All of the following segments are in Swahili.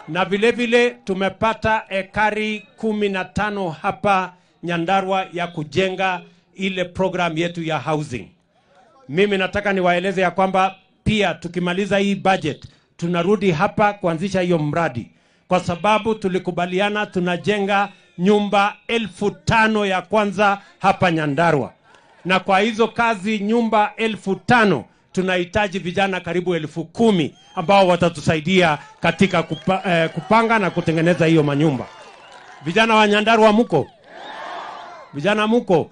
Na vile vile tumepata ekari 15 hapa Nyandarua ya kujenga ile program yetu ya housing. Mimi nataka niwaeleze ya kwamba pia tukimaliza hii budget tunarudi hapa kuanzisha hiyo mradi, kwa sababu tulikubaliana tunajenga nyumba 5,000 ya kwanza hapa Nyandarua. Na kwa hizo kazi nyumba 5,000 tunahitaji vijana karibu 10,000 ambao watatusaidia katika kupanga na kutengeneza hiyo manyumba. Vijana wa Nyandarua muko? Vijana muko?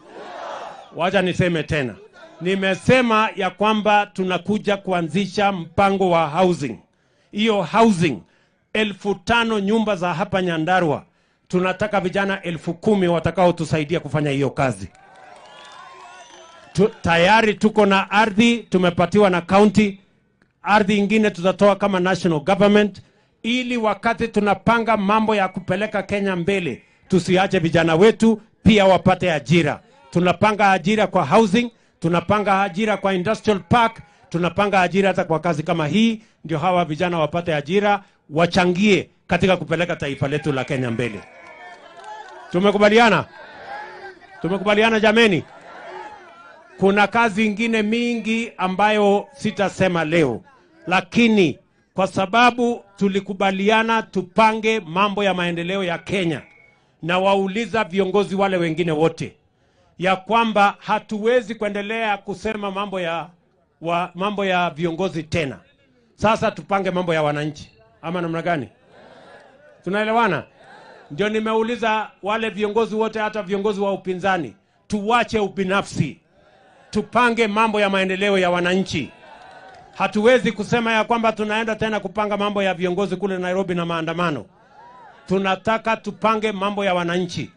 Wacha niseme tena. Nimesema ya kwamba tunakuja kuanzisha mpango wa housing. Hiyo housing 5,000 nyumba za hapa Nyandarua, tunataka vijana 10,000 watakao tusaidia kufanya hiyo kazi. Tayari tuko na ardhi, tumepatiwa na county. Ardhi ingine tutatoa kama national government, ili wakati tunapanga mambo ya kupeleka Kenya mbele tusiache vijana wetu pia wapate ajira. Tunapanga ajira kwa housing, tunapanga ajira kwa industrial park, tunapanga ajira hata kwa kazi kama hii, ndio hawa vijana wapate ajira, wachangie katika kupeleka taifa letu la Kenya mbele. Tumekubaliana? Tumekubaliana jameni? Kuna kazi ingine mingi ambayo sitasema leo, lakini kwa sababu tulikubaliana tupange mambo ya maendeleo ya Kenya, na wauliza viongozi wale wengine wote ya kwamba hatuwezi kuendelea kusema mambo ya viongozi tena. Sasa tupange mambo ya wananchi, ama namna gani? Tunaelewana? Ndio nimeuliza wale viongozi wote, hata viongozi wa upinzani, tuwache ubinafsi, tupange mambo ya maendeleo ya wananchi. Hatuwezi kusema ya kwamba tunaenda tena kupanga mambo ya viongozi kule Nairobi na maandamano. Tunataka tupange mambo ya wananchi.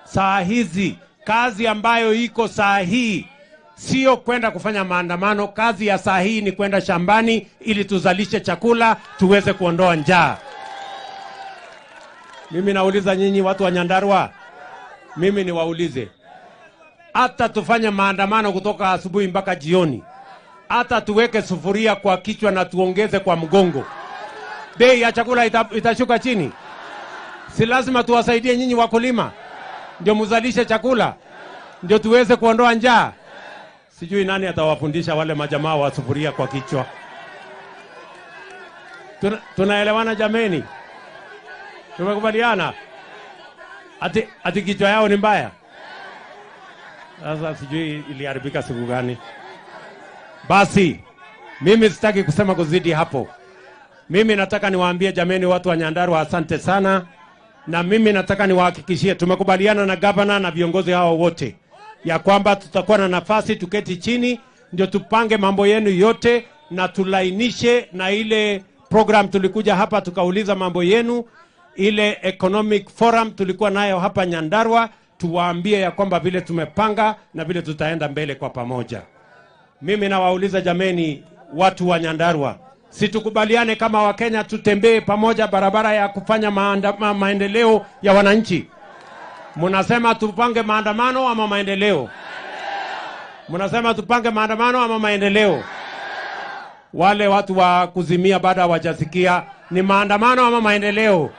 Saa hizi kazi ambayo iko saa hii sio kwenda kufanya maandamano. Kazi ya saa hii ni kwenda shambani ili tuzalishe chakula, tuweze kuondoa njaa. Mimi nauliza nyinyi watu wa Nyandarua, mimi niwaulize, hata tufanye maandamano kutoka asubuhi mpaka jioni, hata tuweke sufuria kwa kichwa na tuongeze kwa mgongo, bei ya chakula itashuka chini? Si lazima tuwasaidie nyinyi wakulima ndio muzalishe chakula, ndio tuweze kuondoa njaa? Sijui nani atawafundisha wale majamaa wa sufuria kwa kichwa. Tunaelewana jameni? Tumekubaliana? Ati kichwa yao ni mbaya? Sasa sijui iliharibika siku gani. Basi mimi sitaki kusema kuzidi hapo. Mimi nataka niwaambie jameni watu wa Nyandarua, asante sana. Na mimi nataka niwahakikishie tumekubaliana na governor na viongozi hao wote ya kwamba tutakuwa na nafasi tuketi chini ndio tupange mambo yenu yote na tulainishe na ile program tulikuja hapa tukauliza mambo yenu, ile economic forum tulikuwa nayo hapa Nyandarua, tuwaambie ya kwamba vile tumepanga na vile tutaenda mbele kwa pamoja. Mimi nawauliza jameni watu wa Nyandarua, si tukubaliane kama Wakenya tutembee pamoja barabara ya kufanya maendeleo ya wananchi? Mnasema tupange maandamano ama maendeleo? Mnasema tupange maandamano ama maendeleo? Wale watu wa kuzimia baada hawajasikia, ni maandamano ama maendeleo?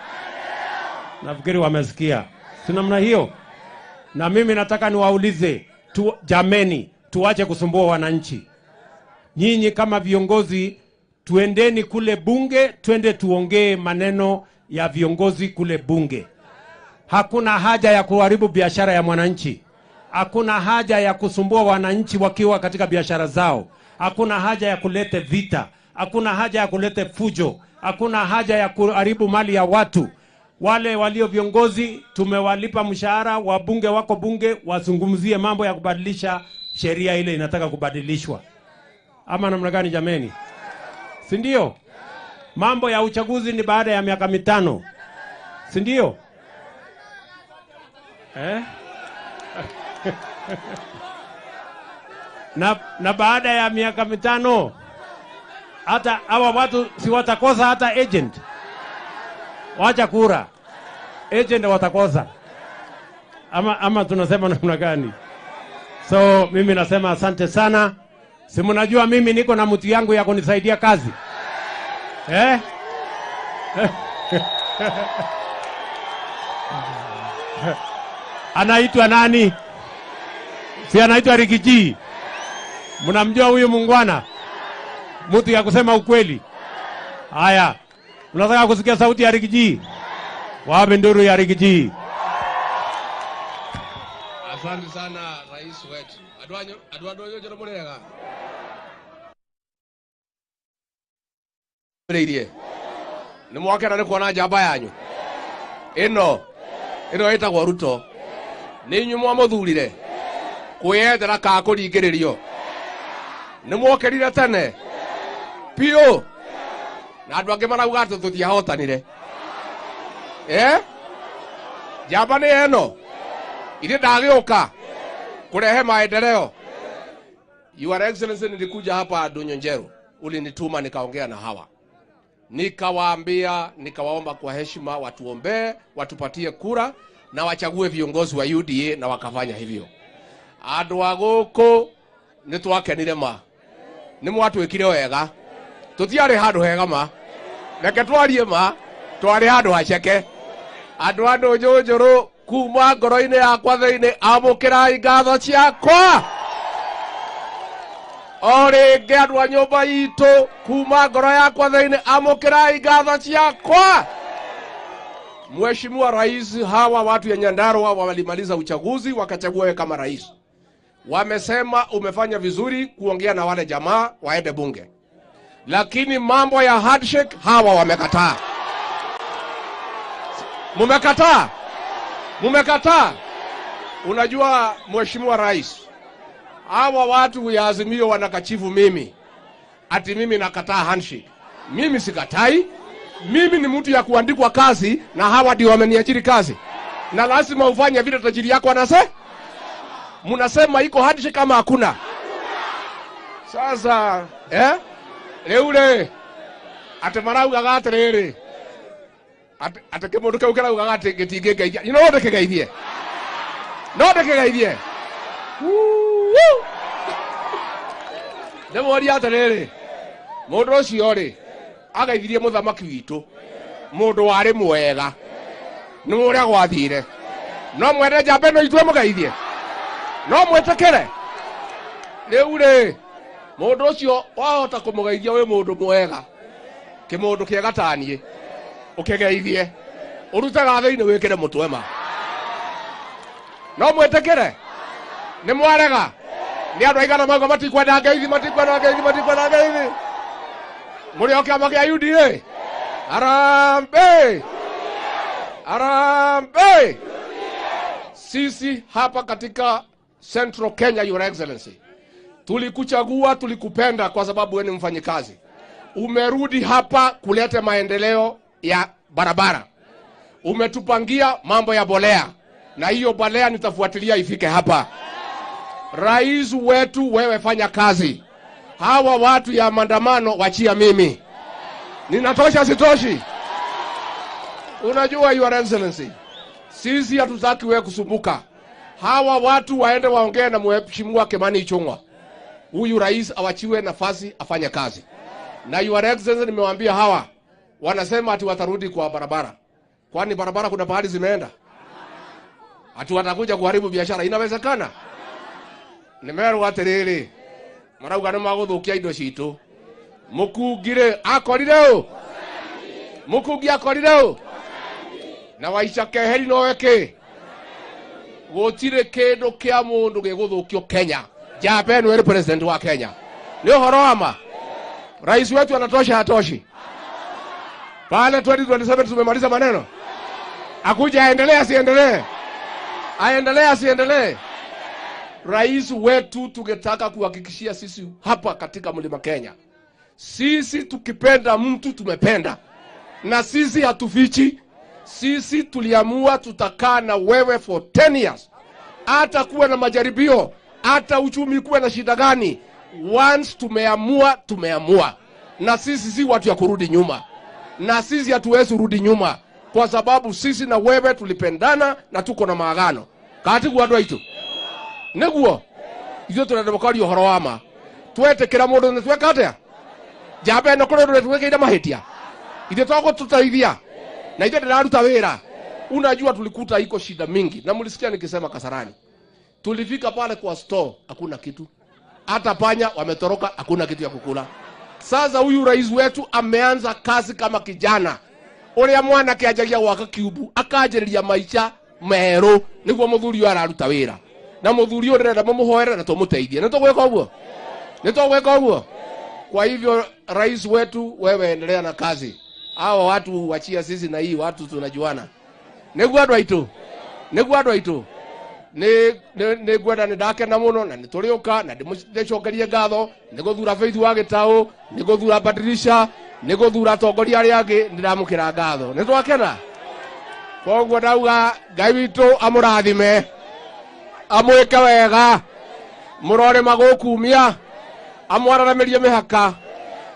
Nafikiri wamesikia. Si namna hiyo? Na mimi nataka niwaulize jameni, tuache kusumbua wananchi. Nyinyi kama viongozi, tuendeni kule bunge, twende tuongee maneno ya viongozi kule bunge. Hakuna haja ya kuharibu biashara ya mwananchi. Hakuna haja ya kusumbua wananchi wakiwa katika biashara zao. Hakuna haja ya kulete vita. Hakuna haja ya kulete fujo. Hakuna haja ya kuharibu mali ya watu. Wale walio viongozi tumewalipa mshahara, wabunge wako bunge wazungumzie mambo ya kubadilisha sheria ile inataka kubadilishwa. Ama namna gani jameni? Si ndio? Mambo ya uchaguzi ni baada ya miaka 5. Si ndio? Eh? Na baada ya miaka 5 hata hawa watu si watakosa hata agent. Wacha kura. Agent watakosa. Ama tunasema namna gani? So mimi nasema asante sana. Si mnajua mimi niko na mtu yangu ya kunisaidia kazi. Eh? Anaitwa nani? Si anaitwa Rigiji? Mnamjua huyu mungwana? Mtu ya kusema ukweli. Haya, unataka kusikia sauti ya Rigiji? Wape nduru ya Rigiji. Asante sana rais wetu. Adwanyo joro murega. Reirie. Ni mwakena ni kuona njamba yanyu. Ino ĩtagwo Ruto. Nĩ inyuĩ mwamuthurire kwĩyethera ka kũringĩrĩrio. Nĩ mwokĩrire tene piũ, na andũ angĩ marauga atĩ tũtiahotanire. Njamba nĩ ĩno ithe ndagĩũka kũrehe maendeleo. Your Excellency, nilikuja hapa Ndunyu Njeru, ulinituma nikaongea na hawa, nikawaambia, nikawaomba kwa heshima watuombee, watupatie kura na wachague viongozi wa UDA, na wakafanya hivyo. Andũ a gũkũ nĩ twakenire ma, nĩ mwatwĩkire wega, tũtiarĩ handũ hega ma, reke twarie ma, twarĩ handũ haceke. Andũ a Ndũnyũ Njũrũ, kuma ngoro-inĩ yakwa thĩinĩ, amũkĩrai ngatho ciakwa. O rĩngĩ andũ a nyũmba itũ, kuma ngoro yakwa thĩinĩ, amũkĩrai ngatho ciakwa. Mheshimiwa Rais, hawa watu ya Nyandarua walimaliza uchaguzi wakachagua wewe kama rais. Wamesema umefanya vizuri kuongea na wale jamaa waende bunge, lakini mambo ya handshake hawa wamekataa. Mumekataa? Mumekataa? Unajua Mheshimiwa Rais, hawa watu ya Azimio wanakachifu mimi ati mimi nakataa handshake. Mimi sikatai. Mimi ni mtu ya kuandikwa kazi, na hawa ndio wameniajiri kazi, na lazima ufanye vile tajiri yako anasema. Mnasema iko handshake kama hakuna. Sasa rĩu ate maraugaga atĩrĩrĩ, ate kĩmũndũ kĩu kĩraugaga atĩ gĩtingĩngeithia. No ndĩkĩgeithie, no ndĩkĩgeithie. Ndĩmũrie atĩrĩrĩ, mũndũ ũcio rĩ ageithirie mũthamaki witũ, mũndũ warĩ mwega, nĩ ũrĩa gwathire. No mwende njamba ĩno itue mũgeithie? No mwĩtĩkĩre? Rĩu rĩ, mũndũ ũcio wahota kũmũgeithia wĩ mũndũ mwega, kĩmũndũ kĩega ta niĩ, ũkĩgeithie, ũrute gathĩ-inĩ wĩkĩre mũtwe ma. No mwĩtĩkĩre? Nĩ mwarega? Nĩ andũ aigana mauga matikwenda ngeithi, matikwenda ngeithi, matikwenda ngeithi? Mũrĩ o kĩama kĩa UDA? Harambee! Harambee! Sisi hapa katika Central Kenya, Your Excellency, tulikuchagua, tulikupenda kwa sababu wewe ni mfanyikazi. Umerudi hapa kuleta maendeleo ya barabara. Umetupangia mambo ya bolea, na hiyo bolea nitafuatilia ifike hapa. Rais wetu, wewe fanya kazi. Hawa watu ya maandamano wachia mimi. Ninatosha sitoshi? Unajua Your Excellency, sisi hatutaki wewe kusumbuka. Hawa watu waende waongee na Mheshimiwa Kimani Ichung'wa. Huyu rais awachiwe nafasi afanye kazi. Na Your Excellency, nimewaambia hawa wanasema ati watarudi kwa barabara. Kwani barabara kuna pahali zimeenda? Ati watakuja kuharibu biashara. Inawezekana? Nimerwo atiriri, marauga nĩ magũthũkia indo citũ. Mũkungi rĩ akorire ũ? Mũkungi akorire ũ? Na Waica Keheri nowe kĩ? Gũtirĩ kĩndũ kĩa mũndũ gĩgũthũkio Kenya. Njamba ĩno ĩrĩ president wa Kenya. Nĩ ũhoro wa ma? Rais wetu anatosha hatoshi? Pale 2027 tumemaliza maneno. Akuja aendelee asiendelee? Aendelee asiendelee? Rais wetu tungetaka kuhakikishia sisi hapa katika Mlima Kenya, sisi tukipenda mtu tumependa, na sisi hatufichi. Sisi tuliamua tutakaa na wewe for 10 years. Hata kuwe na majaribio, hata uchumi kuwe na shida gani, once tumeamua, tumeamua. Na sisi si watu ya kurudi nyuma. Na sisi hatuwezi kurudi nyuma, kwa sababu sisi na wewe tulipendana na tuko na maagano. Kati kwa andũ aitũ nĩguo ithuĩ tũrenda mũkaria ũhoro wa ma, twetĩkĩra mũndũ nĩ tweka atĩa? Njamba ĩno kũrĩ ũndũ twĩkĩire mahĩtia, ithuĩ twagũtũteithia. Na ithe ndiraruta wira. Unajua tulikuta iko shida mingi na mlisikia nikisema Kasarani. Tulifika pale kwa store hakuna kitu. Hata panya wametoroka, hakuna kitu ya kukula. Sasa huyu rais wetu ameanza kazi kama kijana. Uria mwana kianjagia gwaka kiubu akanjĩrĩria maica meru niguo muthuri uyu araruta wira. Na muthuri uyu ndĩrenda mumuhoere na tumuteithie. Nĩ tũgwĩka ũguo? Nĩ tũgwĩka ũguo? Kwa hivyo rais wetu, wewe endelea na kazi. Hawa watu wachia sisi na hii watu tunajuana. Niguo andũ aitũ. Niguo andũ aitũ. Nĩ ngwenda nĩ ndakena mũno na nĩ tũrĩũka na ndĩcokerie ngatho nĩ gũthura Faith wa Gĩtaũ, nĩ gũthura Badilisha, nĩ gũthura atongoria arĩa angĩ, nĩ ndamũkĩra ngatho. Nĩ twakena? Koguo ndauga Ngai witũ amũrathime, amwĩke wega, mũrore magũkumia, amwararamĩrie mĩhaka,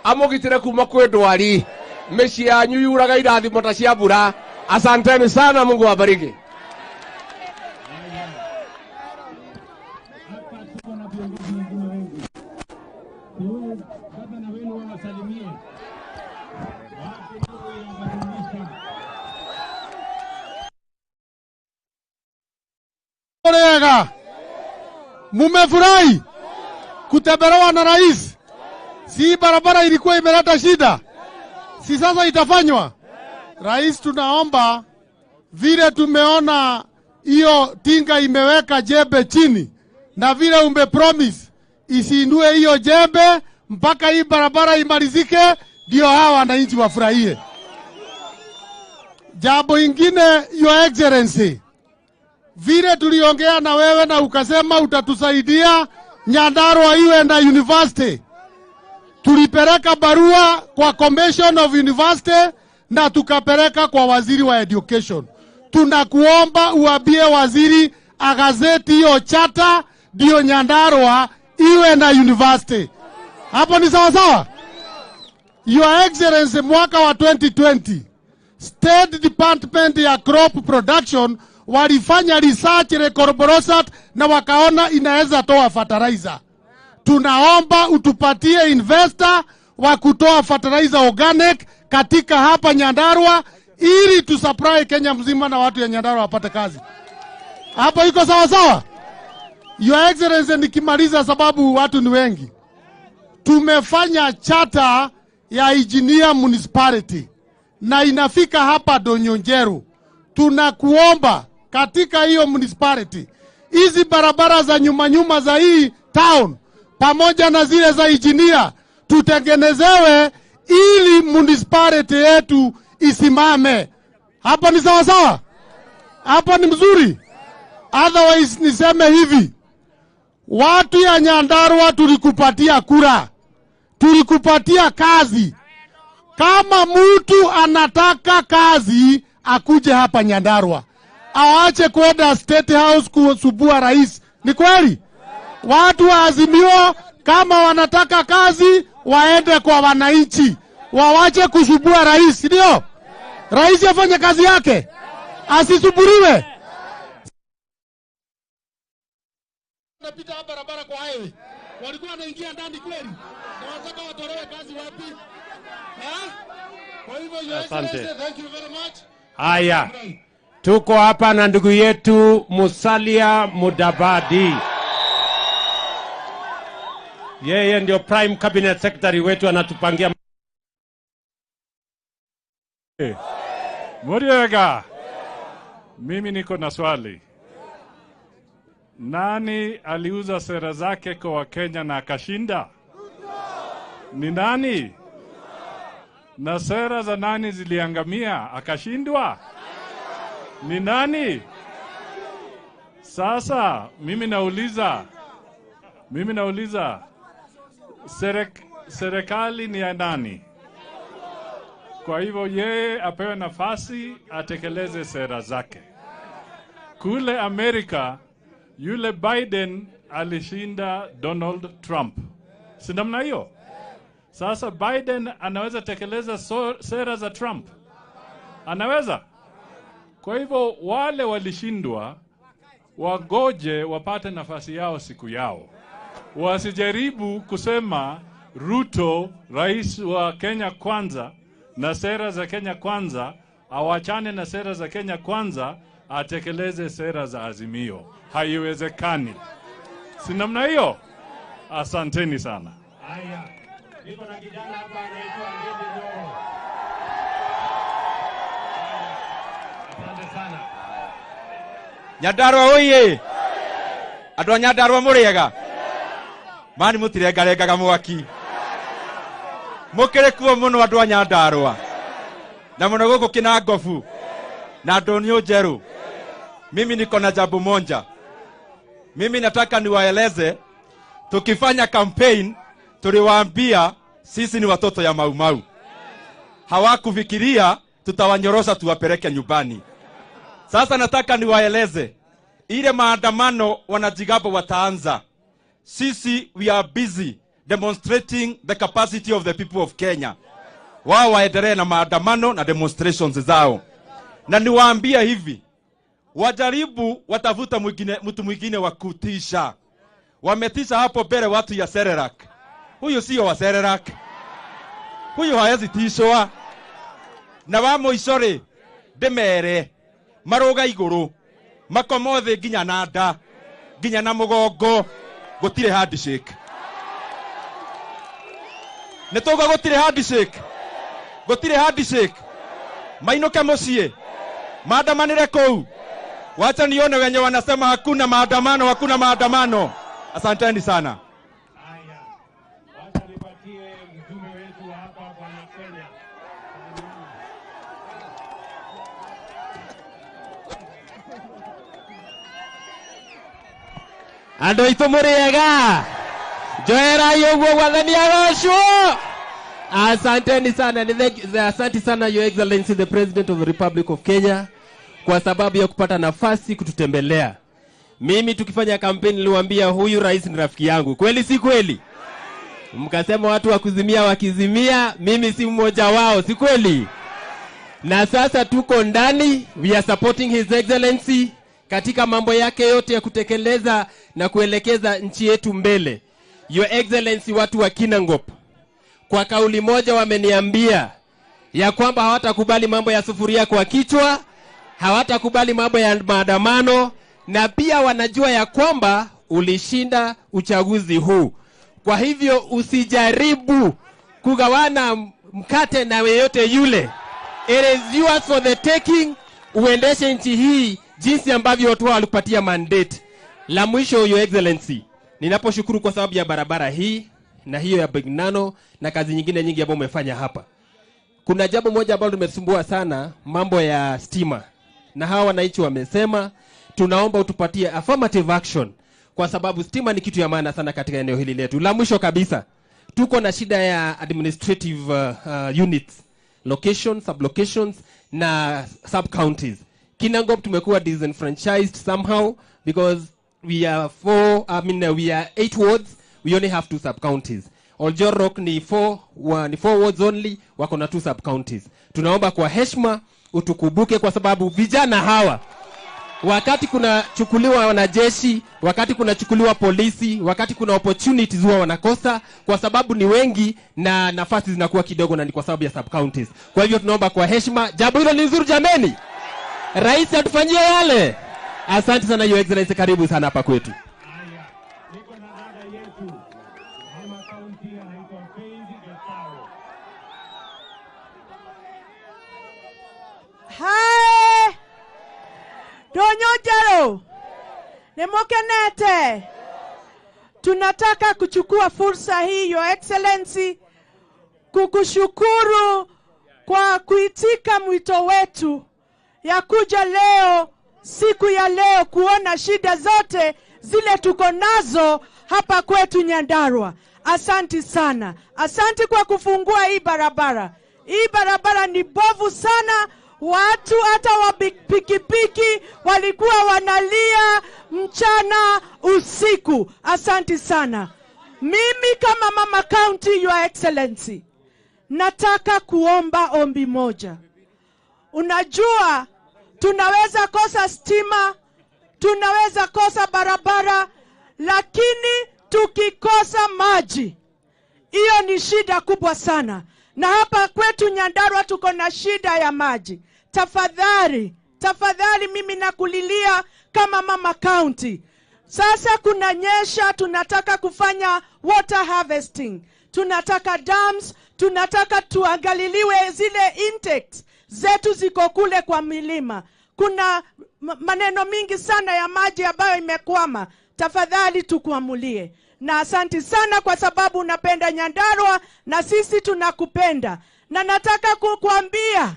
amũgitĩre kuma kwĩ ndwari, mĩciĩ yanyu yuraga irathimo ta cia mbura. Asanteni sana, Mungu awabariki. Orega, mumefurahi kutembelewa na rais? Si barabara ilikuwa imeleta shida, si sasa itafanywa? Rais, tunaomba vile tumeona hiyo tinga imeweka jembe chini na vile umepromise isiindue hiyo jembe mpaka hii barabara imalizike, ndio hawa wananchi wafurahie. Jambo ingine, Your Excellency, vile tuliongea na wewe na ukasema utatusaidia Nyandarua iwe na university, tulipeleka barua kwa Commission of University na tukapeleka kwa waziri wa education. Tunakuomba uambie waziri agazeti hiyo chata ndio Nyandarua iwe na university. Hapo ni sawa sawa? Your Excellency, mwaka wa 2020 State Department ya Crop Production walifanya research Recorborosat na wakaona inaweza toa fertilizer. Tunaomba utupatie investor wa kutoa fertilizer organic katika hapa Nyandarua ili tusupply Kenya mzima na watu ya Nyandarua wapate kazi. Hapo iko sawa sawa? Your Excellency, nikimaliza sababu watu ni wengi. Tumefanya charter ya Engineer Municipality na inafika hapa Donyonjeru. Tunakuomba katika hiyo municipality, hizi barabara za nyuma nyuma za hii town pamoja na zile za engineer tutengenezewe ili municipality yetu isimame. Hapa ni sawa sawa? Hapa ni mzuri? Otherwise niseme hivi, watu ya Nyandarua tulikupatia kura, tulikupatia kazi. Kama mtu anataka kazi akuje hapa Nyandarua, awaache kwenda State House kusubua rais. Ni kweli? Watu wa Azimio kama wanataka kazi waende kwa wananchi, wawache kusubua rais, ndio? Rais afanye kazi yake, asisuburiwe. Napita hapa barabara kwa highway, walikuwa wanaingia ndani kweli? Na wanataka watolewe kazi wapi? Kwa hivyo, Your Excellency, thank you very much. Haya, tuko hapa na ndugu yetu Musalia Mudavadi. Yeye ndio Prime Cabinet Secretary wetu, anatupangia. Muriega, mimi niko na swali. Nani aliuza sera zake kwa Wakenya na akashinda? Ni nani? Na sera za nani ziliangamia akashindwa? Ni nani? Sasa mimi nauliza serikali ni ya nani? Kwa hivyo yeye apewe nafasi atekeleze sera zake. Kule Amerika yule Biden alishinda Donald Trump. Si namna hiyo? Sasa Biden anaweza tekeleza sera za Trump? Anaweza? Kwa hivyo wale walishindwa wagoje wapate nafasi yao siku yao. Wasijaribu kusema Ruto, rais wa Kenya Kwanza na sera za Kenya Kwanza, Awachane na sera za Kenya Kwanza, atekeleze sera za Azimio. Haiwezekani. Si namna hiyo? Asanteni sana. Haya, niko na kijana hapa anaitwa Ndindi Nyoro. Asante sana. Nyandarua oye! Andũ a Nyandarua mũrĩega? Mani mũtirengarengaga mwaki. Mũkĩrĩ kuo mũno andũ a Nyandarua. Na mũno gũkũ Kinangobu na ndũnyũ njerũ. Mimi niko na jambo moja. Mimi nataka niwaeleze, tukifanya campaign tuliwaambia sisi ni watoto ya Mau Mau. Hawakufikiria tutawanyorosha tuwapeleke nyumbani. Sasa nataka niwaeleze, ile maandamano wanajigamba wataanza. Sisi we are busy demonstrating the capacity of the people of Kenya. Wao waendelee na maandamano na demonstrations zao. Na niwaambia hivi, wajaribu watavuta mtu mwingine wa kutisha. Wametisha hapo mbele watu ya Serelak. Huyu sio wa Serelak. Huyu hawezi tishwa. Na wa mũico rĩ, ndĩmere marũga igũrũ makomo thĩ nginya na nda nginya na mũgongo, gũtirĩ handshake. Nĩ tũgwa gũtirĩ handshake, gũtirĩ handshake. Mainũke mũciĩ, maandamanĩre kũu. Wacha nione wenye wanasema hakuna maandamano, hakuna maandamano. Asanteni sana. Haya, wacha nipatie mjumbe wetu wa hapa Bwana Kenya. Andũ aitũ mũrĩega, njoerai ũguo gwathani agocwo. Asanteni sana, asante sana Your Excellency the President of the Republic of Kenya kwa sababu ya kupata nafasi kututembelea. Mimi tukifanya kampeni niliwaambia huyu rais ni rafiki yangu. Kweli si kweli? Mkasema watu wa kuzimia wakizimia, mimi si mmoja wao, si kweli? Na sasa tuko ndani, we are supporting His Excellency katika mambo yake yote ya kutekeleza na kuelekeza nchi yetu mbele. Your Excellency, watu wa Kinangop kwa kauli moja wameniambia ya kwamba hawatakubali mambo ya sufuria kwa kichwa, hawatakubali mambo ya maandamano, na pia wanajua ya kwamba ulishinda uchaguzi huu. Kwa hivyo usijaribu kugawana mkate na yeyote yule. It is yours for the taking. Uendeshe nchi hii jinsi ambavyo watu walikupatia mandate. La mwisho, Your Excellency, ninaposhukuru kwa sababu ya barabara hii na hiyo ya Bignano na kazi nyingine nyingi ambayo umefanya hapa. Kuna jambo moja ambalo limesumbua sana, mambo ya stima. Na hawa wananchi wamesema tunaomba utupatie affirmative action kwa sababu stima ni kitu ya maana sana katika eneo hili letu. La mwisho kabisa, tuko na shida ya administrative units, locations, sublocations na sub counties. Kinangop tumekuwa disenfranchised somehow because we are we are 8 wards, we only have 2 sub counties. Oljorok ni 4 wards only, wako na 2 sub counties. Tunaomba kwa heshima utukubuke kwa sababu vijana hawa wakati kuna chukuliwa wanajeshi, wakati kuna chukuliwa polisi, wakati kuna opportunities huwa wanakosa kwa sababu ni wengi na nafasi zinakuwa kidogo na ni kwa sababu ya sub counties. Kwa hivyo tunaomba kwa heshima, jambo hilo ni nzuri jameni. Rais atufanyie yale. Asante sana Your Excellency, karibu sana hapa kwetu. Haya, niko na dada yetu mama county anaitwa Faith Getao. Hai! Ndũnyũ njerũ nĩmũkenete. Tunataka kuchukua fursa hii Your Excellency kukushukuru kwa kuitika mwito wetu ya kuja leo, siku ya leo, kuona shida zote zile tuko nazo hapa kwetu Nyandarua. Asanti sana. Asanti kwa kufungua hii barabara. Hii barabara ni bovu sana. Watu hata wa pikipiki walikuwa wanalia mchana usiku. Asanti sana. Mimi kama mama county, Your Excellency, nataka kuomba ombi moja. Unajua tunaweza kosa stima, tunaweza kosa barabara, lakini tukikosa maji, hiyo ni shida kubwa sana. Na hapa kwetu Nyandarua tuko na shida ya maji. Tafadhali, tafadhali, mimi nakulilia kama mama county. Sasa kunanyesha, tunataka kufanya water harvesting, tunataka dams, tunataka tuangaliliwe zile intakes zetu ziko kule kwa milima. Kuna maneno mingi sana ya maji ambayo imekwama. Tafadhali tukuamulie. Na asanti sana kwa sababu unapenda Nyandarua na sisi tunakupenda. Na nataka kukuambia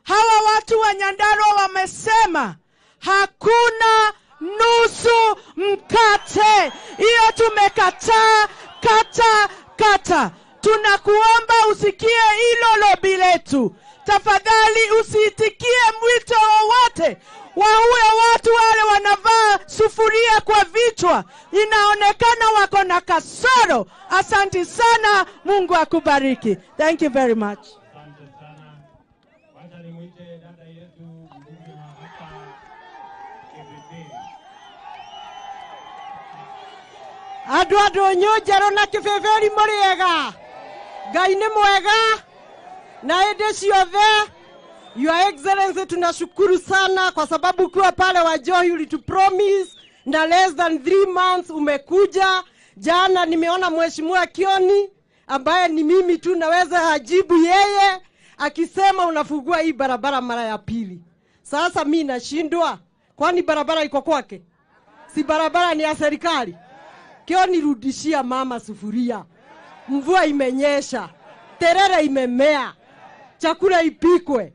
hawa watu wa Nyandarua wamesema hakuna nusu mkate. Hiyo tumekataa, kata kata. Tunakuomba usikie hilo lobby letu. Tafadhali usiitikie mwito wowote wa huyo watu wale wanavaa sufuria kwa vichwa, inaonekana wako na kasoro. Asante sana, Mungu akubariki. Thank you very much. Asante sana. Wacha nimwite dada yetu mbunge wa hapa Kipipiri. Andå a ndå njerå na kä bäbäri må rä ega. Ngai nä mwega na hĩndĩ ciothe. Your Excellency, tunashukuru sana kwa sababu ukiwa pale Wajohi ulitupromise na less than 3 months umekuja. Jana nimeona Mheshimiwa Kioni, ambaye ni mimi tu naweza ajibu yeye, akisema unafungua hii barabara mara ya pili. Sasa mi nashindwa, kwani barabara iko kwake? Si barabara ni ya serikali? Kioni, rudishia mama sufuria. Mvua imenyesha, terere imemea, chakula ipikwe.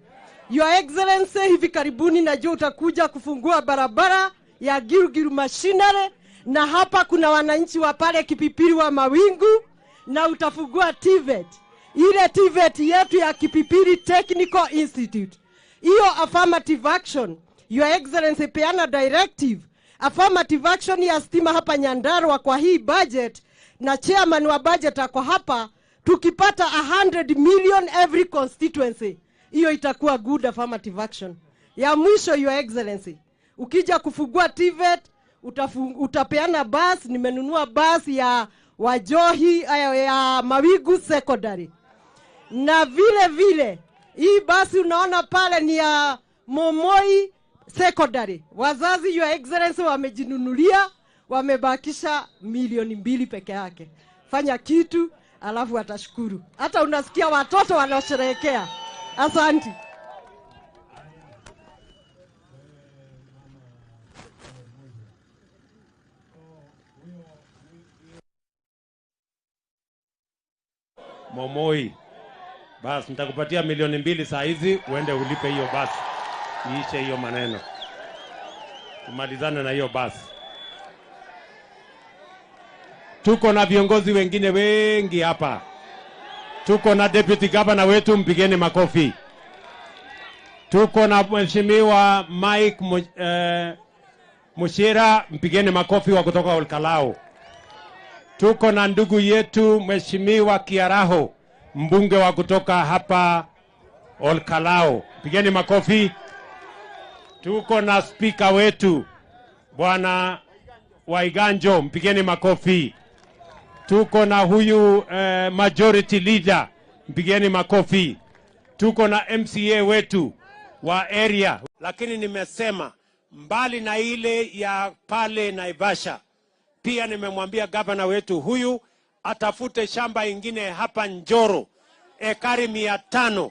Your Excellency, hivi karibuni najua utakuja kufungua barabara ya Girugiru Machinery, na hapa kuna wananchi wa pale Kipipiri wa Mawingu, na utafungua TVET, ile TVET yetu ya Kipipiri Technical Institute. Hiyo affirmative action, Your Excellency, peana directive affirmative action ya stima hapa Nyandarua kwa hii budget, na chairman wa budget ako hapa. Tukipata 100 million every constituency, hiyo itakuwa good affirmative action. Ya mwisho, Your Excellency, ukija kufungua TVET utapeana bus. Nimenunua bus ya Wajohi ya Mawigu Secondary, na vile vile hii basi unaona pale ni ya Momoi Secondary. Wazazi, Your Excellency, wamejinunulia, wamebakisha milioni 2 peke yake. Fanya kitu alafu watashukuru. Hata unasikia watoto wanaosherehekea. Asante. Momoi. Basi nitakupatia milioni 2 saa hizi uende ulipe hiyo basi. Iishe hiyo maneno. Tumalizane na hiyo basi. Tuko na viongozi wengine wengi hapa. Tuko na deputy governor wetu, mpigeni makofi. Tuko na Mheshimiwa Mike Mushira, mpigeni makofi, wa kutoka Olkalou. Tuko na ndugu yetu Mheshimiwa Kiaraho, mbunge wa kutoka hapa Olkalou, pigeni makofi. Tuko na spika wetu Bwana Waiganjo, mpigeni makofi. Tuko na huyu majority leader, mpigeni makofi. Tuko na MCA wetu wa area, lakini nimesema mbali na ile ya pale Naivasha, pia nimemwambia gavana wetu huyu atafute shamba ingine hapa Njoro, ekari 500,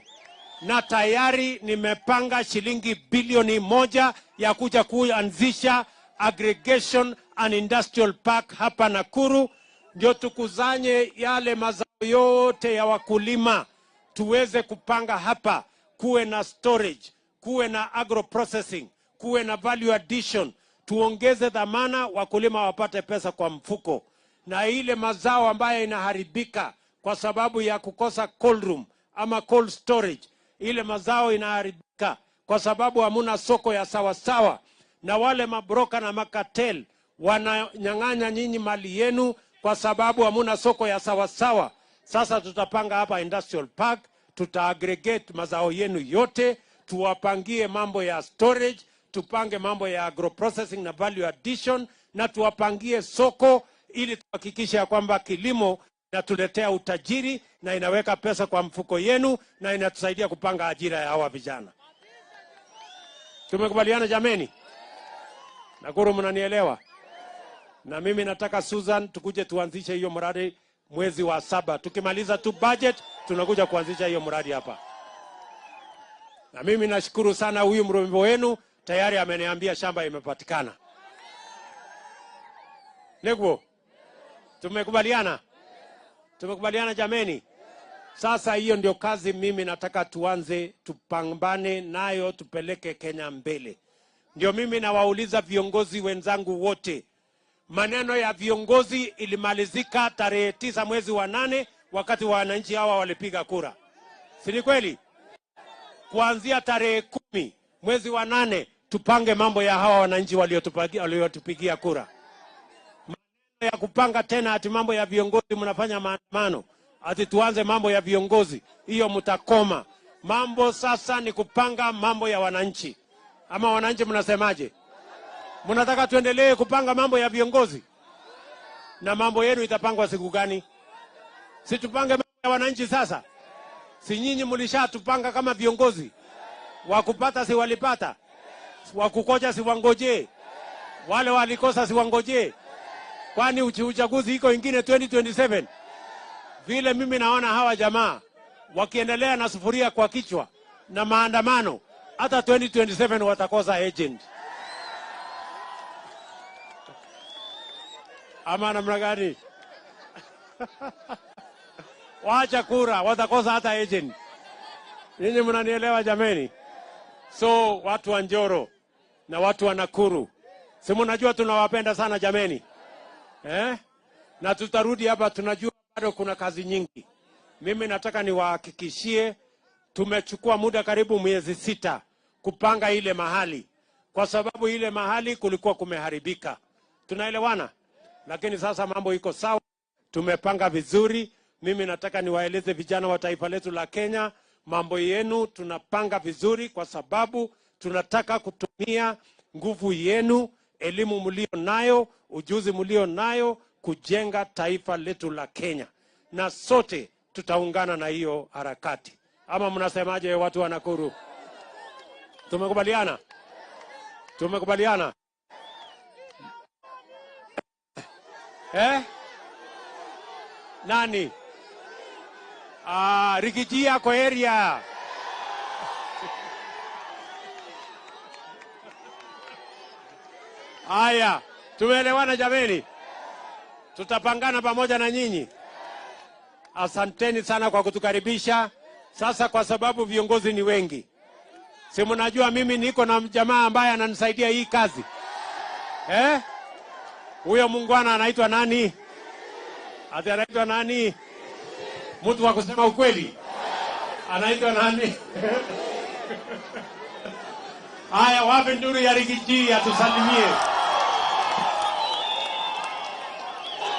na tayari nimepanga shilingi bilioni 1 ya kuja kuanzisha aggregation and industrial park hapa Nakuru, ndio tukusanye yale mazao yote ya wakulima tuweze kupanga hapa, kuwe na storage, kuwe na agro processing, kuwe na value addition, tuongeze dhamana, wakulima wapate pesa kwa mfuko, na ile mazao ambayo inaharibika kwa sababu ya kukosa cold room ama cold storage, ile mazao inaharibika kwa sababu hamuna soko ya sawasawa, na wale mabroka na macartel wananyang'anya nyinyi mali yenu kwa sababu hamuna soko ya sawasawa. Sasa tutapanga hapa industrial park, tutaaggregate mazao yenu yote, tuwapangie mambo ya storage, tupange mambo ya agro processing na value addition, na tuwapangie soko ili tuhakikishe ya kwamba kilimo inatuletea utajiri na inaweka pesa kwa mfuko yenu na inatusaidia kupanga ajira ya hawa vijana. Tumekubaliana jameni? Nakuru, mnanielewa? Na mimi nataka Susan tukuje tuanzishe hiyo mradi mwezi wa 7. Tukimaliza tu budget, tunakuja kuanzisha hiyo mradi hapa. Na mimi nashukuru sana huyu mrembo wenu, tayari ameniambia shamba imepatikana. Neguo, tumekubaliana? Tumekubaliana jameni? Sasa hiyo ndio kazi mimi nataka tuanze, tupambane nayo, tupeleke Kenya mbele. Ndio mimi nawauliza viongozi wenzangu wote, maneno ya viongozi ilimalizika tarehe 9 mwezi wa 8 wakati wananchi hawa walipiga kura, si ni kweli? Kuanzia tarehe 10 mwezi wa 8 tupange mambo ya hawa wananchi waliotupigia kura. Maneno ya kupanga tena ati mambo ya viongozi, mnafanya maandamano ati tuanze mambo ya viongozi, hiyo mtakoma. Mambo sasa ni kupanga mambo ya wananchi. Ama wananchi mnasemaje? Mnataka tuendelee kupanga mambo ya viongozi? Na mambo yenu itapangwa siku gani? Si tupange mambo ya wananchi sasa? Si nyinyi mlishatupanga kama viongozi? Wakupata si walipata? Wakukoja si wangojee? Wale walikosa si wangojee? Kwani uchaguzi iko ingine 2027? Vile mimi naona hawa jamaa wakiendelea na sufuria kwa kichwa na maandamano, hata 2027 watakosa agent. Ama namna gani? Wacha kura, watakosa hata agent. Ninyi mnanielewa jameni? So watu wa Njoro na watu wa Nakuru, si mnajua tunawapenda sana jameni, eh? Na tutarudi hapa, tunajua bado kuna kazi nyingi. Mimi nataka niwahakikishie tumechukua muda karibu miezi 6 kupanga ile mahali, kwa sababu ile mahali kulikuwa kumeharibika. Tunaelewana? Lakini sasa mambo iko sawa, tumepanga vizuri. Mimi nataka niwaeleze vijana wa taifa letu la Kenya, mambo yenu tunapanga vizuri, kwa sababu tunataka kutumia nguvu yenu, elimu mlio nayo, ujuzi mlio nayo kujenga taifa letu la Kenya, na sote tutaungana na hiyo harakati. Ama mnasemaje watu wa Nakuru? Tumekubaliana? Tumekubaliana? Eh? Nani? Riggy G ako area. Haya, tumeelewana jameni? Tutapangana pamoja na nyinyi. Asanteni sana kwa kutukaribisha. Sasa kwa sababu viongozi ni wengi, si mnajua mimi niko na jamaa ambaye ananisaidia hii kazi. Eh? Huyo muungwana anaitwa nani? Ati anaitwa nani? Mtu wa kusema ukweli. Anaitwa nani? Haya, wapi nduru ya Riggy G atusalimie.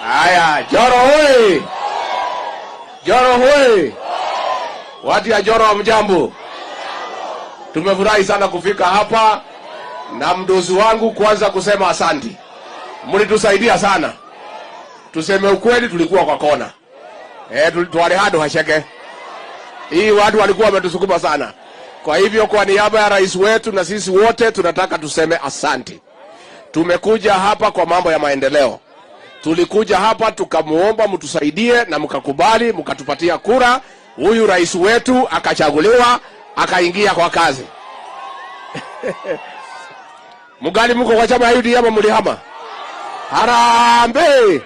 Haya, Njoro hoi! Njoro hoi! Watu ya Njoro hamjambo? Tumefurahi sana kufika hapa na mdozi wangu kwanza kusema asanti. Mlitusaidia sana. Tuseme ukweli, tulikuwa kwa kona. Tuwale hado hasheke. Hii watu walikuwa wametusukuma sana. Kwa hivyo kwa niaba ya rais wetu na sisi wote tunataka tuseme asanti. Tumekuja hapa kwa mambo ya maendeleo. Tulikuja hapa tukamuomba mtusaidie na mkakubali, mkatupatia kura. Huyu rais wetu akachaguliwa, akaingia kwa kazi. Mgali mko kwa chama ya UDA ama mlihama? Harambee!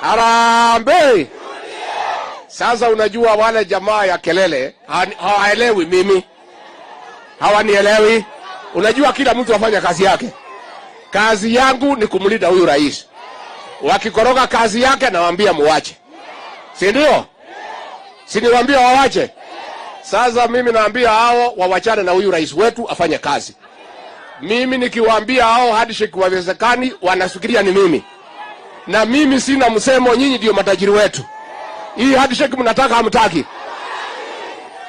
Harambee! Sasa unajua wale jamaa ya kelele hawaelewi mimi. Hawanielewi. Unajua kila mtu afanya kazi yake. Kazi yangu ni kumlinda huyu rais. Wakikoroga kazi yake nawaambia muache. Si ndio? Si niwaambia wawache? Sasa mimi naambia hao wawachane na huyu rais wetu afanye kazi. Mimi nikiwaambia hao handshake haiwezekani, wanafikiria ni mimi. Na mimi sina msemo, nyinyi ndio matajiri wetu. Hii handshake mnataka hamtaki?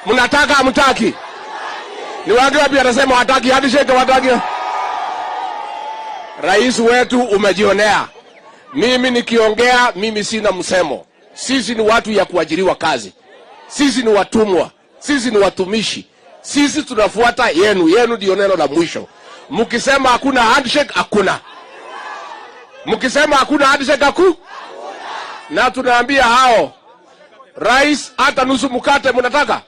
Mnataka hamtaki? Ni wangapi wanasema hataki handshake, hataki? Rais wetu umejionea. Mimi nikiongea, mimi sina msemo. Sisi ni watu ya kuajiriwa kazi. Sisi ni watumwa. Sisi ni watumishi. Sisi tunafuata yenu, yenu ndio neno la mwisho. Mkisema hakuna handshake, hakuna. Mkisema hakuna handshake, haku na tunaambia hao, rais, hata nusu mkate mnataka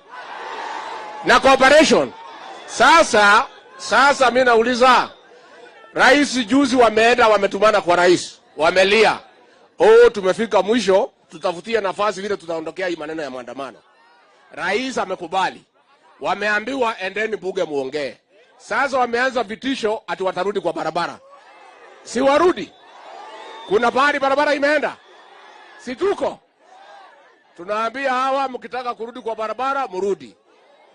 na cooperation. Sasa mi nauliza rais, juzi wameenda wametumana kwa rais, wamelia, "Oh, tumefika mwisho, tutafutie nafasi vile tutaondokea hii maneno ya maandamano." Rais amekubali, wameambiwa endeni bunge muongee. Sasa wameanza vitisho ati watarudi kwa barabara. Si warudi? Kuna pahali barabara imeenda? Si tuko tunaambia hawa, mkitaka kurudi kwa barabara mrudi,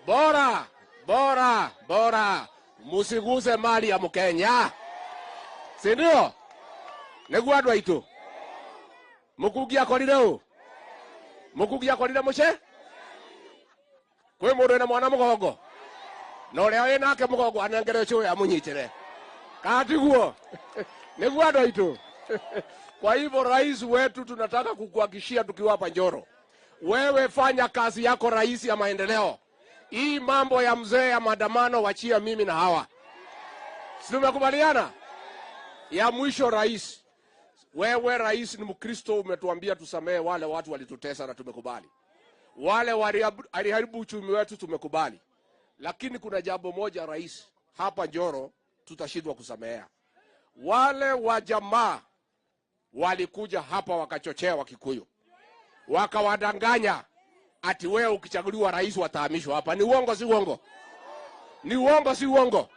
bora bora bora musiguse mali ya Mkenya, si ndio? Niguo andu aitu mukungi akorire u mukungi akorire muce kwi mundu wina mwana mugongo na uria wi nake mugongo anengere cuĩ amunyitire katiguo niguo andu aitu. Kwa hivyo rais wetu, tunataka kukuhakikishia tukiwa hapa Njoro, wewe fanya kazi yako rais ya maendeleo. Hii mambo ya mzee ya maandamano wachia mimi na hawa, si tumekubaliana? Ya mwisho rais, wewe rais ni Mkristo, umetuambia tusamehe wale watu walitutesa na tumekubali. Wale waliharibu uchumi wetu tumekubali, lakini kuna jambo moja rais, hapa Njoro tutashindwa kusamehea. Wale wa jamaa walikuja hapa wakachochea Wakikuyu, wakawadanganya ati wewe ukichaguliwa rais watahamishwa hapa. Ni uongo, si uongo? Ni uongo, si uongo?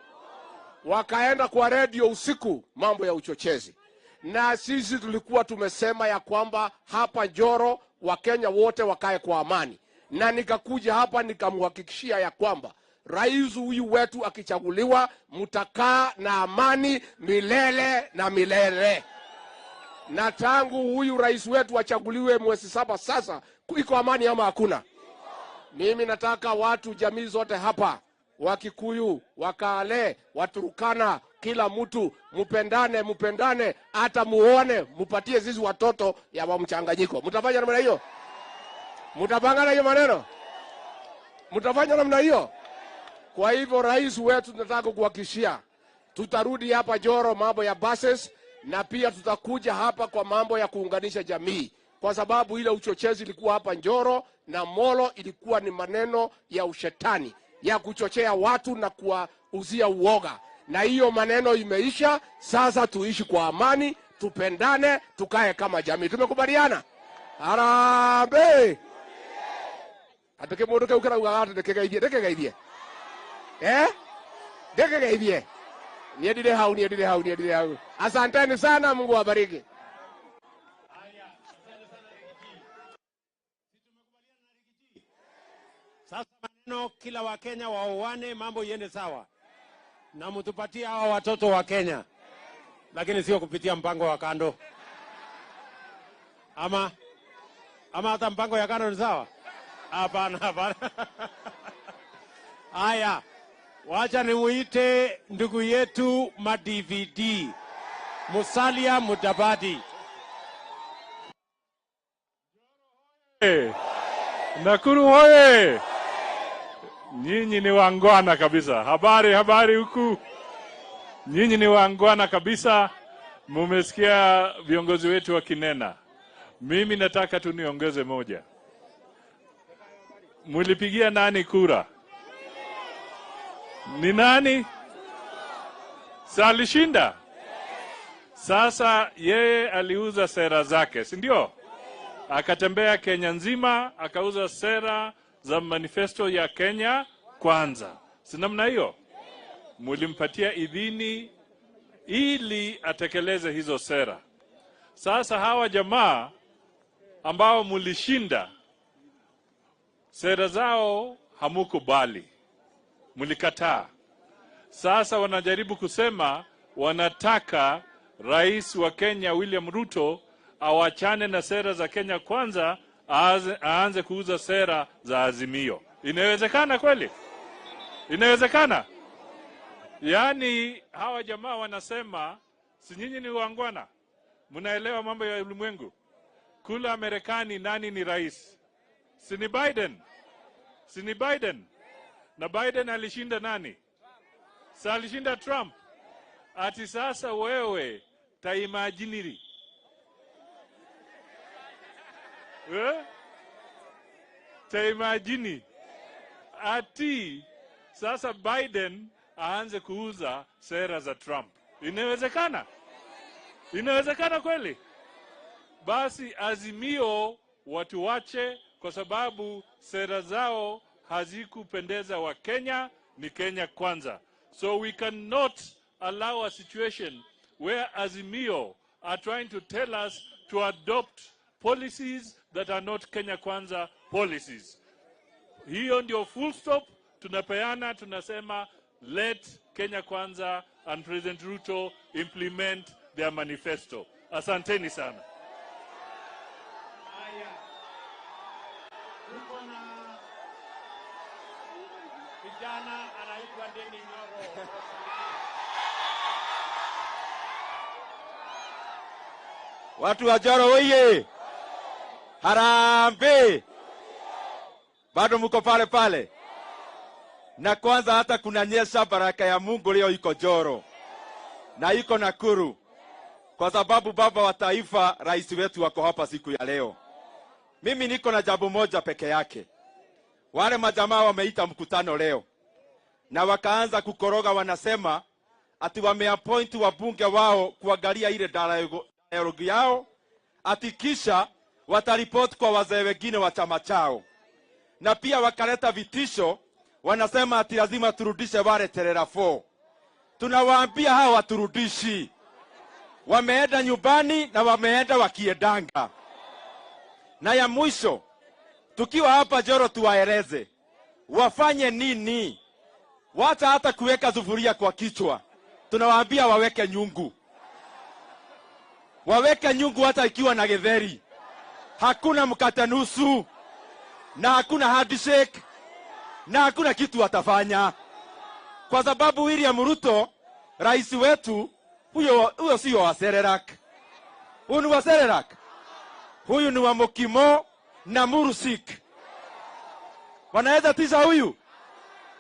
Wakaenda kwa redio usiku, mambo ya uchochezi. Na sisi tulikuwa tumesema ya kwamba hapa Njoro Wakenya wote wakae kwa amani, na nikakuja hapa nikamhakikishia ya kwamba rais huyu wetu akichaguliwa, mtakaa na amani milele na milele. Na tangu huyu rais wetu achaguliwe mwezi 7 sasa, iko amani ama hakuna? Mimi nataka watu jamii zote hapa, Wakikuyu, Wakale, Waturukana, kila mtu mupendane, mupendane, hata muone, mupatie sisi watoto ya wa mchanganyiko. Mtafanya namna hiyo? Mtapangana hiyo maneno? Mtafanya namna hiyo? Kwa hivyo rais wetu, tunataka kukuhakikishia tutarudi hapa Njoro mambo ya buses, na pia tutakuja hapa kwa mambo ya kuunganisha jamii, kwa sababu ile uchochezi ilikuwa hapa Njoro na Molo ilikuwa ni maneno ya ushetani ya kuchochea watu na kuwauzia uoga, na hiyo maneno imeisha. Sasa tuishi kwa amani, tupendane, tukae kama jamii. Tumekubaliana? Harambee! Atĩ kĩmũndũ kĩu kĩraugaga atĩ ndĩkĩgeithie, ndĩkĩgeithie, eh, ndĩkĩgeithie. Niĩ ndirĩ hau, niĩ ndirĩ hau, niĩ ndirĩ hau. Asanteni sana, Mungu awabariki. Sasa maneno kila Wakenya waoane, mambo iende sawa, na mtupatie hawa watoto wa Kenya, lakini sio kupitia mpango wa kando. Ama hata mpango ya kando ni sawa? Hapana, hapana. Haya, wacha nimuite ndugu yetu ma DVD Musalia Mudavadi. Hey, Nakuru hoye! Nyinyi ni wangwana kabisa. Habari, habari huku. Nyinyi ni wangwana kabisa. Mumesikia viongozi wetu wakinena. Mimi nataka tu niongeze moja. Mulipigia nani kura? Ni nani? Salishinda. Sasa yeye aliuza sera zake, si ndio? Akatembea Kenya nzima akauza sera za manifesto ya Kenya Kwanza. Si namna hiyo? Mulimpatia idhini ili atekeleze hizo sera. Sasa hawa jamaa ambao mulishinda sera zao hamukubali, mulikataa. Sasa wanajaribu kusema wanataka rais wa Kenya William Ruto awachane na sera za Kenya Kwanza, aanze kuuza sera za Azimio. Inawezekana kweli? Inawezekana? Yaani hawa jamaa wanasema, si nyinyi ni wangwana, mnaelewa mambo ya ulimwengu. Kula Marekani nani ni rais? Si ni Biden? Si ni Biden? Na Biden alishinda nani? Sa alishinda Trump. Ati sasa wewe taimajiniri. Eh? Taimajini. Ati sasa Biden aanze kuuza sera za Trump. Inawezekana? Inawezekana kweli? Basi Azimio watu wache, kwa sababu sera zao hazikupendeza wa Kenya. Ni Kenya kwanza. So we cannot allow a situation where Azimio are trying to tell us to adopt policies that are not Kenya Kwanza policies. Hiyo ndio full stop tunapeana, tunasema let Kenya Kwanza and President Ruto implement their manifesto. Asanteni sana. Haya, tuko na kijana anaitwa Ndindi Nyoro. Watu wa Njoro oye! Harambee! Bado mko pale pale. Na kwanza hata kunanyesha, baraka ya Mungu leo iko Njoro na iko Nakuru, kwa sababu baba wa taifa, rais wetu, wako hapa siku ya leo. Mimi niko na jambo moja peke yake. Wale majamaa wameita mkutano leo na wakaanza kukoroga, wanasema ati wameappoint wabunge wao kuangalia ile dialogue yao, ati kisha wataripoti kwa wazee wengine wa chama chao, na pia wakaleta vitisho, wanasema ati lazima turudishe wale Cherera 4. Tunawaambia hawa waturudishi, wameenda nyumbani na wameenda wakiendanga. Na ya mwisho, tukiwa hapa Njoro tuwaeleze wafanye nini. Wacha hata kuweka sufuria kwa kichwa, tunawaambia waweke nyungu, waweke nyungu hata ikiwa na githeri. Hakuna mkate nusu na hakuna handshake na hakuna kitu watafanya, kwa sababu William Ruto rais wetu huyo, huyo sio wa Serelak. Huyu ni wa Serelak, huyu ni wa Mokimo na Mursik. Wanaweza tisha huyu?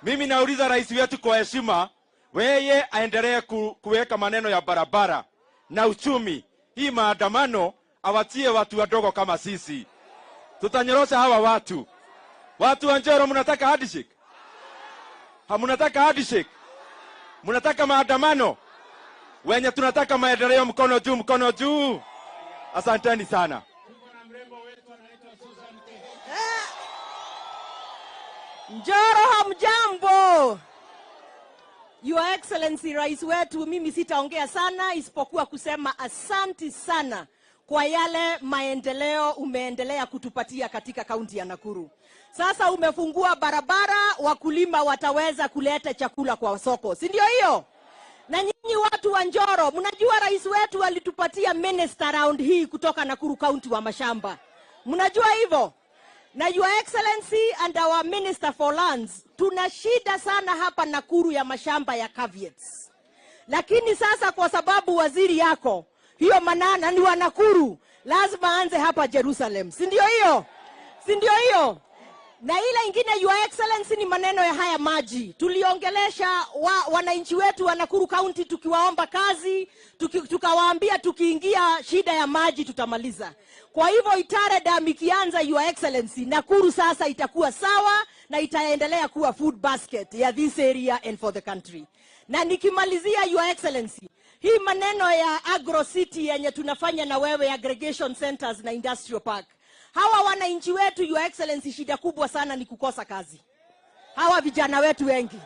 Mimi nauliza rais wetu kwa heshima, weye aendelee kuweka maneno ya barabara na uchumi. Hii maandamano awatie watu wadogo kama sisi, tutanyorosha hawa watu. Watu wa Njoro, mnataka handshake? Hamunataka handshake? Mnataka maandamano? Wenye tunataka maendeleo, mkono juu, mkono juu. Asanteni sana. Tuko na mrembo wetu anaitwa Susan Kihika. Njoro hamjambo. Your Excellency Rais wetu, mimi sitaongea sana isipokuwa kusema asanti sana kwa yale maendeleo umeendelea kutupatia katika kaunti ya Nakuru. Sasa umefungua barabara, wakulima wataweza kuleta chakula kwa soko, si ndio hiyo? Na nyinyi watu wa Njoro, mnajua rais wetu alitupatia minister round hii kutoka Nakuru County wa mashamba. Mnajua hivyo? Na Your Excellency and our Minister for Lands, tuna shida sana hapa Nakuru ya mashamba ya caveats. Lakini sasa kwa sababu waziri yako hiyo manana ni wa Nakuru, lazima aanze hapa Jerusalem, si ndio hiyo? Si ndio hiyo? Na ile ingine, Your Excellency, ni maneno ya haya maji. Tuliongelesha wananchi wetu wa Nakuru County tukiwaomba kazi, tukawaambia tukiingia shida ya maji tutamaliza. Kwa hivyo Itare Dam ikianza, Your Excellency, Nakuru sasa itakuwa sawa na itaendelea kuwa food basket ya this area and for the country. Na nikimalizia, Your Excellency, hii maneno ya Agro City yenye tunafanya na wewe, aggregation centers na industrial park. Hawa wananchi wetu, Your Excellency, shida kubwa sana ni kukosa kazi. Hawa vijana wetu wengi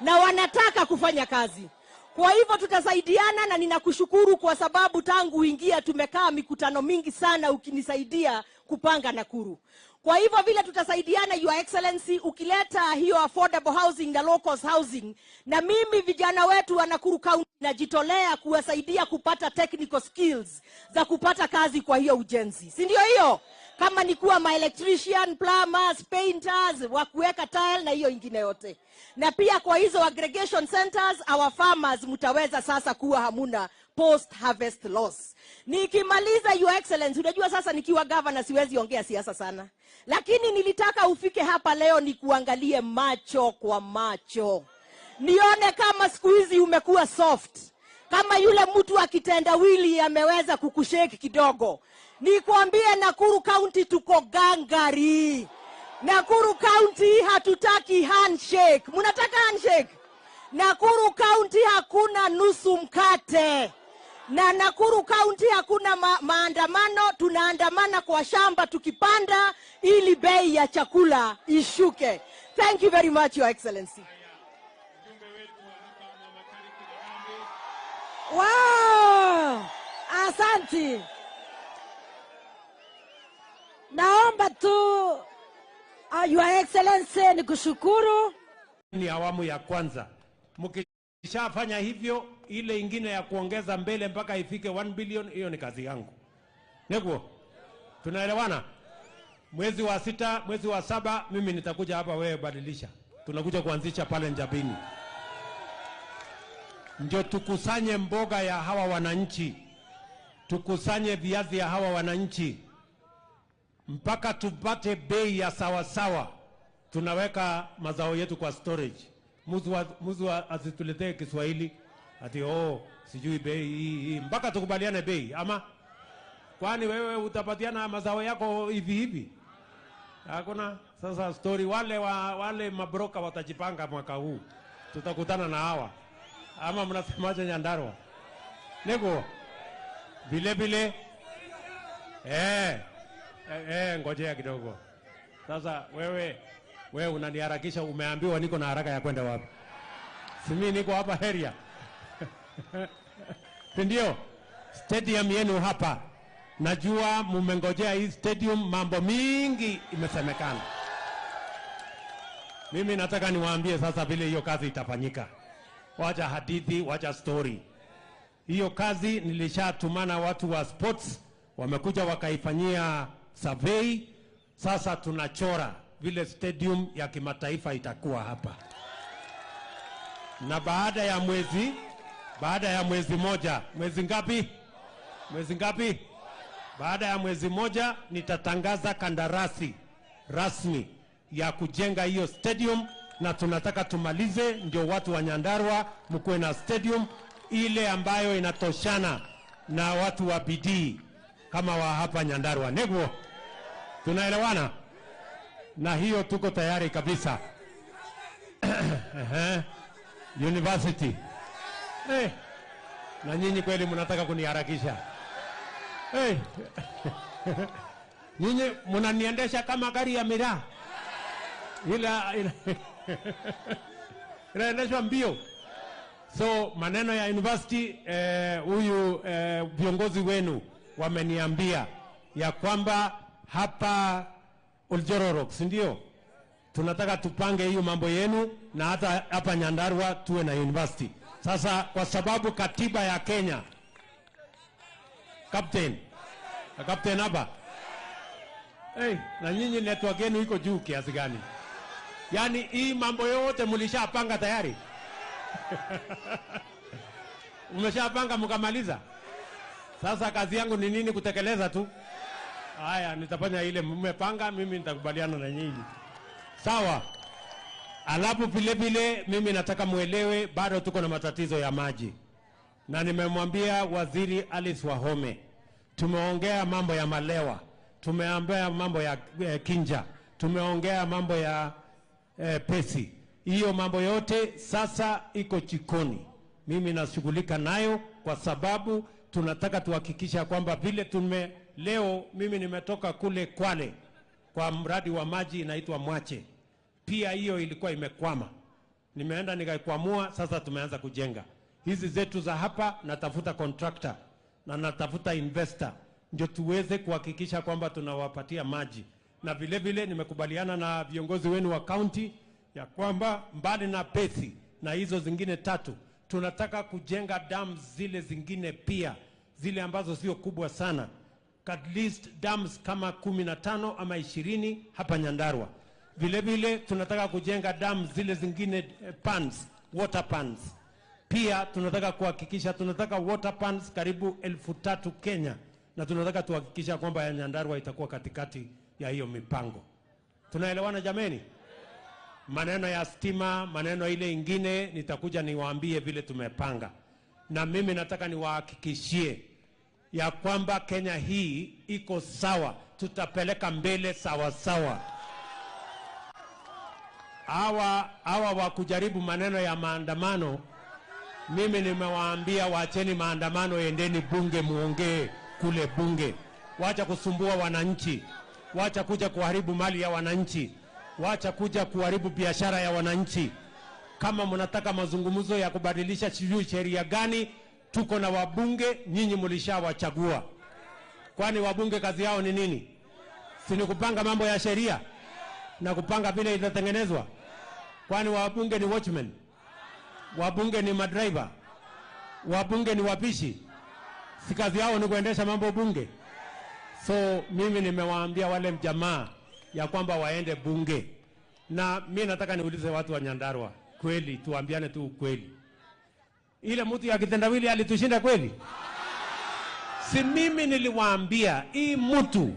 na wanataka kufanya kazi. Kwa hivyo tutasaidiana, na ninakushukuru kwa sababu tangu uingia tumekaa mikutano mingi sana ukinisaidia kupanga Nakuru. Kwa hivyo vile tutasaidiana, Your Excellency, ukileta hiyo affordable housing na low cost housing, na mimi vijana wetu wa Nakuru County najitolea kuwasaidia kupata technical skills za kupata kazi kwa hiyo ujenzi, si ndio hiyo? Kama ni kuwa ma electrician, plumbers, painters, wa kuweka tile na hiyo ingine yote. Na pia kwa hizo aggregation centers, our farmers mtaweza sasa kuwa hamuna post harvest loss. Nikimaliza, Your Excellency, unajua sasa nikiwa governor siwezi ongea siasa sana, lakini nilitaka ufike hapa leo nikuangalie macho kwa macho, nione kama siku hizi umekuwa soft, kama yule mtu akitendawili ameweza kukushake kidogo. Nikwambie Nakuru County tuko gangari. Nakuru County hatutaki handshake. Mnataka handshake? Nakuru County hakuna nusu mkate. Na Nakuru County hakuna maandamano, tunaandamana kwa shamba tukipanda ili bei ya chakula ishuke. Thank you very much, Your Excellency. Wow! Asante. Naomba tu Your Excellency nikushukuru. Ni awamu ya kwanza. Mkishafanya hivyo, ile ingine ya kuongeza mbele mpaka ifike 1 billion, hiyo ni kazi yangu. Neguo, tunaelewana? Mwezi wa 6, mwezi wa 7, mimi nitakuja hapa, wewe badilisha. Tunakuja kuanzisha pale Njabini. Ndio tukusanye mboga ya hawa wananchi. Tukusanye viazi ya hawa wananchi. Mpaka tupate bei ya sawa sawa. Tunaweka mazao yetu kwa storage. Muzu asituletee Kiswahili ati oh sijui bei hii, mpaka tukubaliane bei. Ama kwani wewe utapatiana mazao yako hivi hivi? Hakuna. Sasa story wale mabroka watajipanga mwaka huu. Tutakutana na hawa. Ama mnasemaje Nyandarua? Nego. Vile vile ngojea kidogo. Sasa wewe unaniharakisha, umeambiwa niko na haraka ya kwenda wapi? Si mimi niko hapa area. Ndio. Stadium yenu hapa. Najua mmengojea hii stadium, mambo mingi imesemekana. Mimi nataka niwaambie sasa vile hiyo kazi itafanyika. Wacha hadithi, wacha story. Hiyo kazi nilishatumana watu wa sports, wamekuja wakaifanyia survey. Sasa tunachora vile stadium ya kimataifa itakuwa hapa. Na baada ya mwezi moja, mwezi ngapi? Mwezi ngapi? Baada ya mwezi moja nitatangaza kandarasi rasmi ya kujenga hiyo stadium, na tunataka tumalize ndio watu wa Nyandarua mkuwe na stadium ile ambayo inatoshana na watu wa bidii kama wa hapa Nyandarua. Neguo, tunaelewana? Na hiyo tuko tayari kabisa. University. Hey, na nyinyi kweli mnataka kuniharakisha. Hey. Nyinyi mnaniendesha kama gari ya miraa. Ila inaendeshwa mbio. So maneno ya university, huyu viongozi wenu wameniambia ya kwamba hapa Oljororok, si ndio? Tunataka tupange hiyo mambo yenu, na hata hapa Nyandarua tuwe na university. Sasa kwa sababu katiba ya Kenya, Captain hapa. Hey, na nyinyi network yenu iko juu kiasi gani? Yaani hii mambo yote mlishapanga tayari? Umeshapanga mkamaliza? Sasa kazi yangu ni nini? Kutekeleza tu. Haya, nitafanya ile mmepanga, mimi nitakubaliana na nyinyi. Sawa. Alafu vile vile mimi nataka muelewe bado tuko na matatizo ya maji. Na nimemwambia Waziri Alice Wahome, tumeongea mambo ya Malewa, tumeongea mambo ya Kinja, tumeongea mambo ya Pesi. Hiyo mambo yote sasa iko jikoni. Mimi nashughulika nayo kwa sababu tunataka tuhakikisha kwamba vile leo mimi nimetoka kule Kwale kwa mradi wa maji inaitwa Mwache. Pia hiyo ilikuwa imekwama. Nimeenda nikaikwamua, sasa tumeanza kujenga. Hizi zetu za hapa natafuta contractor na natafuta investor ndio tuweze kuhakikisha kwamba tunawapatia maji. Na vile vile nimekubaliana na viongozi wenu wa county ya kwamba mbali na Pesi na hizo zingine tatu, tunataka kujenga dams zile zingine pia, zile ambazo sio kubwa sana. At least dams kama 15 ama 20 hapa Nyandarua. Vile vile tunataka kujenga dams zile zingine, pans, water pans. Pia tunataka kuhakikisha, tunataka water pans karibu 3,000 Kenya, na tunataka tuhakikisha kwamba ya Nyandarua itakuwa katikati ya hiyo mipango. Tunaelewana jameni? Maneno ya stima, maneno ile ingine nitakuja niwaambie vile tumepanga. Na mimi nataka niwahakikishie ya kwamba Kenya hii iko sawa, tutapeleka mbele sawa sawa. Hawa wa kujaribu maneno ya maandamano, mimi nimewaambia waacheni maandamano, endeni bunge muongee kule bunge. Wacha kusumbua wananchi, wacha kuja kuharibu mali ya wananchi, wacha kuja kuharibu biashara ya wananchi. Kama mnataka mazungumzo ya kubadilisha sijui sheria gani, tuko na wabunge, nyinyi mlishawachagua. Kwani wabunge kazi yao ni nini? Si ni kupanga mambo ya sheria na kupanga vile itatengenezwa? Kwani wabunge ni watchmen? Wabunge ni madriver? Wabunge ni wapishi? Si kazi yao ni kuendesha mambo bunge? So mimi nimewaambia wale mjamaa ya kwamba waende bunge. Na mimi nataka niulize watu wa Nyandarua, kweli tuambiane tu ukweli. Ile mtu ya kitendawili alitushinda kweli? Si mimi niliwaambia hii mtu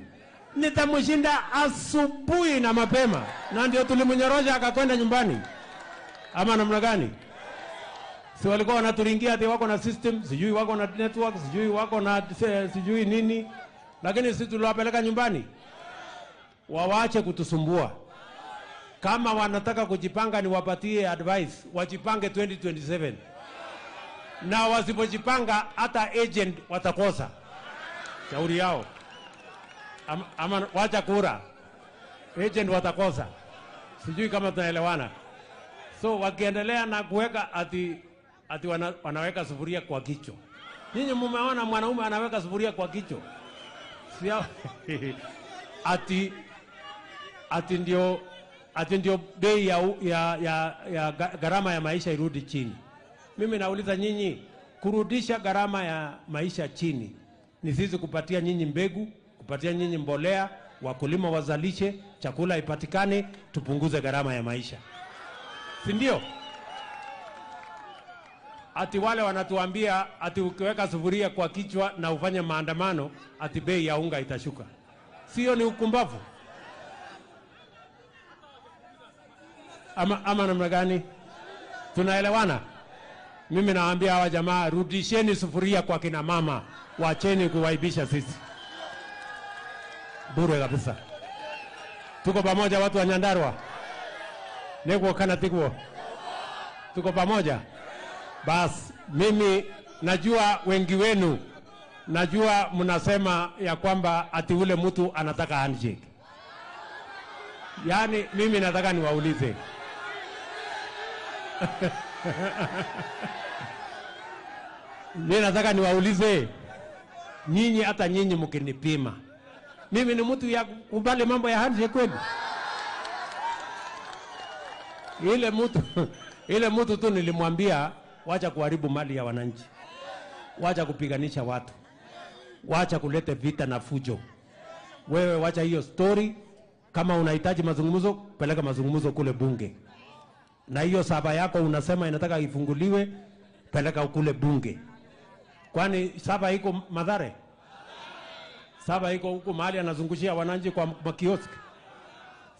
nitamshinda asubuhi na mapema, na ndio tulimnyorosha akakwenda nyumbani. Ama namna gani? Si walikuwa wanaturingia ati wako na system, sijui wako na network, sijui wako na sijui nini, lakini sisi tuliwapeleka nyumbani. Wawache kutusumbua. Kama wanataka kujipanga niwapatie advice, wajipange 2027. Na wasipojipanga hata agent watakosa. Shauri yao. Ama wacha kura. Agent watakosa. Sijui kama tunaelewana. So wakiendelea na kuweka ati wanaweka sufuria kwa kichwa. Nyinyi mumeona mwanaume anaweka sufuria kwa kichwa? Sio ati ndio bei ya gharama ya maisha irudi chini. Mimi nauliza nyinyi, kurudisha gharama ya maisha chini ni sisi kupatia nyinyi mbegu, kupatia nyinyi mbolea, wakulima wazalishe, chakula ipatikane, tupunguze gharama ya maisha. Si ndio? Ati wale wanatuambia ati ukiweka sufuria kwa kichwa na ufanye maandamano ati bei ya unga itashuka. Sio ni ukumbavu? Ama namna gani? Tunaelewana? Mimi naambia hawa jamaa, rudisheni sufuria kwa kina mama, waacheni kuwaibisha sisi. Bure kabisa. Tuko pamoja watu wa Nyandarua? Nikuo kana tikuo? Tuko pamoja? Bas, mimi najua wengi wenu, najua mnasema ya kwamba ati ule mtu anataka handshake. Yaani mimi nataka niwaulize. Mimi nataka niwaulize nyinyi, hata nyinyi mkinipima, mimi ni mtu ya kubali mambo ya handshake kweli? Ile mtu tu nilimwambia wacha kuharibu mali ya wananchi, wacha kupiganisha watu, wacha kulete vita na fujo. Wewe wacha hiyo story. Kama unahitaji mazungumzo, peleka mazungumzo kule bunge. Na hiyo saba yako unasema inataka ifunguliwe, peleka kule bunge. Kwani saba iko Mathare? Saba iko huko mahali anazungushia wananchi kwa makioski.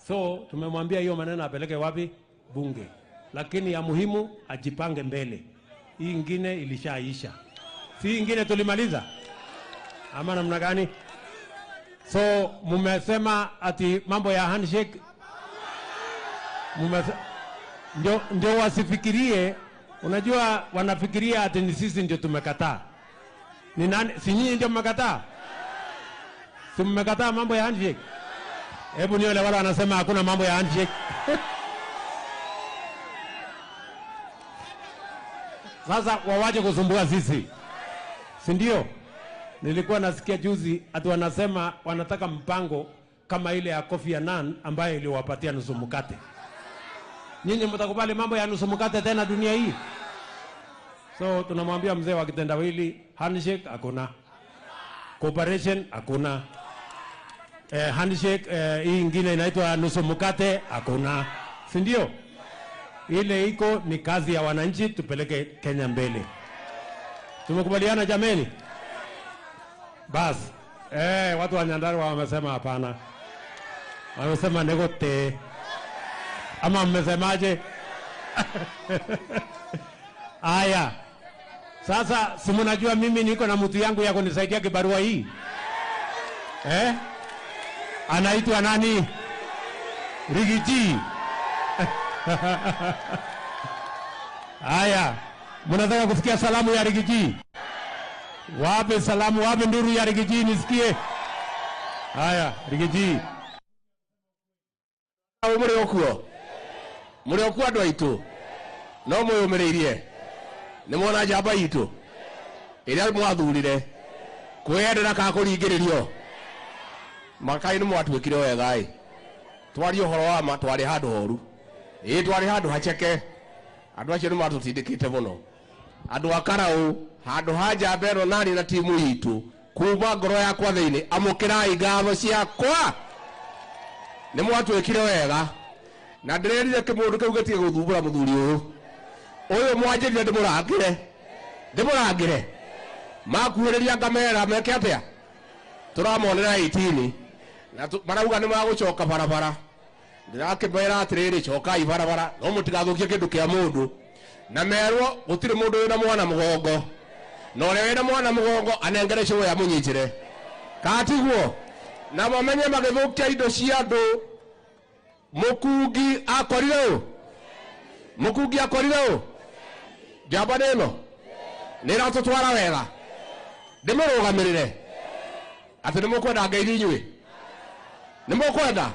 So tumemwambia hiyo maneno apeleke wapi? Bunge. Lakini ya muhimu ajipange mbele. Hii ingine ilishaisha. Si ingine tulimaliza? Ama namna gani? So mumesema ati mambo ya handshake, ndio wasifikirie. Unajua wanafikiria ati ni sisi ndio tumekataa. Ni nani? Si nyinyi ndio mmekataa? Si mmekataa mambo ya handshake? Hebu nione wale wanasema hakuna mambo ya handshake. Sasa wawache kusumbua sisi. Si ndio? Nilikuwa nasikia juzi ati wanasema wanataka mpango kama ile ya Kofi Annan ambayo iliwapatia nusu mkate. Nyinyi mtakubali mambo ya nusu mkate tena dunia hii? So tunamwambia mzee wa kitendawili, handshake hakuna, cooperation hakuna, handshake hii ingine inaitwa nusu mkate hakuna. Si ndio? Ile iko ni kazi ya wananchi, tupeleke Kenya mbele. Tumekubaliana jameni? Bas, watu wa Nyandarua wamesema hapana. Wamesema negote. Ama mmesemaje? Aya. Sasa si mnajua mimi niko na mtu yangu ya kunisaidia kibarua hii. Anaitwa nani? Rigiji. Aya, mnataka kusikia salamu ya Rigiji? Wape salamu, wape nduru ya Rigiji nisikie. Aya, Rigiji. Muri okuo. Muri okuo andu aitu. No mwiyumiriirie. Ni mwona njamba itu. Iria mwathurire. Kwiyendera ka kuringiririo. Makai ni mwatuikire wega i. Twarie uhoro wa ma twari handu horu. Ii twari handu hacheke. Andu acio ni matutindikite muno. Andu a Karau handu ha njamba ĩno nani na timu itu kuma ngoro yakwa thiini amukirai ngatho ciakwa. Ni mwatuikire wega. Na ndirerire kimundu kiu gitige guthumbura muthuri uyu. Uyu mwanjirire ndimurangire. Ndimurangire. Makuhiriria ngamera meke atia? Turamonera 18. Na marauga ni magucoka barabara. Ndirakimera atiriri cokai barabara no mutigathukie kindu kia mundu. Na merwo gutiri mundu wina mwana mugongo. Na uria wina mwana mugongo anengere cũũ ya munyitire. Katiguo na mamenye magithukia indo cia andu. Mukungi akorire u. Mukungi akorire u. Njamba nĩ ĩno nĩ ĩratũtwara wega. Ndĩmũrũgamĩrĩre. Atĩ nĩ mũkwenda ngeithi inyuĩ? Nĩ mũkwenda?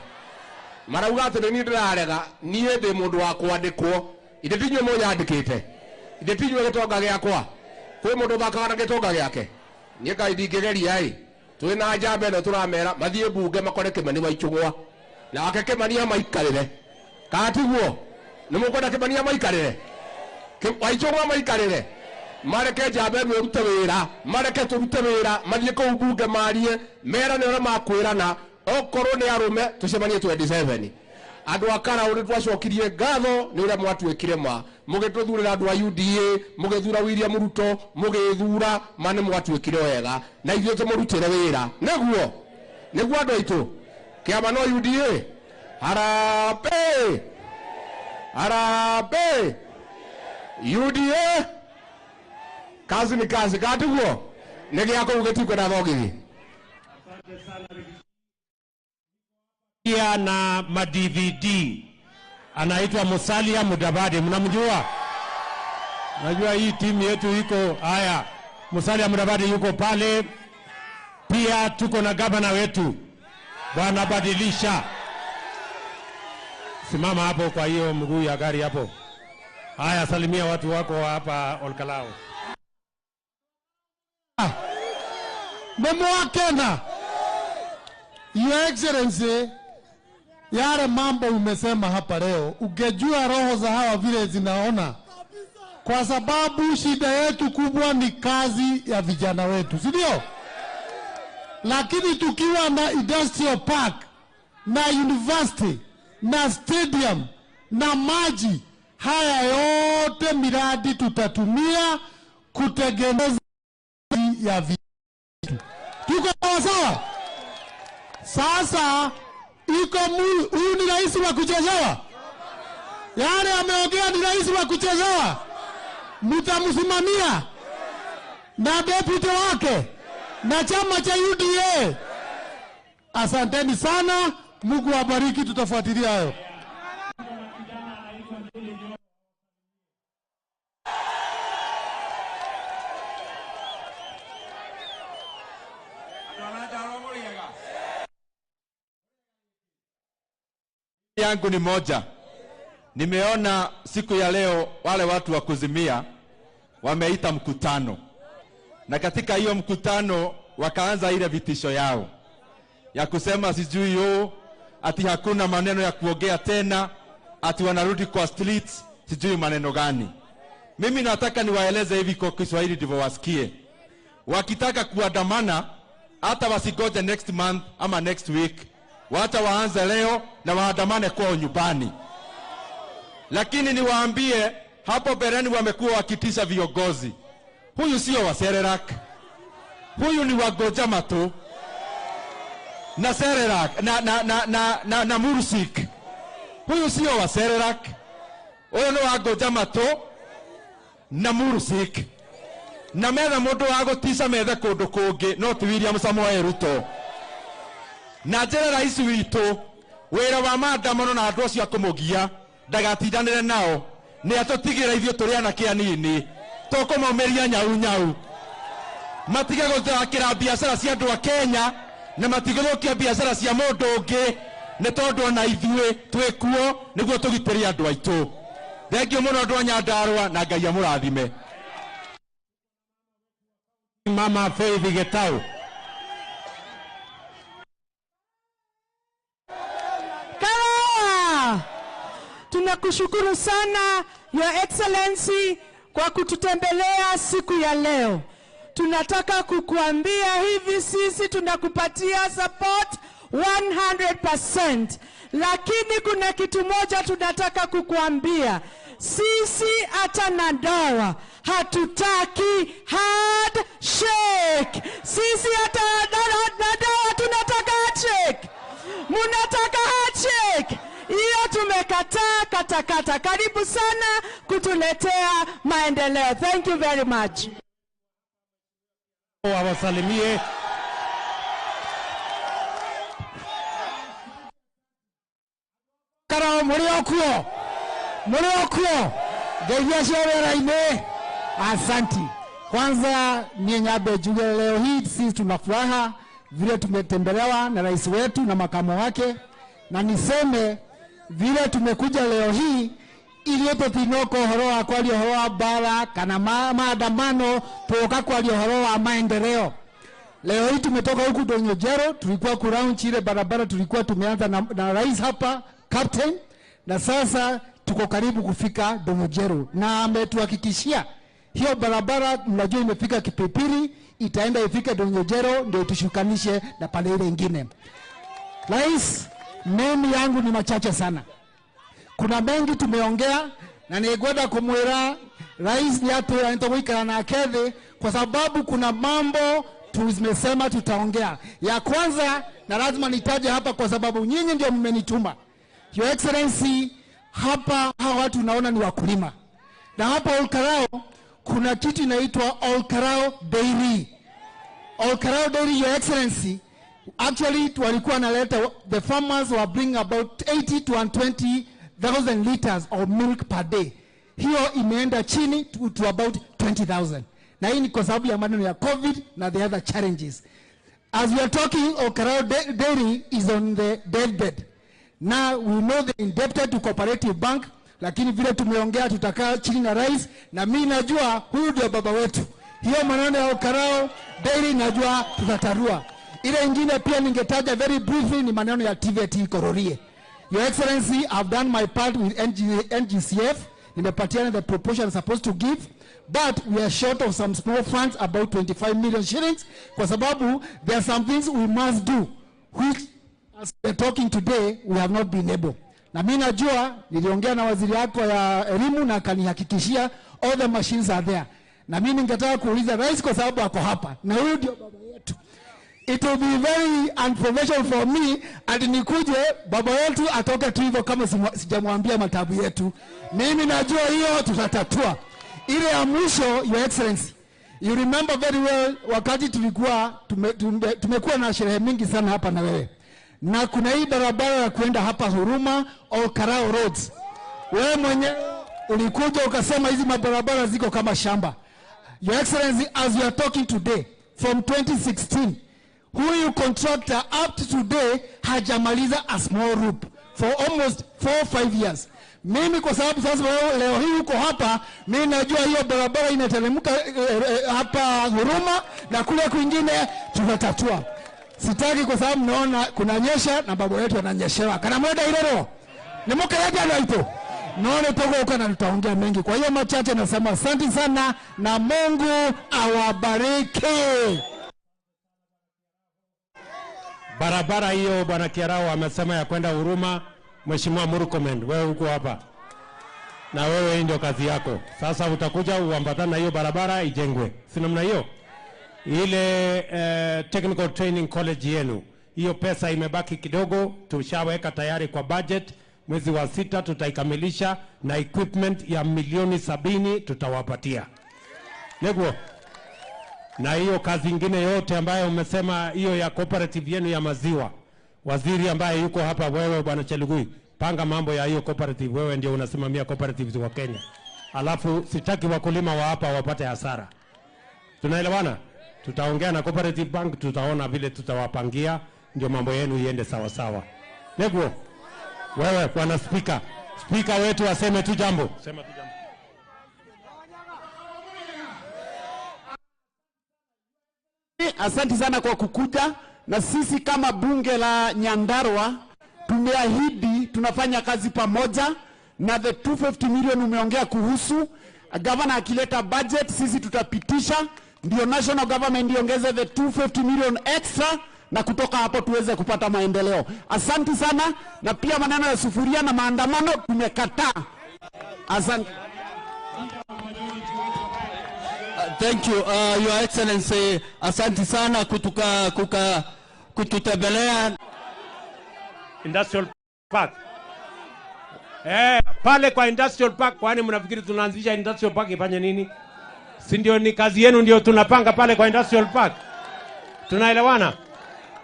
Marauga atĩ nĩ niĩ ndĩrarega, niĩ ndĩ mũndũ wa kwandĩkwo. Ithe ti inyuĩ mũnyandĩkĩte. Ithe ti inyuĩ gĩtonga gĩakwa. Kwĩ mũndũ ũthakaga na gĩtonga gĩake? Niĩ Ngai ndingĩgeria ĩ. Twĩ na njamba ĩno tũramera mathiĩ mbunge makore Kĩmani wa Ichung'wa. Nake Kĩmani amaikarĩre. Kana tiguo? Nĩ mũkwenda Kĩmani amaikarĩre? Wa Ichung'wa amaikarĩre? Mareke njamba ĩno ĩrute wĩra, mareke tũrute wĩra, mathiĩ kũu mbunge marie, merane ũrĩa makwĩrana, okorwo nĩ arũme tũcemanie 27. Andũ a Karau nĩ twacokirie ngatho nĩ ũrĩa mwatuĩkire ma. Mũgĩtũthurĩra andũ a UDA, mũgĩthura William Ruto, mũgĩthura ma nĩ mwatuĩkire wega. Na ithuĩ tũmũrutĩre wĩra. Nĩguo? Nĩguo andũ aitũ? Kĩama no UDA? Harambee! Harambee! UDA? Kazi ni kazi, katiguo? Nĩ gĩa kũu gĩtikwenda thogithi. Pia na ma DVD anaitwa Musalia Mudavadi, mnamjua? Najua hii timu yetu iko haya. Musalia Mudavadi yuko pale. Pia tuko na gavana wetu Bwana Badilisha. Simama hapo kwa hiyo mguu ya gari hapo. Haya, salimia watu wako hapa Olkalou. Mmewa Your Excellency, yale mambo umesema hapa leo, ungejua roho za hawa vile zinaona. Kwa sababu shida yetu kubwa ni kazi ya vijana wetu, si ndio? Lakini tukiwa na industrial park, na university, na stadium, na maji, haya yote miradi tutatumia kutengeneza ya vijana. Tuko sawa? Sasa iko huyu ni rais wa kuchezewa? Yale ameongea ni rais wa kuchezewa? Mtamsimamia na deputy wake na chama cha UDA. Asanteni sana, Mungu awabariki, tutafuatilia hayo. Yangu ni moja. Nimeona siku ya leo wale watu wa kuzimia wameita mkutano. Na katika hiyo mkutano wakaanza ile vitisho yao ya kusema sijui yo, ati hakuna maneno ya kuongea tena, ati wanarudi kwa streets, sijui maneno gani. Mimi nataka niwaeleze hivi kwa Kiswahili ndivyo wasikie. Wakitaka kuandamana hata wasigoje next month ama next week. Wacha waanze leo na waandamane kwao nyumbani. Lakini niwaambie, hapo bereni wamekuwa wakitisha viongozi. Huyu sio wa Serelak. Huyu ni wa Gojama tu. Na Serelak na Mursik. Huyu sio wa Serelak. Huyu ni wa Gojama tu na Mursik. Na metha mundu wa gutica methe kundu kungi no ti William Samoei Ruto. Na njira rais witu wira wa maandamano na andu acio akumugia ndagatindanire nao, ni atutigira ithuĩ tũrĩ anake anini tũkũmaumĩria nyau nyau. Matige gũthakĩra biacara cia andũ a Kenya na matigũthũkia biacara cia mũndũ ũngĩ, nĩ tondũ ona ithuĩ twĩ kuo nĩguo tũgitĩre andũ aitũ. Thengiũ mũno andũ a Nyandarũa, na Ngai amũrathime. Mama Faith Gitau. Karawa! Tunakushukuru sana Your Excellency kwa kututembelea siku ya leo. Tunataka kukuambia hivi, sisi tunakupatia support 100%. Lakini kuna kitu moja tunataka kukuambia. Sisi hata na dawa hatutaki handshake. Sisi hata na dawa tunataka handshake. Munataka handshake. Hiyo tumekataa katakata. Karibu sana kutuletea maendeleo. Thank you very much. Wawasalimie. Karao muri okuo. Muri okuo. Ngeithia cia wĩra-inĩ. Asanti. Kwanza niĩ nyambe njuge leo hii sisi tuna furaha vile tumetembelewa na rais wetu na makamo wake, na niseme vile tumekuja leo hii ili tũtinoka ũhoro wa kwaria ũhoro wa mbara kana maandamano, tuoka kwaria ũhoro wa maendeleo. Leo hii tumetoka huku Ndonyo-Njeru, tulikuwa kulaunch ile barabara tulikuwa tumeanza na rais hapa captain, na sasa tuko karibu kufika Ndonyo-Njeru, na ametuhakikishia hiyo barabara mnajua imefika Kipipiri, itaenda ifike Ndonyo-Njeru ndio tushukanishe na pale ile ingine. Rais, mimi yangu ni machache sana. Kuna mengi tumeongea na ningwenda kumwira rais ni atwira nitũgũikara nake thĩ, kwa sababu kuna mambo tumesema tutaongea. Ya kwanza, na lazima nitaje hapa kwa sababu nyinyi ndio mmenituma. Your Excellency, hapa hawa watu naona ni wakulima. Na hapa Olkarao kuna kitu inaitwa Olkarao Dairy. Olkarao Dairy, Your Excellency, actually walikuwa wanaleta, the farmers were bringing about 80 to 120,000 liters of milk per day. Hiyo imeenda chini to about 20,000. Na hii ni kwa sababu ya maneno ya COVID na the other challenges. As we are talking, Olkarao Dairy is on the deathbed. Now we know they indebted to Cooperative Bank, lakini vile tumeongea tutakaa chini na rais, na mimi najua huyu ndio baba wetu. Hiyo maneno ya Olkarao Dairy najua tutatarua. Ile ingine pia ningetaja very briefly ni maneno ya TVET Kororie. Your Excellency, I've done my part with NGCF. Nimepatiana the proportion I'm supposed to give, but we are short of some small funds, about 25 million shillings, kwa sababu there are some things we must do, which as we are talking today, we have not been able. Na mimi najua, niliongea na waziri yako ya elimu na akanihakikishia all the machines are there. Na mimi ningetaka kuuliza rais kwa sababu ako hapa, na huyu ndio baba yetu. It will be very unprofessional for me and nikuje baba yetu atoke tu hivyo kama sijamwambia matabu yetu. Mimi najua hiyo tutatatua. Ile ya mwisho, Your Excellency, you remember very well wakati tulikuwa tumekuwa na sherehe mingi sana hapa na wewe. Na kuna hii barabara ya kuenda hapa Huruma Olkarao Roads. Wewe mwenyewe ulikuja ukasema hizi mabarabara ziko kama shamba. Your Excellency, as we are talking today, from 2016, huyu contractor up to today hajamaliza a small roop for almost 4 or 5 years. Mimi kwa sababu sasa leo hii uko hapa, mimi najua hiyo barabara inateremka hapa Huruma na kule kwingine tutatatua. Sitaki kwa sababu naona kunanyesha na baba yetu ananyeshewa. Kana mwenda ilero. Ni mke yake anaito. Naona toka huko na tutaongea mengi. Kwa hiyo machache nasema asante sana na Mungu awabariki. Barabara hiyo Bwana Kiarao amesema ya kwenda Huruma. Mheshimiwa Murkomen, wewe uko hapa. Na wewe hii ndio kazi yako. Sasa utakuja uambatane na hiyo barabara ijengwe. Si namna hiyo? Ile Technical Training College yenu, hiyo pesa imebaki kidogo, tushaweka tayari kwa budget. Mwezi wa 6 tutaikamilisha na equipment ya milioni 70 tutawapatia. Neguo. Na hiyo kazi ingine yote ambayo umesema hiyo ya cooperative yenu ya maziwa, waziri ambaye yuko hapa, wewe bwana Chelugui, panga mambo ya hiyo cooperative, wewe ndio unasimamia cooperatives wa Kenya. Alafu sitaki wakulima wa hapa wapate hasara. Tunaelewana? Tutaongea na Cooperative Bank, tutaona vile tutawapangia ndio mambo yenu iende sawa sawa. Neguo. Wewe bwana speaker, speaker wetu aseme tu jambo. Sema tu jambo. Asante sana kwa kukuja, na sisi kama bunge la Nyandarua tumeahidi tunafanya kazi pamoja, na the 250 million umeongea kuhusu, governor akileta budget sisi tutapitisha, ndio national government iongeze the 250 million extra, na kutoka hapo tuweze kupata maendeleo. Asante sana, na pia maneno ya sufuria na maandamano tumekataa. Asante. Thank you, Your Excellency. Asante sana kututembelea. Industrial Park. Pale kwa Industrial Park, kwani mnafikiri tunaanzisha Industrial Park ifanye nini? Si ndio ni kazi yenu ndio tunapanga pale kwa Industrial Park. Tunaelewana?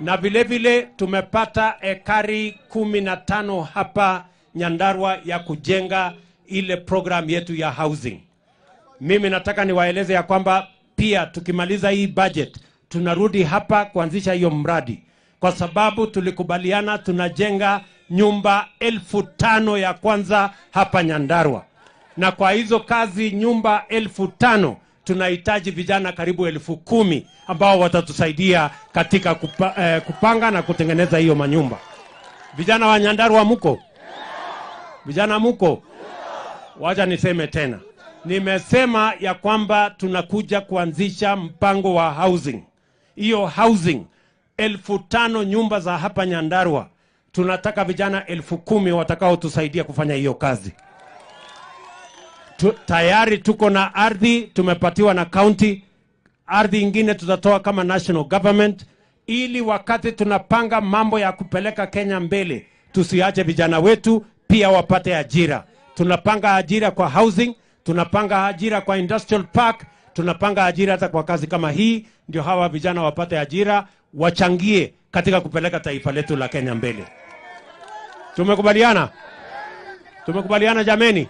Na vile vile tumepata ekari 15 hapa Nyandarua ya kujenga ile program yetu ya housing. Mimi nataka niwaeleze ya kwamba pia tukimaliza hii budget tunarudi hapa kuanzisha hiyo mradi, kwa sababu tulikubaliana tunajenga nyumba 5,000 ya kwanza hapa Nyandarua. Na kwa hizo kazi nyumba 5,000 tunahitaji vijana karibu 10,000 ambao watatusaidia katika kupanga na kutengeneza hiyo manyumba. Vijana wa Nyandarua muko? Vijana muko? Wacha niseme tena. Nimesema ya kwamba tunakuja kuanzisha mpango wa housing. Hiyo housing 5,000 nyumba za hapa Nyandarua, tunataka vijana 10,000 watakao tusaidia kufanya hiyo kazi. Tayari tuko na ardhi, tumepatiwa na county. Ardhi ingine tutatoa kama national government, ili wakati tunapanga mambo ya kupeleka Kenya mbele, tusiache vijana wetu pia wapate ajira. Tunapanga ajira kwa housing, tunapanga ajira kwa industrial park, tunapanga ajira hata kwa kazi kama hii, ndio hawa vijana wapate ajira, wachangie katika kupeleka taifa letu la Kenya mbele. Tumekubaliana? Tumekubaliana jameni?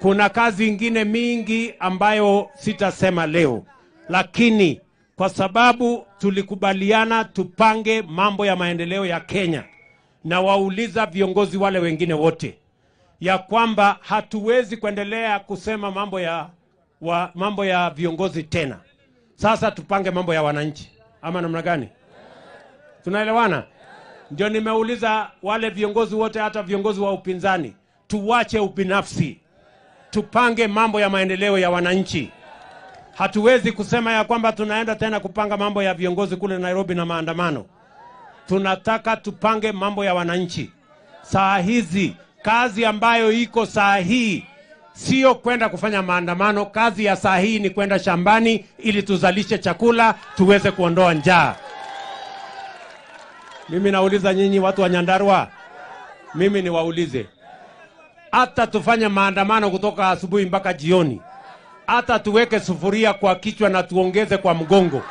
Kuna kazi ingine mingi ambayo sitasema leo, lakini kwa sababu tulikubaliana tupange mambo ya maendeleo ya Kenya, na wauliza viongozi wale wengine wote ya kwamba hatuwezi kuendelea kusema mambo ya viongozi tena. Sasa tupange mambo ya wananchi, ama namna gani? Tunaelewana? Ndio nimeuliza wale viongozi wote, hata viongozi wa upinzani, tuwache ubinafsi, tupange mambo ya maendeleo ya wananchi. Hatuwezi kusema ya kwamba tunaenda tena kupanga mambo ya viongozi kule Nairobi na maandamano. Tunataka tupange mambo ya wananchi. Saa hizi kazi ambayo iko saa hii sio kwenda kufanya maandamano. Kazi ya saa hii ni kwenda shambani ili tuzalishe chakula, tuweze kuondoa njaa. Mimi nauliza nyinyi watu wa Nyandarua, mimi niwaulize, hata tufanye maandamano kutoka asubuhi mpaka jioni, hata tuweke sufuria kwa kichwa na tuongeze kwa mgongo,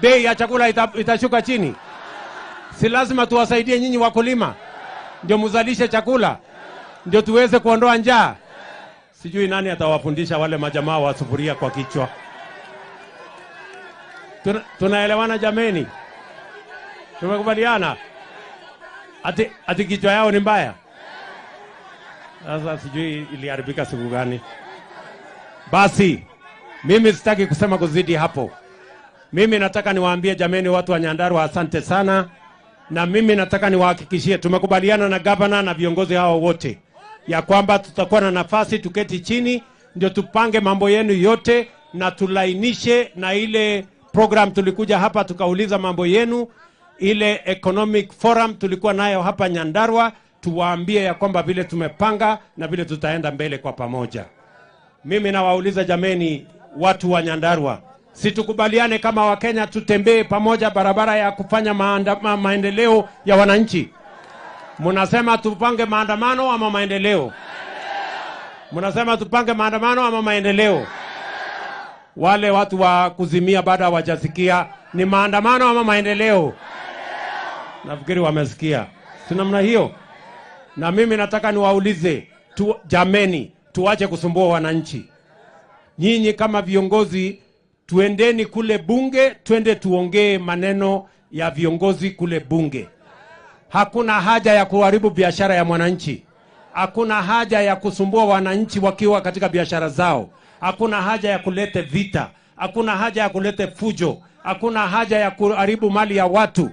bei ya chakula itashuka chini? Si lazima tuwasaidie nyinyi wakulima ndio muzalishe chakula, ndio tuweze kuondoa njaa? Sijui nani atawafundisha wale majamaa wa sufuria kwa kichwa. Tunaelewana jameni? Tumekubaliana? Ati kichwa yao ni mbaya? Sasa sijui iliharibika siku gani. Basi mimi sitaki kusema kuzidi hapo. Mimi nataka niwaambie jameni, watu wa Nyandarua, asante sana. Na mimi nataka niwahakikishie, tumekubaliana na governor na viongozi hao wote ya kwamba tutakuwa na nafasi tuketi chini ndio tupange mambo yenu yote na tulainishe na ile program tulikuja hapa tukauliza mambo yenu, ile economic forum tulikuwa nayo hapa Nyandarua, tuwaambie ya kwamba vile tumepanga na vile tutaenda mbele kwa pamoja. Mimi nawauliza jameni, watu wa Nyandarua, si tukubaliane kama Wakenya tutembee pamoja barabara ya kufanya maendeleo ya wananchi? Mnasema tupange maandamano ama maendeleo? Mnasema tupange maandamano ama maendeleo? Wale watu wa kuzimia baada hawajasikia ni maandamano ama maendeleo? Nafikiri wamesikia. Si namna hiyo? Na mimi nataka niwaulize jameni, tuache kusumbua wananchi. Nyinyi kama viongozi, tuendeni kule bunge, twende tuongee maneno ya viongozi kule bunge. Hakuna haja ya kuharibu biashara ya mwananchi. Hakuna haja ya kusumbua wananchi wakiwa katika biashara zao. Hakuna haja ya kulete vita. Hakuna haja ya kulete fujo. Hakuna haja ya kuharibu mali ya watu.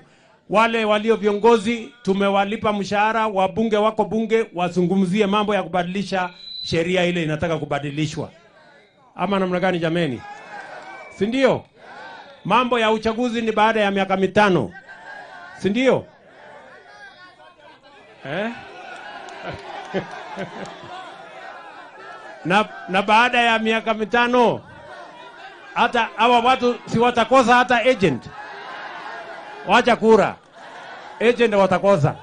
Wale walio viongozi tumewalipa mshahara, wabunge wako bunge wazungumzie mambo ya kubadilisha sheria ile inataka kubadilishwa. Ama namna gani jameni? Si ndio? Mambo ya uchaguzi ni baada ya miaka 5. Si ndio? Eh? Na baada ya miaka 5 hata hawa watu si watakosa hata agent. Wacha kura. Agent watakosa.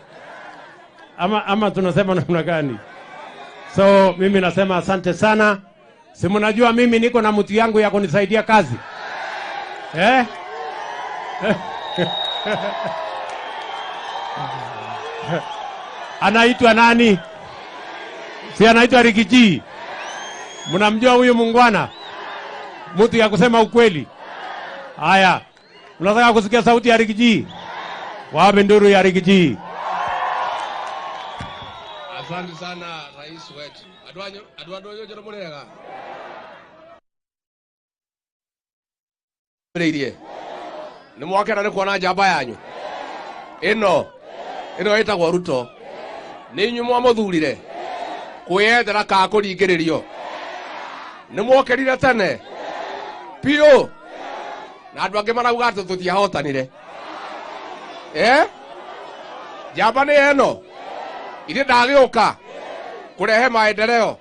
Ama tunasema namna gani? So mimi nasema asante sana. Si mnajua mimi niko na mtu yangu ya kunisaidia kazi. Eh? Anaitwa nani? Si anaitwa Rigiji. Mnamjua huyu mungwana? Mtu ya kusema ukweli. Haya. Mnataka kusikia sauti ya Rigiji? Wape nduru ya Rigiji. Asante sana rais wetu. Adwanyo jero murega. Reirie. Ni mwakera ni kuona njamba yanyu. Ino ĩtagwo Ruto. Nĩ inyuĩ mwamuthurire kwĩyethera ka kũringĩrĩrio. Nĩ mwokĩrire tene biũ. Na andũ angĩ marauga atĩ tũtiahotanire. Eh? Njamba nĩ ĩno. Ithe ndagĩũka kurehe maendeleo.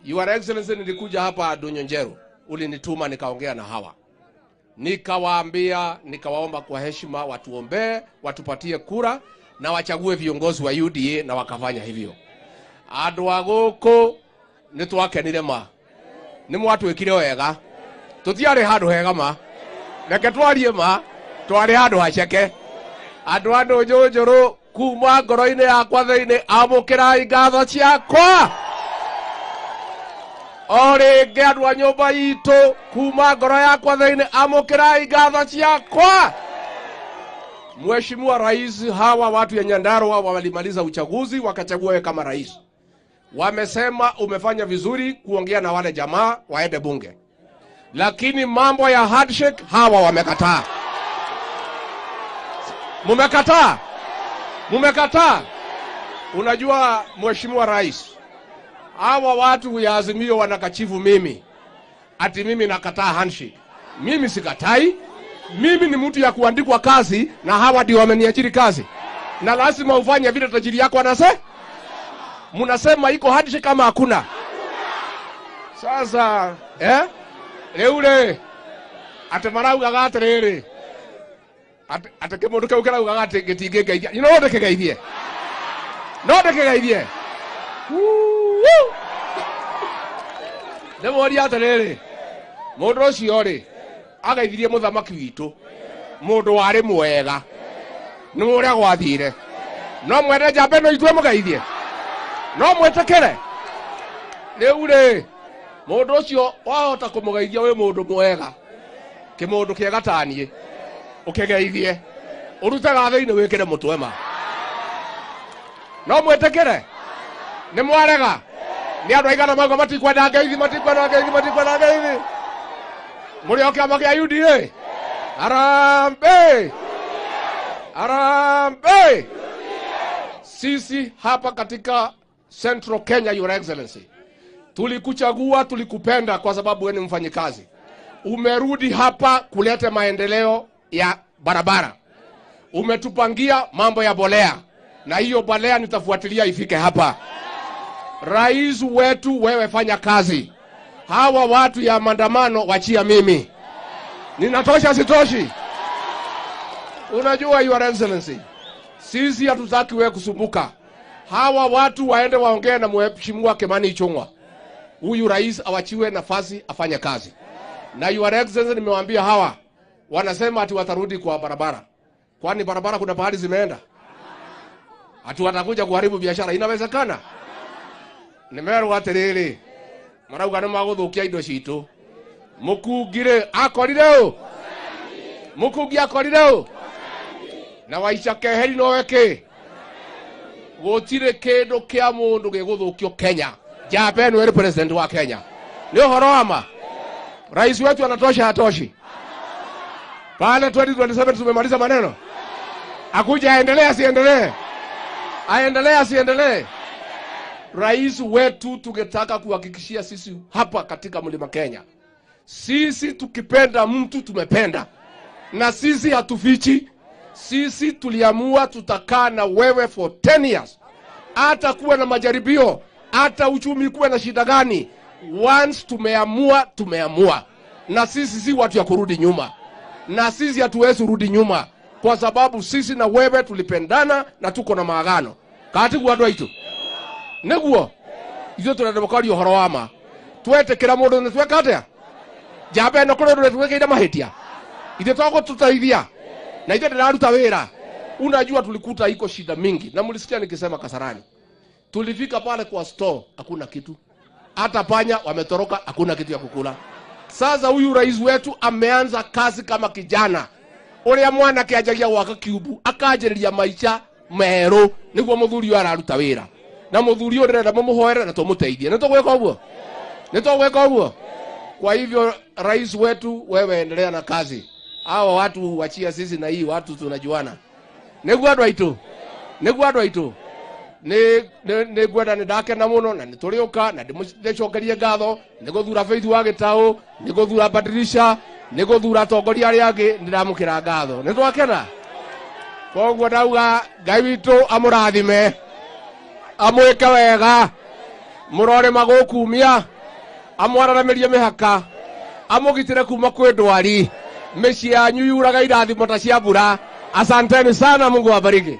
Your Excellency, nilikuja hapa Ndunyu Njeru, ulinituma nikaongea na hawa. Nikawaambia, nikawaomba kwa heshima watuombee, watupatie kura na wachague viongozi wa UDA, na wakafanya hivyo. Andũ a gũkũ nĩ twakenire ma. Nĩ mwatwĩkire wega. Tũtiarĩ handũ hega ma. Reke twarie ma, twarĩ handũ haceke. Andũ a Ndũnyũ Njũrũ kuma ngoro-inĩ yakwa thĩinĩ, amũkĩrai ngatho ciakwa. O rĩngĩ andũ a nyũmba itũ kuma ngoro yakwa thĩinĩ, amũkĩrai ngatho ciakwa. Mheshimiwa Rais, hawa watu ya Nyandarua walimaliza uchaguzi wakachagua wewe kama rais. Wamesema umefanya vizuri kuongea na wale jamaa waende bunge. Lakini mambo ya handshake hawa wamekataa. Mumekataa. Mumekataa. Unajua Mheshimiwa Rais, hawa watu ya Azimio wanakachifu mimi. Ati mimi nakataa handshake. Mimi sikatai. Mimi ni mtu ya kuandikwa kazi na hawa ndio wameniajiri kazi. Na lazima ufanye vile tajiri yako anasema. Mnasema iko handshake kama hakuna. Sasa Reure ate maraugaga atiriri. Ate kimundu kiu kiraugaga ati gitingĩngeithia. You know ndĩkĩgeithie. No ndĩkĩgeithie. Ndĩmũrie atĩrĩrĩ, mũndũ ũcio rĩ ageithirie mũthamaki witũ, mũndũ warĩ mwega, nĩ ũrĩa gwathire. No mwende njamba ĩno itue mũgeithie, no mwĩtĩkĩre. Rĩu rĩ, mũndũ ũcio wahota kũmũgeithia wĩ mũndũ mwega, kĩmũndũ kĩega ta niĩ, ũkĩgeithie, ũrute gathĩ-inĩ wĩkĩre mũtwe ma. No mwĩtĩkĩre? Nĩ mwarega? Nĩ andũ aigana mauga matikwenda ngeithi, matikwenda ngeithi, matikwenda ngeithi. Mũrĩ o kĩama kĩa UDA? Harambee! Harambee! Sisi hapa katika Central Kenya, Your Excellency, tulikuchagua, tulikupenda kwa sababu wewe ni mfanyikazi. Umerudi hapa kuleta maendeleo ya barabara. Umetupangia mambo ya bolea. Na hiyo balea nitafuatilia ifike hapa. Rais wetu, wewe fanya kazi. Hawa watu ya maandamano wachia mimi. Ninatosha sitoshi? Unajua Your Excellency, sisi hatutaki wewe kusumbuka. Hawa watu waende waongee na Mheshimiwa Kimani Ichung'wa. Huyu rais awachiwe nafasi afanye kazi. Na Your Excellency, nimewaambia hawa wanasema ati watarudi kwa barabara. Kwani barabara kuna pahali zimeenda? Ati watakuja kuharibu biashara, inawezekana? Nimerwo atiriri, marauga ni maguthukia indo citu. Mukungire akorire u? Mukungi akorire u? Na waica keheri nowe ki? Gutire kindu kia mundu giguthukio Kenya. Njamba ĩno ĩrĩ president wa Kenya. Ni ũhoro wa ma? Rais wetu anatosha hatoshi? Pale 2027 tumemaliza maneno. Akuja aendelee asiendelee? Aendelee asiendelee? Rais wetu tungetaka kuhakikishia sisi hapa katika Mlima Kenya, sisi tukipenda mtu tumependa, na sisi hatufichi. Sisi tuliamua tutakaa na wewe for 10 years. Hata kuwe na majaribio, hata uchumi kuwe na shida gani, once tumeamua, tumeamua. Na sisi si watu ya kurudi nyuma. Na sisi hatuwezi kurudi nyuma, kwa sababu sisi na wewe tulipendana na tuko na maagano. Kati kwa andũ aitũ. Nĩguo ithuĩ tũrenda mũkaria ũhoro wa ma. Twetĩkĩra mũndũ nĩ tweka atĩa? Njamba ĩno kũrĩ ũndũ twĩkĩire mahĩtia. Ithuĩ twagũtũteithia. Na ithuĩ ndĩraruta wĩra. Unajua tulikuta iko shida mingi, na mlisikia nikisema Kasarani. Tulifika pale kwa store hakuna kitu. Hata panya wametoroka, hakuna kitu ya kukula. Sasa huyu rais wetu ameanza kazi kama kijana. Uria mwanake anjagia gwaka kiubu, akanjĩrĩria maica merũ nĩguo mũthuri ũyũ araruta wĩra. Na mũthuri ũyũ ndĩrenda mũmũhoere na tũmũteithie. Nĩ tũgwĩka ũguo? Nĩ tũgwĩka ũguo? Kwa hivyo rais wetu, wewe endelea na kazi. Hawa watu wachia sisi na hii watu tunajuana. Nĩguo andũ aitũ? Nĩguo andũ aitũ? Nĩ ngwenda nĩ ndakena mũno na nĩ tũrĩũka na ndĩcokerie ngatho nĩ gũthura Faith wa Gĩtaũ, nĩ gũthura Badirisha, nĩ gũthura atongoria arĩa angĩ, nĩ ndamũkĩra ngatho. Nĩ twakena? Koguo ndauga Ngai witũ amũrathime, amwĩke wega, mũrore magũkumia, amwararamĩrie mĩhaka, amũgitĩre kuma kwĩ ndwari, mĩciĩ yanyu yuraga irathimo ta cia mbura. Asanteni sana, Mungu awabariki.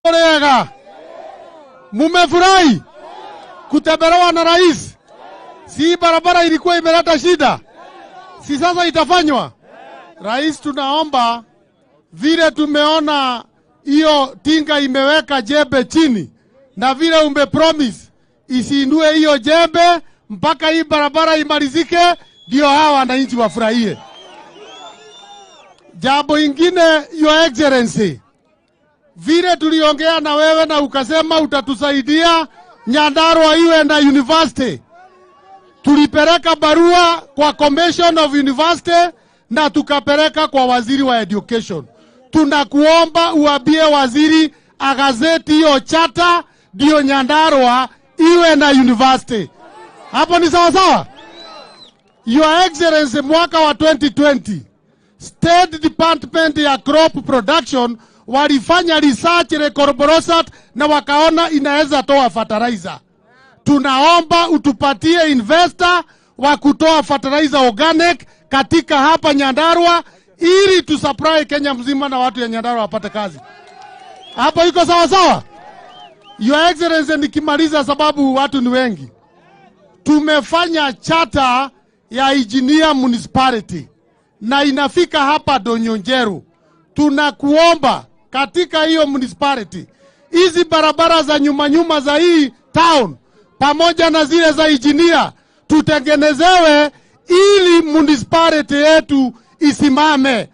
Orega, mumefurahi kutembelewa na rais? Si barabara ilikuwa imeleta shida, si sasa itafanywa? Rais, tunaomba vile tumeona hiyo tinga imeweka jembe chini, na vile umepromise isiindue hiyo jembe mpaka hii barabara imalizike, ndio hawa wananchi wafurahie. Jambo ingine, Your Excellency, vile tuliongea na wewe na ukasema utatusaidia Nyandarua iwe na university, tulipeleka barua kwa Commission of University na tukapeleka kwa waziri wa education. Tunakuomba uambie waziri agazeti hiyo chata ndio Nyandarua iwe na university. Hapo ni sawa sawa? Your Excellency, mwaka wa 2020 State Department ya Crop Production walifanya research Recorborosat na wakaona inaweza toa fertilizer. Tunaomba utupatie investor wa kutoa fertilizer organic katika hapa Nyandarua ili tusupply Kenya mzima na watu ya Nyandarua wapate kazi. Hapo iko sawa sawa? Your Excellency, nikimaliza sababu watu ni wengi. Tumefanya charter ya Engineer Municipality na inafika hapa Donyonjeru. Tunakuomba katika hiyo municipality, hizi barabara za nyuma nyuma za hii town pamoja na zile za Engineer tutengenezewe ili municipality yetu isimame.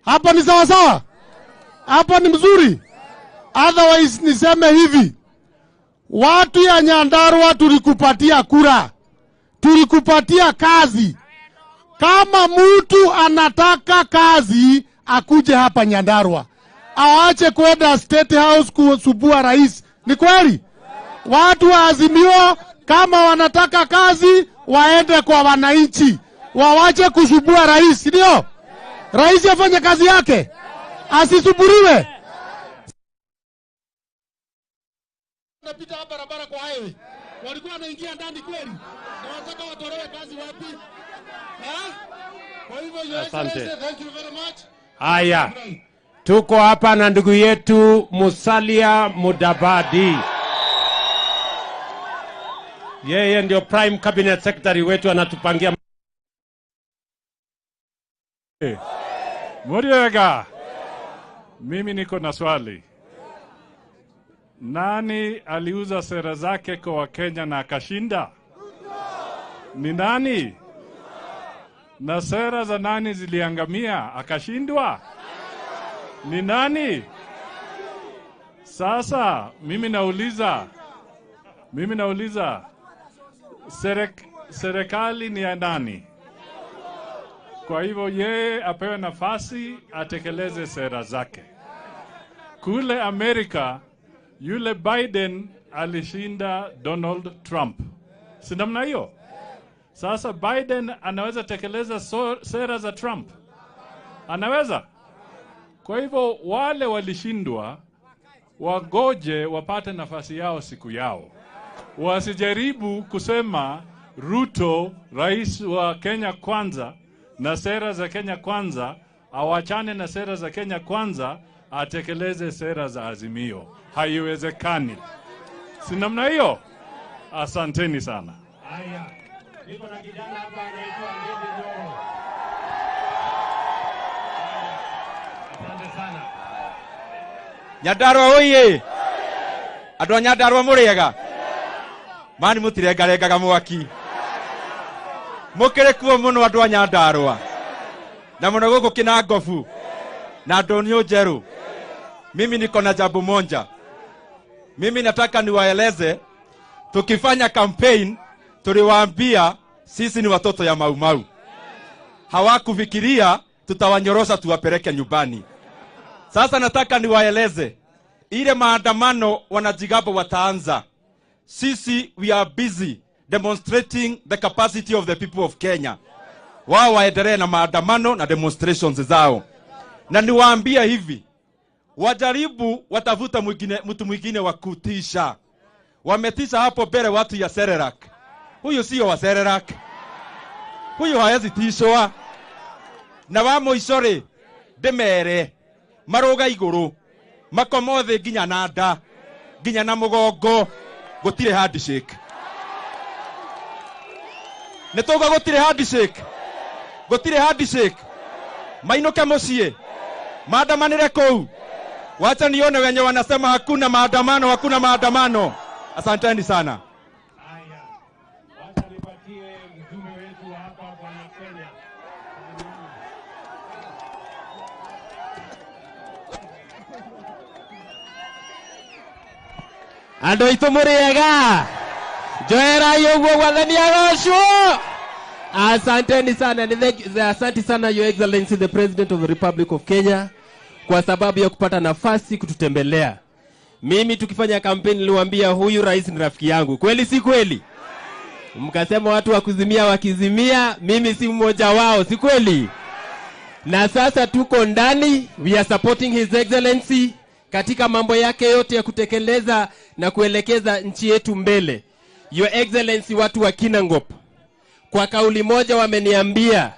Hapa ni sawa sawa? Hapa ni mzuri? Otherwise niseme hivi, watu ya Nyandarua tulikupatia kura, tulikupatia kazi. Kama mtu anataka kazi akuje hapa Nyandarua. Awache kwenda State House kusubua rais. Ni kweli? Watu wa Azimio kama wanataka kazi waende kwa wananchi, wawache kusubua rais, ndio? Rais afanye kazi yake, asisuburiwe. Napita hapa barabara kwa highway, walikuwa wanaingia ndani kweli, na wanataka watolewe kazi wapi? Kwa hivyo, Asante. Thank you very much. Haya, tuko hapa na ndugu yetu Musalia Mudavadi. Yeye ndio Prime Cabinet Secretary wetu, anatupangia. Muriega, mimi niko na swali. Nani aliuza sera zake kwa Wakenya na akashinda? Ni nani? Na sera za nani ziliangamia akashindwa? Ni nani? Sasa mimi nauliza serikali ni ya nani? Kwa hivyo yeye apewe nafasi atekeleze sera zake. Kule Amerika yule Biden alishinda Donald Trump, si namna hiyo? Sasa Biden anaweza tekeleza sera za Trump? Anaweza? Kwa hivyo wale walishindwa wagoje wapate nafasi yao siku yao, wasijaribu kusema Ruto rais wa Kenya Kwanza na sera za Kenya Kwanza, awachane na sera za Kenya Kwanza, atekeleze sera za Azimio. Haiwezekani, si namna hiyo? Asanteni sana. Haya, niko na kijana hapa anaitwa Ndindi Nyoro. Asante sana. Nyandarua oye! Andũ a Nyandarua mũrĩega? Mani mũtirengarengaga mwaki. Mũkĩrĩ kuo mũno andũ a Nyandarua. Na mũno gũkũ Kinangobu na ndũnyũ njerũ. Mimi niko na jambo moja. Mimi nataka niwaeleze, tukifanya campaign tuliwaambia sisi ni watoto ya Maumau. Hawakufikiria tutawanyorosha tuwapeleke nyumbani. Sasa nataka niwaeleze ile maandamano wanajigamba wataanza. Sisi we are busy demonstrating the capacity of the people of Kenya. Wao waendelee na maandamano na demonstrations zao. Na niwaambia hivi, wajaribu watavuta mwingine, mtu mwingine wa kutisha. Wametisha hapo mbele watu ya Serelak. Huyu sio wa Serelak. Huyu hawezi tishwa. Na wa mũico rĩ, ndĩmere marũga igũrũ makomo thĩ nginya na nda nginya na mũgongo, gũtirĩ handshake. Nĩ tauga gũtirĩ handshake, gũtirĩ handshake. Mainũke mũciĩ maandamanĩre kũu. Wacha nione wenye wanasema hakuna maandamano, hakuna maandamano. Asanteni sana. Haya, wacha nipatie mjumbe wetu wa hapa Bwana Kenya. Andå aitå må rä ega, njoerai å guo, gwathani agocwo. Asanteni sana. Asante sana, Your Excellency the President of the Republic of Kenya, kwa sababu ya kupata nafasi kututembelea. Mimi tukifanya kampeni niliwaambia huyu rais ni rafiki yangu, kweli si kweli? Mkasema watu wa kuzimia wakizimia, mimi si mmoja wao, si kweli? Na sasa tuko ndani, we are supporting His Excellency katika mambo yake yote ya kutekeleza na kuelekeza nchi yetu mbele. Your Excellency, watu wa Kinangop kwa kauli moja wameniambia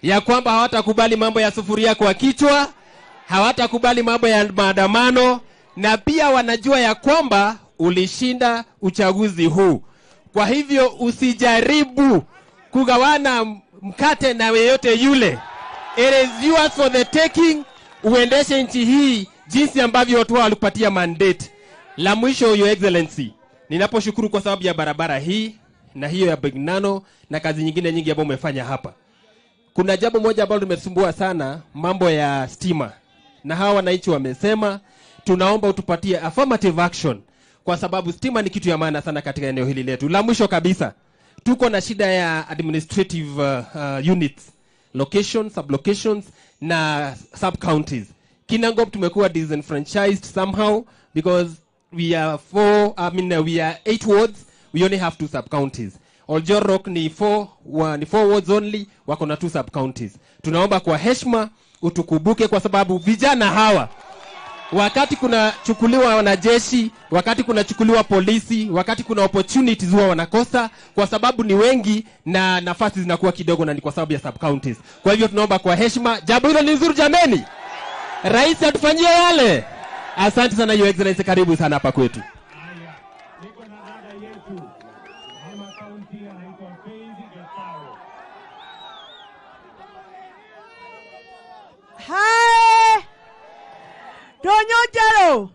ya kwamba hawatakubali mambo ya sufuria kwa kichwa, hawatakubali mambo ya maandamano, na pia wanajua ya kwamba ulishinda uchaguzi huu. Kwa hivyo usijaribu kugawana mkate na yeyote yule. It is yours for the taking. Uendeshe nchi hii jinsi ambavyo watu hao walikupatia mandate. La mwisho, Your Excellency, ninaposhukuru kwa sababu ya barabara hii na hiyo ya Bignano na kazi nyingine nyingi ambayo umefanya hapa. Kuna jambo moja ambalo limesumbua sana, mambo ya stima, na hawa wananchi wamesema tunaomba utupatie affirmative action, kwa sababu stima ni kitu ya maana sana katika eneo hili letu. La mwisho kabisa, tuko na shida ya administrative units, locations, sublocations na sub counties. Kinangop tumekuwa disenfranchised somehow because we are four, I mean, we are 8 wards, we only have 2 sub-counties. Oljorok ni 4 wards only, wako na 2 sub-counties. Tunaomba kwa heshima utukumbuke, kwa sababu vijana hawa wakati kuna chukuliwa wanajeshi, wakati kuna chukuliwa polisi, wakati kuna opportunities huwa wanakosa kwa sababu ni wengi na nafasi zinakuwa kidogo, na ni kwa sababu ya sub-counties. Kwa hivyo tunaomba kwa heshima, jambo hilo ni nzuri jameni. Rais atufanyie yale. Asante sana Your Excellency, karibu sana hapa kwetu. Niko na dada yetu mama county anaitwa Faith Gatao. Hai Donyo Jero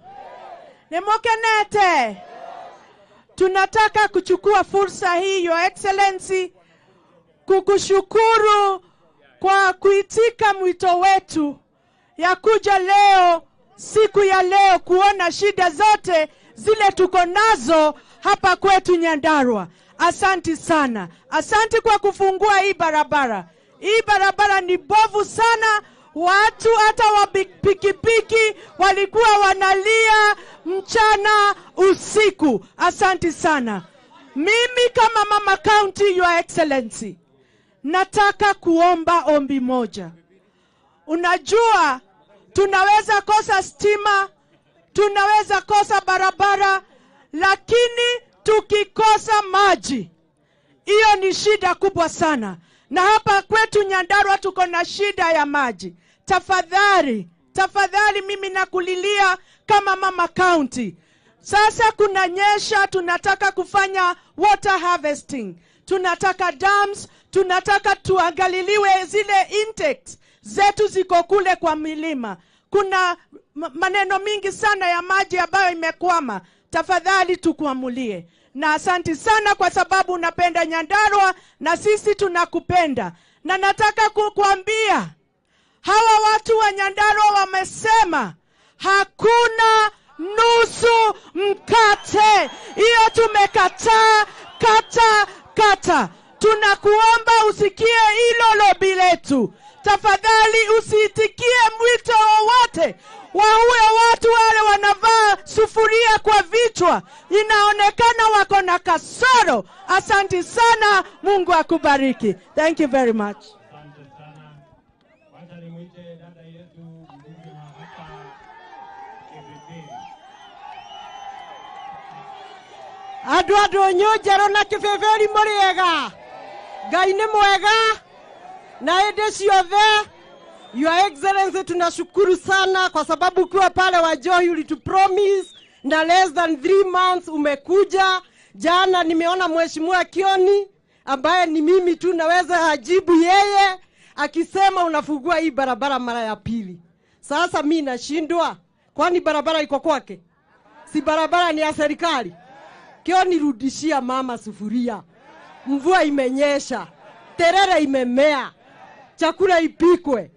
Nemokenete, tunataka kuchukua fursa hii Your Excellency kukushukuru kwa kuitika mwito wetu ya kuja leo, siku ya leo, kuona shida zote zile tuko nazo hapa kwetu Nyandarua. Asanti sana. Asanti kwa kufungua hii barabara. Hii barabara ni bovu sana. Watu hata wa pikipiki walikuwa wanalia mchana usiku. Asanti sana. Mimi kama mama county, Your Excellency, nataka kuomba ombi moja. Unajua tunaweza kosa stima, tunaweza kosa barabara, lakini tukikosa maji, hiyo ni shida kubwa sana. Na hapa kwetu Nyandarua tuko na shida ya maji. Tafadhali, tafadhali mimi nakulilia kama mama county. Sasa kunanyesha, tunataka kufanya water harvesting. Tunataka dams, tunataka tuangaliliwe zile intakes zetu ziko kule kwa milima. Kuna maneno mingi sana ya maji ambayo imekwama. Tafadhali tukuamulie. Na asanti sana kwa sababu unapenda Nyandarua na sisi tunakupenda. Na nataka kukuambia, hawa watu wa Nyandarua wamesema hakuna nusu mkate. Hiyo tumekataa, kata kata. Tunakuomba usikie hilo lobi letu. Tafadhali usiitikie mwito wowote wa huyo watu wale wanavaa sufuria kwa vichwa. Inaonekana wako na kasoro. Asante sana, Mungu akubariki. Thank you very much. Asante sana. Wacha nimuite dada yetu mbunge wa hapa Kipipiri. Andu a Ndũnyũ Njerũ na Kĩbĩbĩri mũrĩega. Ngai nĩ mwega na hĩndĩ ciothe. Your Excellency, tunashukuru sana kwa sababu ukiwa pale Wajohi ulitupromise na less than 3 months umekuja. Jana nimeona Mheshimiwa Kioni ambaye ni mimi tu naweza hajibu yeye akisema unafungua hii barabara mara ya pili. Sasa mimi nashindwa, kwani barabara iko kwake? Si barabara ni ya serikali? Kioni, rudishia mama sufuria. Mvua imenyesha, terere imemea, chakula ipikwe.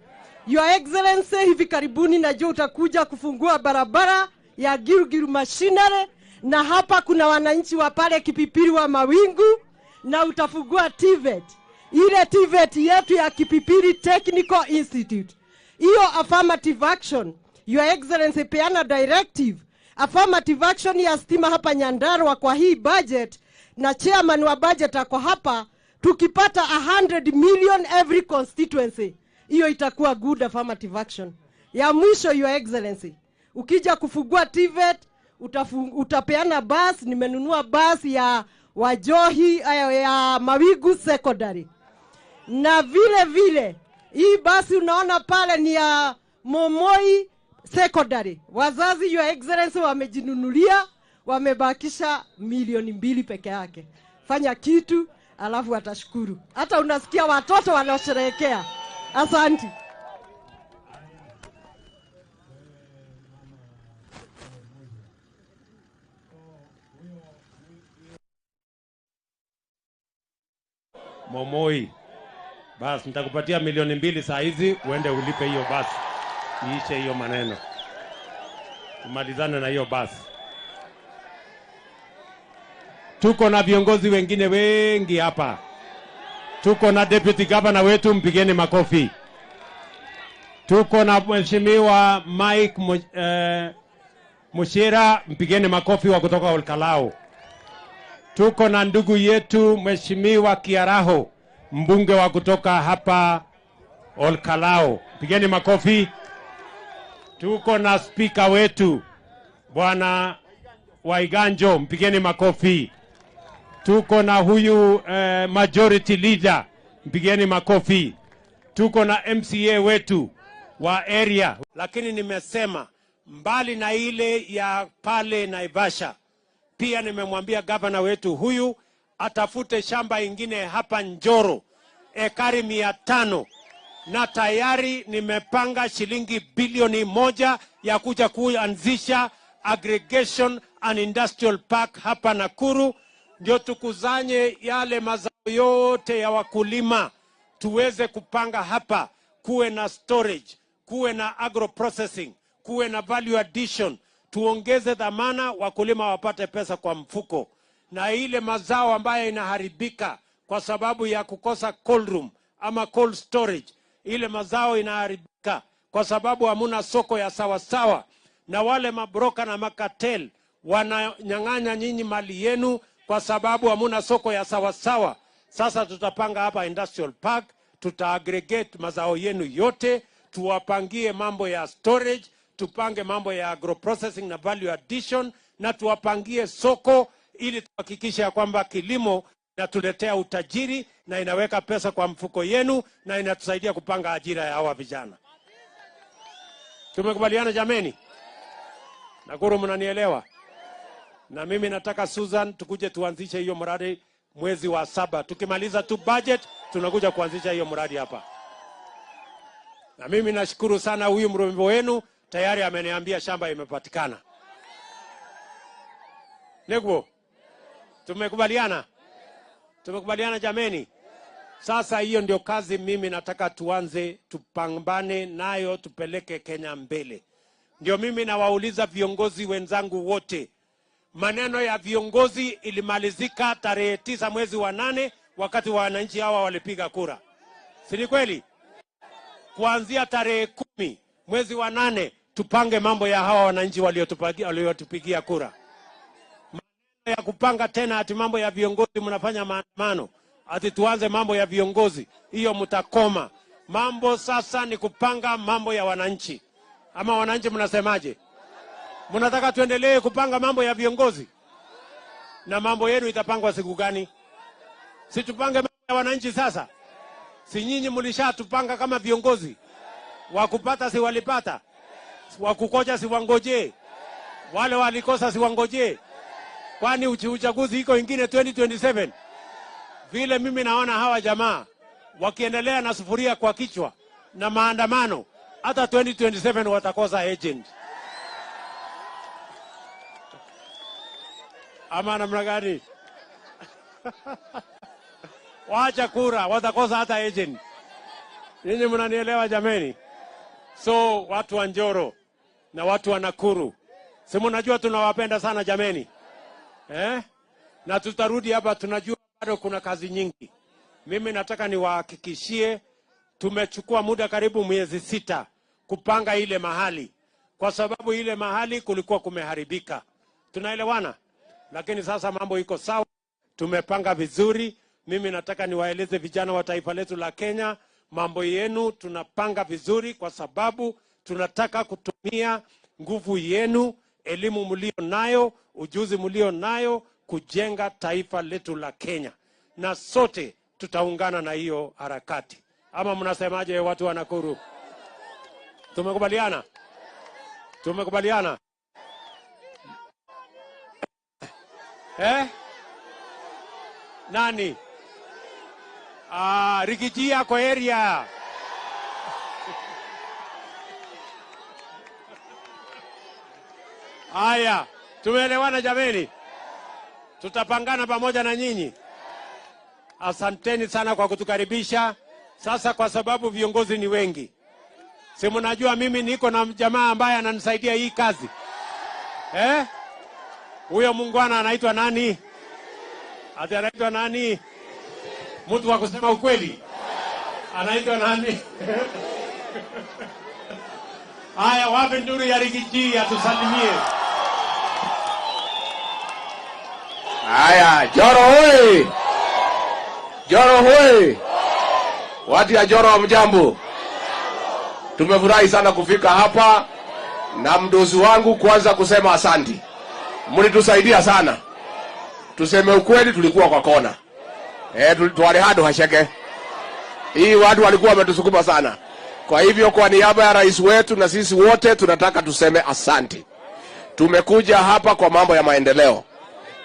Your Excellency, hivi karibuni najua utakuja kufungua barabara ya Girugiru Machinery, na hapa kuna wananchi wa pale Kipipiri wa Mawingu, na utafungua TVET, ile TVET yetu ya Kipipiri Technical Institute. Hiyo affirmative action, Your Excellency, peana directive affirmative action ya stima hapa Nyandarua kwa hii budget, na chairman wa budget ako hapa. Tukipata 100 million every constituency, hiyo itakuwa good affirmative action. Ya mwisho, Your Excellency, ukija kufungua TVET utapeana bus. Nimenunua bus ya Wajohi ya Mawigu Secondary, na vile vile hii basi unaona pale ni ya Momoi Secondary. Wazazi, Your Excellency, wamejinunulia, wamebakisha milioni 2 peke yake. Fanya kitu alafu watashukuru. Hata unasikia watoto wanaosherehekea. Asante. Momoi, basi nitakupatia milioni 2 saa hizi uende ulipe hiyo basi. Iishe hiyo maneno. Tumalizane na hiyo basi. Tuko na viongozi wengine wengi hapa. Tuko na deputy governor wetu, mpigeni makofi. Tuko na Mheshimiwa Mike Mushira, mpigeni makofi, wa kutoka Olkalou. Tuko na ndugu yetu Mheshimiwa Kiaraho, mbunge wa kutoka hapa Olkalou, pigeni makofi. Tuko na spika wetu Bwana Waiganjo, mpigeni makofi. Tuko na huyu majority leader, mpigeni makofi. Tuko na MCA wetu wa area. Lakini nimesema mbali na ile ya pale Naivasha, pia nimemwambia gavana wetu huyu atafute shamba ingine hapa Njoro, ekari 500, na tayari nimepanga shilingi bilioni 1 ya kuja kuanzisha aggregation and industrial park hapa Nakuru, ndio tukuzanye yale mazao yote ya wakulima tuweze kupanga hapa, kuwe na storage, kuwe na agro processing, kuwe na value addition, tuongeze dhamana, wakulima wapate pesa kwa mfuko. Na ile mazao ambayo inaharibika kwa sababu ya kukosa cold room ama cold storage, ile mazao inaharibika kwa sababu hamuna soko ya sawasawa, na wale mabroka na makatel wananyang'anya nyinyi mali yenu kwa sababu hamuna soko ya sawasawa. Sasa tutapanga hapa industrial park, tutaaggregate mazao yenu yote, tuwapangie mambo ya storage, tupange mambo ya agro processing na value addition, na tuwapangie soko ili tuhakikishe ya kwamba kilimo inatuletea utajiri na inaweka pesa kwa mfuko yenu na inatusaidia kupanga ajira ya hawa vijana. Tumekubaliana jameni? Nakuru mnanielewa? Na mimi nataka Susan tukuje tuanzishe hiyo mradi mwezi wa 7. Tukimaliza tu budget tunakuja kuanzisha hiyo mradi hapa. Na mimi nashukuru sana huyu mrembo wenu, tayari ameniambia shamba imepatikana. Neguo, tumekubaliana? Tumekubaliana jameni? Sasa hiyo ndio kazi mimi nataka tuanze, tupambane nayo, tupeleke Kenya mbele. Ndio mimi nawauliza viongozi wenzangu wote, maneno ya viongozi ilimalizika tarehe 9 mwezi wa 8 wakati wananchi hawa walipiga kura. Si ni kweli? Kuanzia tarehe 10 mwezi wa 8 tupange mambo ya hawa wananchi waliotupigia kura. Maneno ya kupanga tena ati mambo ya viongozi mnafanya maandamano, ati tuanze mambo ya viongozi, hiyo mtakoma. Mambo sasa ni kupanga mambo ya wananchi. Ama wananchi mnasemaje? Mnataka tuendelee kupanga mambo ya viongozi? Na mambo yenu itapangwa siku gani? Si tupange mambo ya wananchi sasa? Si nyinyi mlishatupanga kama viongozi? Wakupata si walipata? Wakukoja si wangoje? Wale walikosa si wangoje? Kwani uchaguzi iko ingine 2027? Vile mimi naona hawa jamaa wakiendelea na sufuria kwa kichwa na maandamano, hata 2027 watakosa agent. Ama namna gani? Waacha kura, watakosa hata agent. Ninyi mnanielewa jameni? So watu wa Njoro na watu wa Nakuru, si mnajua tunawapenda sana jameni? Na tutarudi hapa, tunajua bado kuna kazi nyingi. Mimi nataka niwahakikishie tumechukua muda karibu miezi 6 kupanga ile mahali, kwa sababu ile mahali kulikuwa kumeharibika. Tunaelewana? Lakini sasa mambo iko sawa, tumepanga vizuri. Mimi nataka niwaeleze vijana wa taifa letu la Kenya, mambo yenu tunapanga vizuri, kwa sababu tunataka kutumia nguvu yenu, elimu mlio nayo, ujuzi mlio nayo kujenga taifa letu la Kenya. Na sote tutaungana na hiyo harakati. Ama mnasemaje watu wa Nakuru? Tumekubaliana? Tumekubaliana? Nani? Rigijia kwa area. Haya, tumeelewana jameni? Tutapangana pamoja na nyinyi. Asanteni sana kwa kutukaribisha. Sasa kwa sababu viongozi ni wengi, si mnajua mimi niko na jamaa ambaye ananisaidia hii kazi. Huyo mungwana anaitwa nani? Ati anaitwa nani? Mtu wa kusema ukweli. Anaitwa nani? Haya, wapi nduru ya Rigiji atusalimie. Haya, Njoro hoi! Njoro hoi! Watu ya Njoro mjambo. Tumefurahi sana kufika hapa na mdozi wangu kwanza kusema asanti. Mlitusaidia sana. Tuseme ukweli, tulikuwa kwa kona. Twale hado hasheke. Hii watu walikuwa wametusukuma sana. Kwa hivyo kwa niaba ya rais wetu na sisi wote tunataka tuseme asante. Tumekuja hapa kwa mambo ya maendeleo.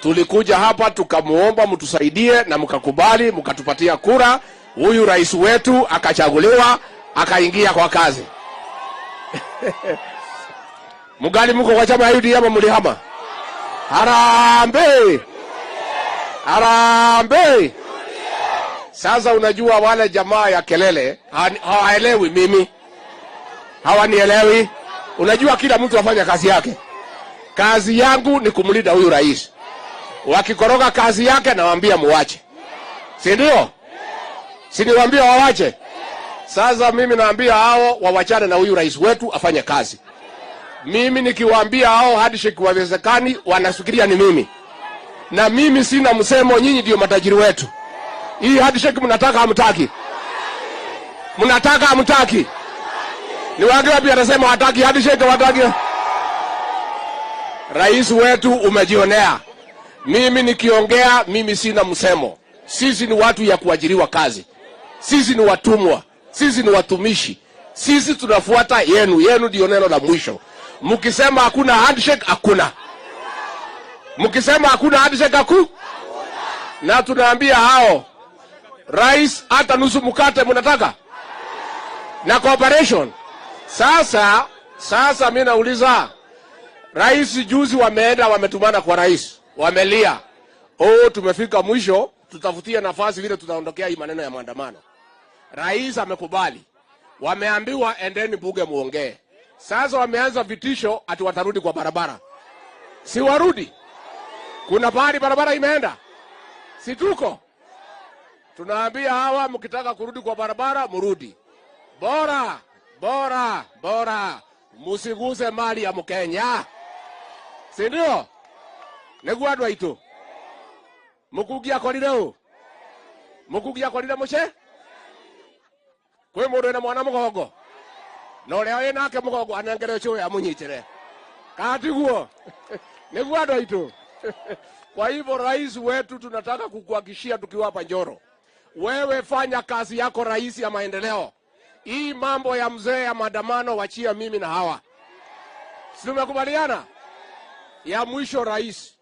Tulikuja hapa tukamuomba mtusaidie na mkakubali, mkatupatia kura. Huyu rais wetu akachaguliwa, akaingia kwa kazi. Mgali mko kwa chama ya UDA ama mlihama? Harambee! Harambee! Sasa unajua wale jamaa ya kelele hawaelewi mimi, hawanielewi. Unajua kila mtu afanya kazi yake. Kazi yangu ni kumlinda huyu rais. Wakikoroga kazi yake nawaambia muwache, si ndio? Si niwaambia wawache? Sasa mimi naambia hao wawachane na huyu rais wetu afanye kazi. Mimi nikiwaambia hao handshake haiwezekani, wanafikiria ni mimi, na mimi sina msemo. Nyinyi ndio matajiri wetu. Hii handshake mnataka hamtaki? Mnataka hamtaki? Ni wangapi anasema hataki handshake? Hataki? Rais wetu umejionea. Mimi nikiongea, mimi sina msemo. Sisi ni watu ya kuajiriwa kazi, sisi ni watumwa, sisi ni watumishi, sisi tunafuata yenu. Yenu ndio neno la mwisho. Mkisema hakuna handshake, hakuna. Mkisema hakuna handshake, haku na tunaambia hao rais, hata nusu mkate mnataka na cooperation. Sasa mimi nauliza rais, juzi wameenda wametumana kwa rais, wamelia, oh, tumefika mwisho, tutafutie nafasi vile tutaondokea hii maneno ya maandamano. Rais amekubali, wameambiwa endeni bunge muongee. Sasa wameanza vitisho ati watarudi kwa barabara. Si warudi? Kuna pahali barabara imeenda? Si tuko tunaambia hawa, mkitaka kurudi kwa barabara murudi, bora bora bora musiguse mali ya Mkenya, si ndio? Niguo andu aitu mukungi akorire u mukungi akorire muce kwi mundu wina mwana mugongo na uria wi nake mugongo anengere cũĩ amunyitire katiguo niguo andu aitu. Kwa hivyo rais wetu, tunataka kukuhakikishia tukiwa hapa Njoro, wewe fanya kazi yako rais ya maendeleo. Hii mambo ya mzee ya maandamano wachia mimi na hawa. Si tumekubaliana? Ya mwisho rais,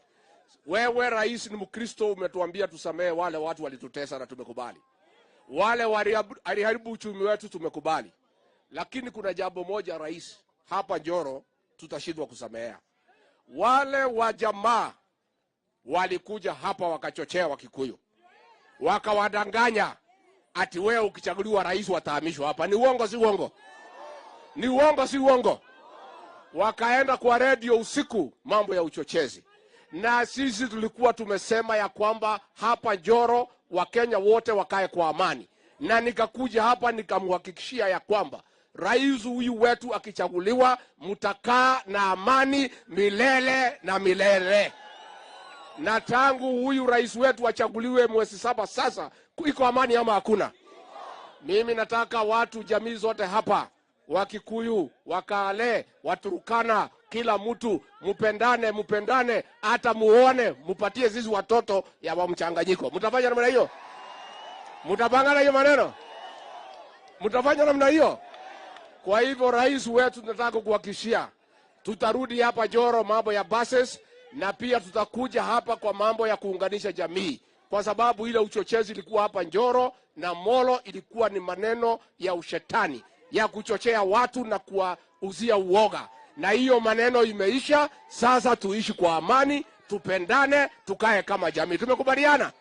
wewe rais ni Mkristo, umetuambia tusamehe wale watu walitutesa na tumekubali. Wale waliharibu uchumi wetu tumekubali. Lakini kuna jambo moja rais, hapa Njoro tutashindwa kusamehea. Wale wa jamaa walikuja hapa wakachochea Wakikuyu, wakawadanganya ati wewe ukichaguliwa rais watahamishwa hapa. Ni uongo si uongo? Ni uongo si uongo? Wakaenda kwa redio usiku, mambo ya uchochezi. Na sisi tulikuwa tumesema ya kwamba hapa Njoro Wakenya wote wakae kwa amani, na nikakuja hapa nikamhakikishia ya kwamba rais huyu wetu akichaguliwa, mtakaa na amani milele na milele. Na tangu huyu rais wetu achaguliwe mwezi 7 sasa, iko amani ama hakuna? Mimi nataka watu jamii zote hapa, Wakikuyu, Wakale, Waturukana, kila mtu mupendane, mupendane, hata muone, mupatie sisi watoto ya wa mchanganyiko. Mtafanya namna hiyo? Mtapangana hiyo maneno? Mtafanya namna hiyo? Kwa hivyo rais wetu tunataka kukuhakikishia tutarudi hapa Njoro mambo ya buses, na pia tutakuja hapa kwa mambo ya kuunganisha jamii, kwa sababu ile uchochezi ilikuwa hapa Njoro na Molo ilikuwa ni maneno ya ushetani ya kuchochea watu na kuwauzia uoga, na hiyo maneno imeisha. Sasa tuishi kwa amani, tupendane, tukae kama jamii. Tumekubaliana?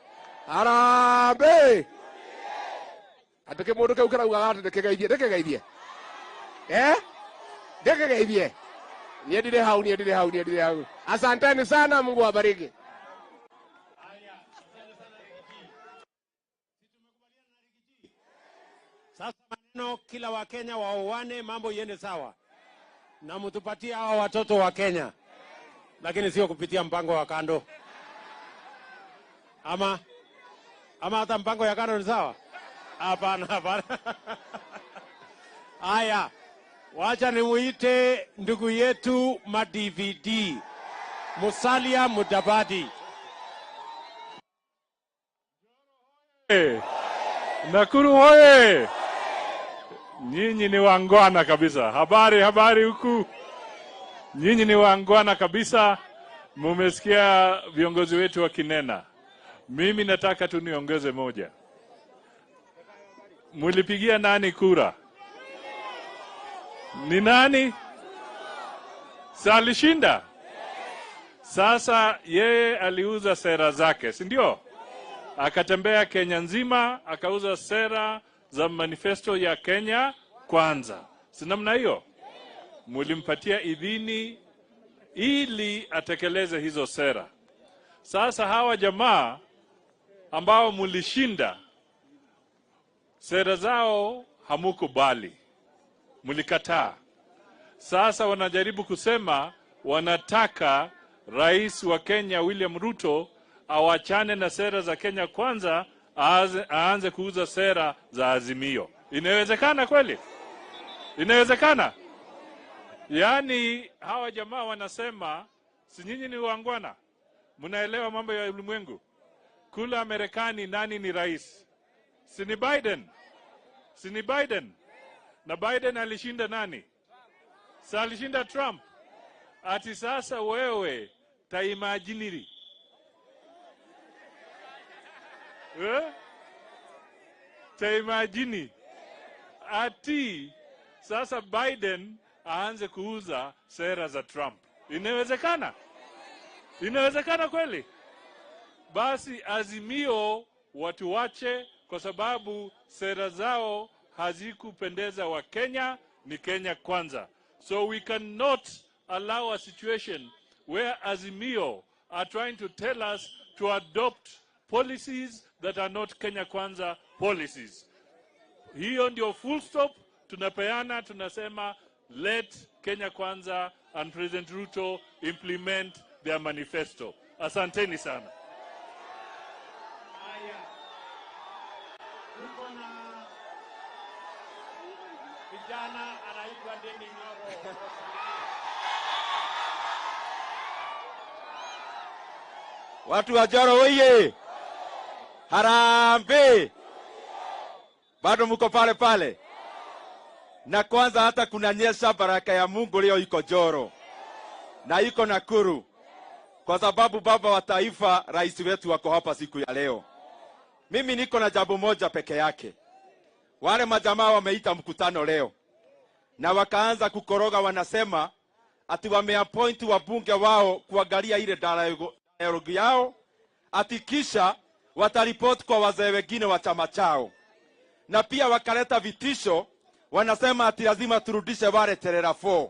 Harambee! Atike mundu kau karaugaga ati ndikigeithie, ndikigeithie. Ndikigeithie. Niĩ ndirĩ hau, niĩ ndirĩ hau, niĩ ndirĩ hau. Asanteni sana, Mungu awabariki. Sasa maneno kila Wakenya waoane, mambo iende sawa. Na mtupatie hawa watoto wa Kenya, lakini sio kupitia mpango wa kando. Ama hata mpango ya kando ni sawa? Hapana, hapana. Haya, wacha nimuite ndugu yetu ma DVD Musalia Mudavadi. Hey, Nakuru hoye! Nyinyi ni wangwana kabisa. Habari, habari huku. Nyinyi ni wangwana kabisa. Mumesikia viongozi wetu wakinena. Mimi nataka tu niongeze moja. Mulipigia nani kura? Ni nani? Salishinda. Sasa yeye aliuza sera zake, si ndio? Akatembea Kenya nzima, akauza sera za manifesto ya Kenya Kwanza. Si namna hiyo? Mulimpatia idhini ili atekeleze hizo sera. Sasa hawa jamaa ambao mulishinda, sera zao hamukubali, mulikataa. Sasa wanajaribu kusema wanataka Rais wa Kenya William Ruto awachane na sera za Kenya Kwanza, aanze kuuza sera za Azimio. Inawezekana kweli? Inawezekana? Yaani hawa jamaa wanasema, si nyinyi ni wangwana, mnaelewa mambo ya ulimwengu. Kula Marekani nani ni rais? Si ni Biden? Si ni Biden? Na Biden alishinda nani? Si alishinda Trump? Ati sasa wewe taimajiniri. Taimajini. Ati sasa Biden aanze kuuza sera za Trump. Inawezekana? Inawezekana kweli? Basi Azimio watu wache, kwa sababu sera zao hazikupendeza wa Kenya. Ni Kenya Kwanza. So we cannot allow a situation where Azimio are trying to tell us to adopt policies that are not Kenya Kwanza policies. Hiyo ndio full stop tunapeana, tunasema let Kenya Kwanza and President Ruto implement their manifesto. Asanteni sana. Tuko na vijana anaitwa Ndindi Nyoro. Watu wa Njoro oye! Harambee! Bado mko pale pale. Na kwanza hata kunanyesha, baraka ya Mungu leo iko Njoro na iko Nakuru, kwa sababu baba wa taifa rais wetu wako hapa siku ya leo. Mimi niko na jambo moja peke yake. Wale majamaa wameita mkutano leo na wakaanza kukoroga, wanasema ati wameappoint wabunge wao kuangalia ile dialogue yao, ati kisha wataripoti kwa wazee wengine wa chama chao. Na pia wakaleta vitisho, wanasema ati lazima turudishe wale Terera 4.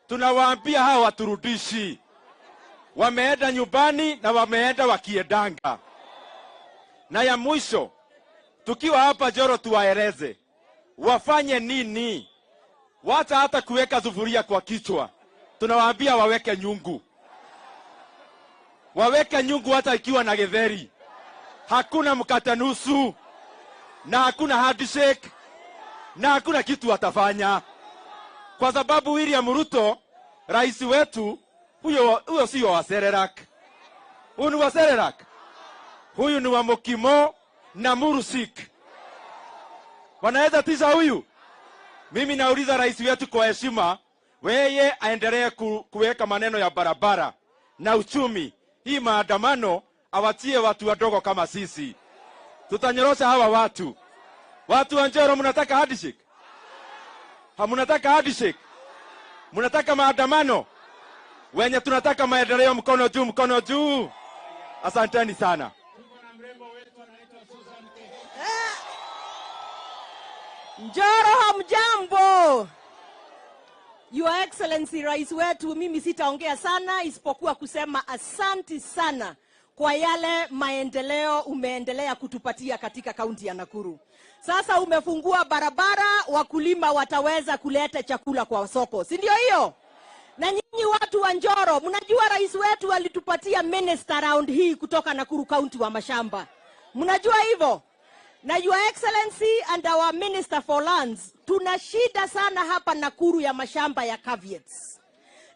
Tunawaambia hawa waturudishi. Wameenda nyumbani na wameenda wakiendanga. Na ya mwisho, tukiwa hapa Njoro tuwaeleze wafanye nini. Wacha hata kuweka sufuria kwa kichwa. Tunawaambia waweke nyungu. Waweke nyungu hata ikiwa na githeri. Hakuna mkate nusu, na hakuna handshake, na hakuna kitu watafanya. Kwa sababu William Ruto, rais wetu, huyo sio wa Serelak. Huyu ni wa Serelak. Huyu ni wa Mokimo na Murusik. Wanaweza tisha huyu? Mimi nauliza rais wetu kwa heshima, weye aendelee kuweka maneno ya barabara na uchumi. Hii maandamano awatie watu wadogo kama sisi. Tutanyorosha hawa watu. Watu wa Njoro, mnataka handshake? Hamunataka handshake? Mnataka maandamano? Wenye tunataka maendeleo, mkono juu, mkono juu. Asanteni sana. Njoro hamjambo. Your Excellency Rais wetu, mimi sitaongea sana isipokuwa kusema asanti sana kwa yale maendeleo umeendelea kutupatia katika kaunti ya Nakuru. Sasa umefungua barabara, wakulima wataweza kuleta chakula kwa soko, si ndio hiyo? Na nyinyi watu wa Njoro, mnajua rais wetu alitupatia minister round hii kutoka Nakuru County wa mashamba. Mnajua hivyo? Na Your Excellency and our Minister for Lands, tuna shida sana hapa Nakuru ya mashamba ya caveats.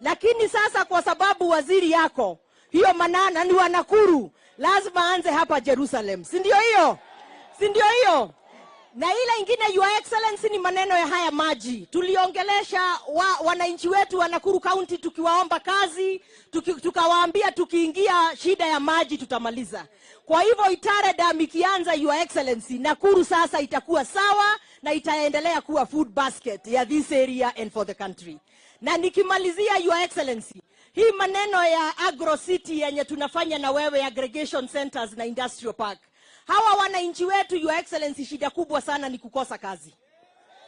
Lakini sasa kwa sababu waziri yako hiyo manana ni wa Nakuru, lazima aanze hapa Jerusalem. Si ndio hiyo? Si ndio hiyo? Na ile ingine, Your Excellency, ni maneno ya haya maji. Tuliongelesha wananchi wetu wa Nakuru County tukiwaomba kazi, tukawaambia tukiingia shida ya maji tutamaliza. Kwa hivyo Itare Dam ikianza, Your Excellency, Nakuru sasa itakuwa sawa na itaendelea kuwa food basket ya this area and for the country. Na nikimalizia, Your Excellency, hii maneno ya Agro City yenye tunafanya na wewe, aggregation centers na industrial park. Hawa wananchi wetu, Your Excellency, shida kubwa sana ni kukosa kazi.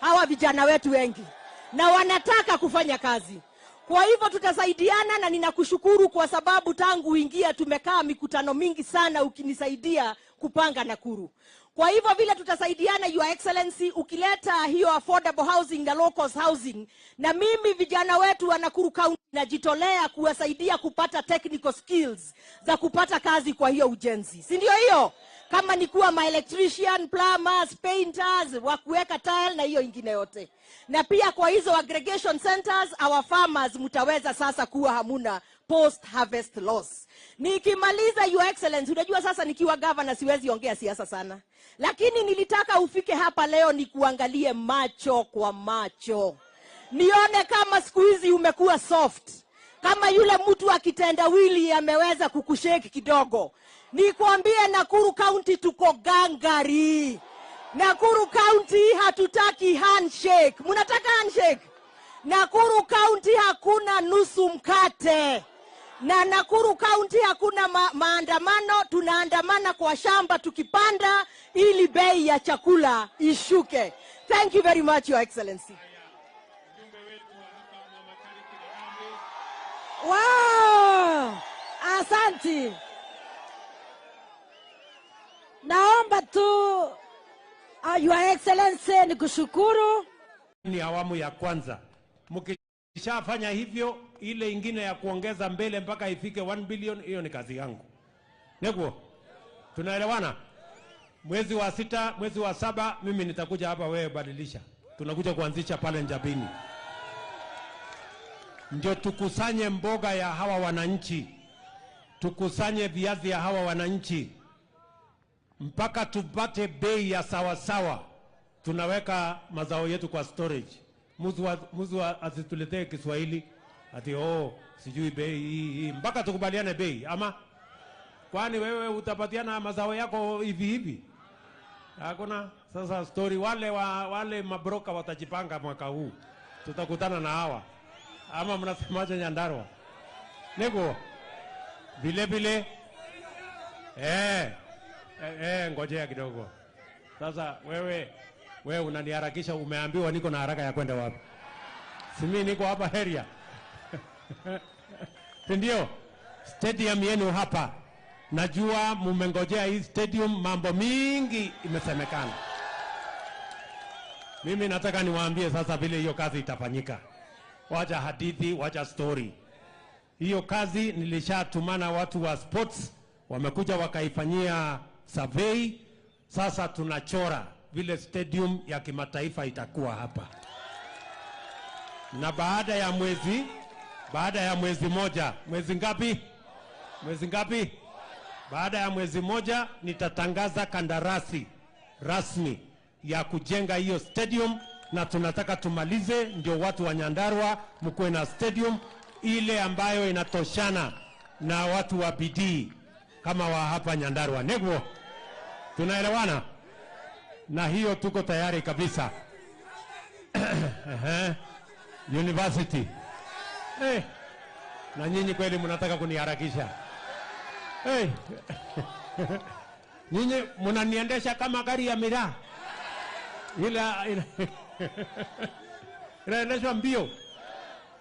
Hawa vijana wetu wengi na wanataka kufanya kazi. Kwa hivyo tutasaidiana, na ninakushukuru kwa sababu tangu uingia tumekaa mikutano mingi sana ukinisaidia kupanga Nakuru. Kwa hivyo vile tutasaidiana, Your Excellency, ukileta hiyo affordable housing na low cost housing, na mimi vijana wetu wa Nakuru County najitolea kuwasaidia kupata technical skills za kupata kazi kwa hiyo ujenzi. Si ndio hiyo? Kama ni kuwa ma electrician, plumbers, painters, wa kuweka tile na hiyo ingine yote. Na pia kwa hizo aggregation centers, our farmers mtaweza sasa kuwa hamuna post harvest loss. Nikimaliza, Your Excellency, unajua sasa nikiwa governor siwezi ongea siasa sana. Lakini nilitaka ufike hapa leo nikuangalie macho kwa macho. Nione kama siku hizi umekuwa soft. Kama yule mtu akitendawili ameweza kukushake kidogo. Nikwambie Nakuru County tuko gangari. Nakuru County hatutaki handshake. Mnataka handshake? Nakuru County hakuna nusu mkate. Na Nakuru County hakuna maandamano, tunaandamana kwa shamba tukipanda ili bei ya chakula ishuke. Thank you very much, Your Excellency. Wow! Asante. Naomba tu Your Excellency nikushukuru. Ni awamu ya kwanza. Mkishafanya hivyo, ile ingine ya kuongeza mbele mpaka ifike 1 billion, hiyo ni kazi yangu. Neguo, tunaelewana? Mwezi wa 6, mwezi wa 7, mimi nitakuja hapa, wewe badilisha. Tunakuja kuanzisha pale Njabini. Ndio tukusanye mboga ya hawa wananchi. Tukusanye viazi ya hawa wananchi. Mpaka tupate bei ya sawa sawa. Tunaweka mazao yetu kwa storage. Muzu asituletee Kiswahili ati oh sijui bei hii, mpaka tukubaliane bei. Ama kwani wewe utapatiana mazao yako hivi hivi? Hakuna. Sasa story wale mabroka watajipanga mwaka huu. Tutakutana na hawa. Ama mnasemaje Nyandarua? Nego vile vile ngojea kidogo. Sasa wewe unaniharakisha, umeambiwa niko na haraka ya kwenda wapi? Si mimi niko hapa area. Ndio stadium yenu hapa. Najua mmengojea hii stadium, mambo mingi imesemekana. Mimi nataka niwaambie sasa vile hiyo kazi itafanyika. Wacha hadithi, wacha story. Hiyo kazi nilishatumana watu wa sports, wamekuja wakaifanyia survey. Sasa tunachora vile stadium ya kimataifa itakuwa hapa. Na baada ya mwezi moja, mwezi ngapi? Mwezi ngapi? Baada ya mwezi moja nitatangaza kandarasi rasmi ya kujenga hiyo stadium, na tunataka tumalize ndio watu wa Nyandarua mkuwe na stadium ile ambayo inatoshana na watu wa bidii kama wa hapa Nyandarua. Neguo, tunaelewana? Na hiyo tuko tayari kabisa. University. Hey, na nyinyi kweli mnataka kuniharakisha. Hey. Nyinyi mnaniendesha kama gari ya miraa. Ila inaendeshwa mbio.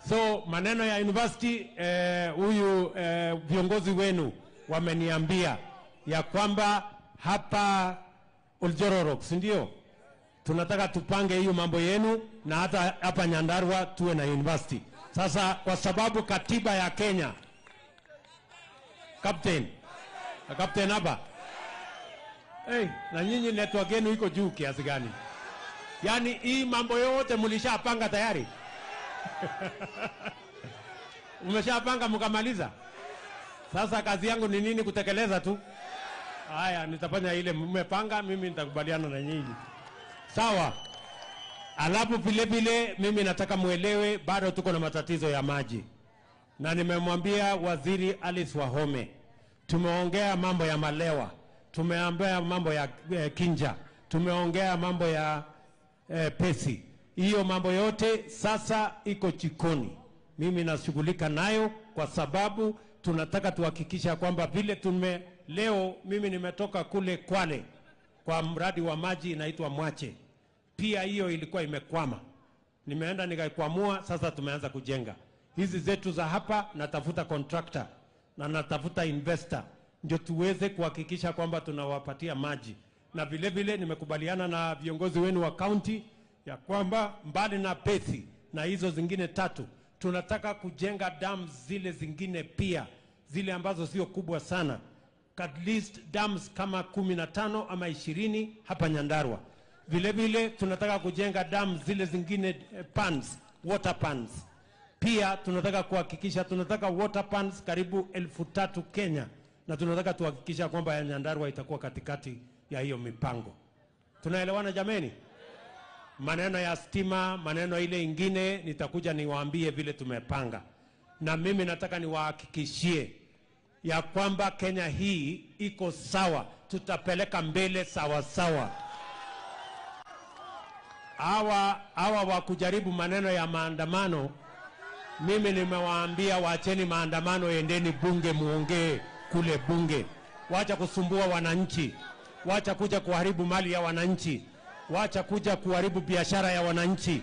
So maneno ya university, huyu viongozi wenu wameniambia ya kwamba hapa Oljororok, si ndio? Tunataka tupange hiyo mambo yenu na hata hapa Nyandarua tuwe na university. Sasa kwa sababu katiba ya Kenya, Captain hapa. Hey, na nyinyi network yenu iko juu kiasi gani? Yaani hii mambo yote mlishapanga tayari? Umeshapanga mkamaliza? Sasa kazi yangu ni nini? Kutekeleza tu. Haya, nitafanya ile mmepanga, mimi nitakubaliana na nyinyi. Sawa. Alafu vile vile mimi nataka muelewe bado tuko na matatizo ya maji. Na nimemwambia Waziri Alice Wahome, tumeongea mambo ya Malewa, tumeongea mambo ya Kinja, tumeongea mambo ya Pesi. Hiyo mambo yote sasa iko jikoni. Mimi nashughulika nayo kwa sababu tunataka tuhakikisha kwamba vile leo mimi nimetoka kule Kwale kwa mradi wa maji inaitwa Mwache. Pia hiyo ilikuwa imekwama. Nimeenda nikaikwamua, sasa tumeanza kujenga. Hizi zetu za hapa natafuta contractor na natafuta investor ndio tuweze kuhakikisha kwamba tunawapatia maji. Na vile vile nimekubaliana na viongozi wenu wa county ya kwamba mbali na Pesi na hizo zingine tatu, tunataka kujenga dams zile zingine pia, zile ambazo sio kubwa sana. At least dams kama 15 ama 20 hapa Nyandarua. Vile vile tunataka kujenga dams zile zingine pans, water pans. Pia tunataka kuhakikisha tunataka water pans karibu 3,000 Kenya, na tunataka tuhakikisha kwamba ya Nyandarua itakuwa katikati ya hiyo mipango. Tunaelewana jameni? Maneno ya stima, maneno ile ingine nitakuja niwaambie vile tumepanga. Na mimi nataka niwahakikishie ya kwamba Kenya hii iko sawa, tutapeleka mbele sawa sawa. Hawa wa kujaribu maneno ya maandamano, mimi nimewaambia waacheni maandamano, endeni bunge muongee kule bunge. Wacha kusumbua wananchi, wacha kuja kuharibu mali ya wananchi, wacha kuja kuharibu biashara ya wananchi.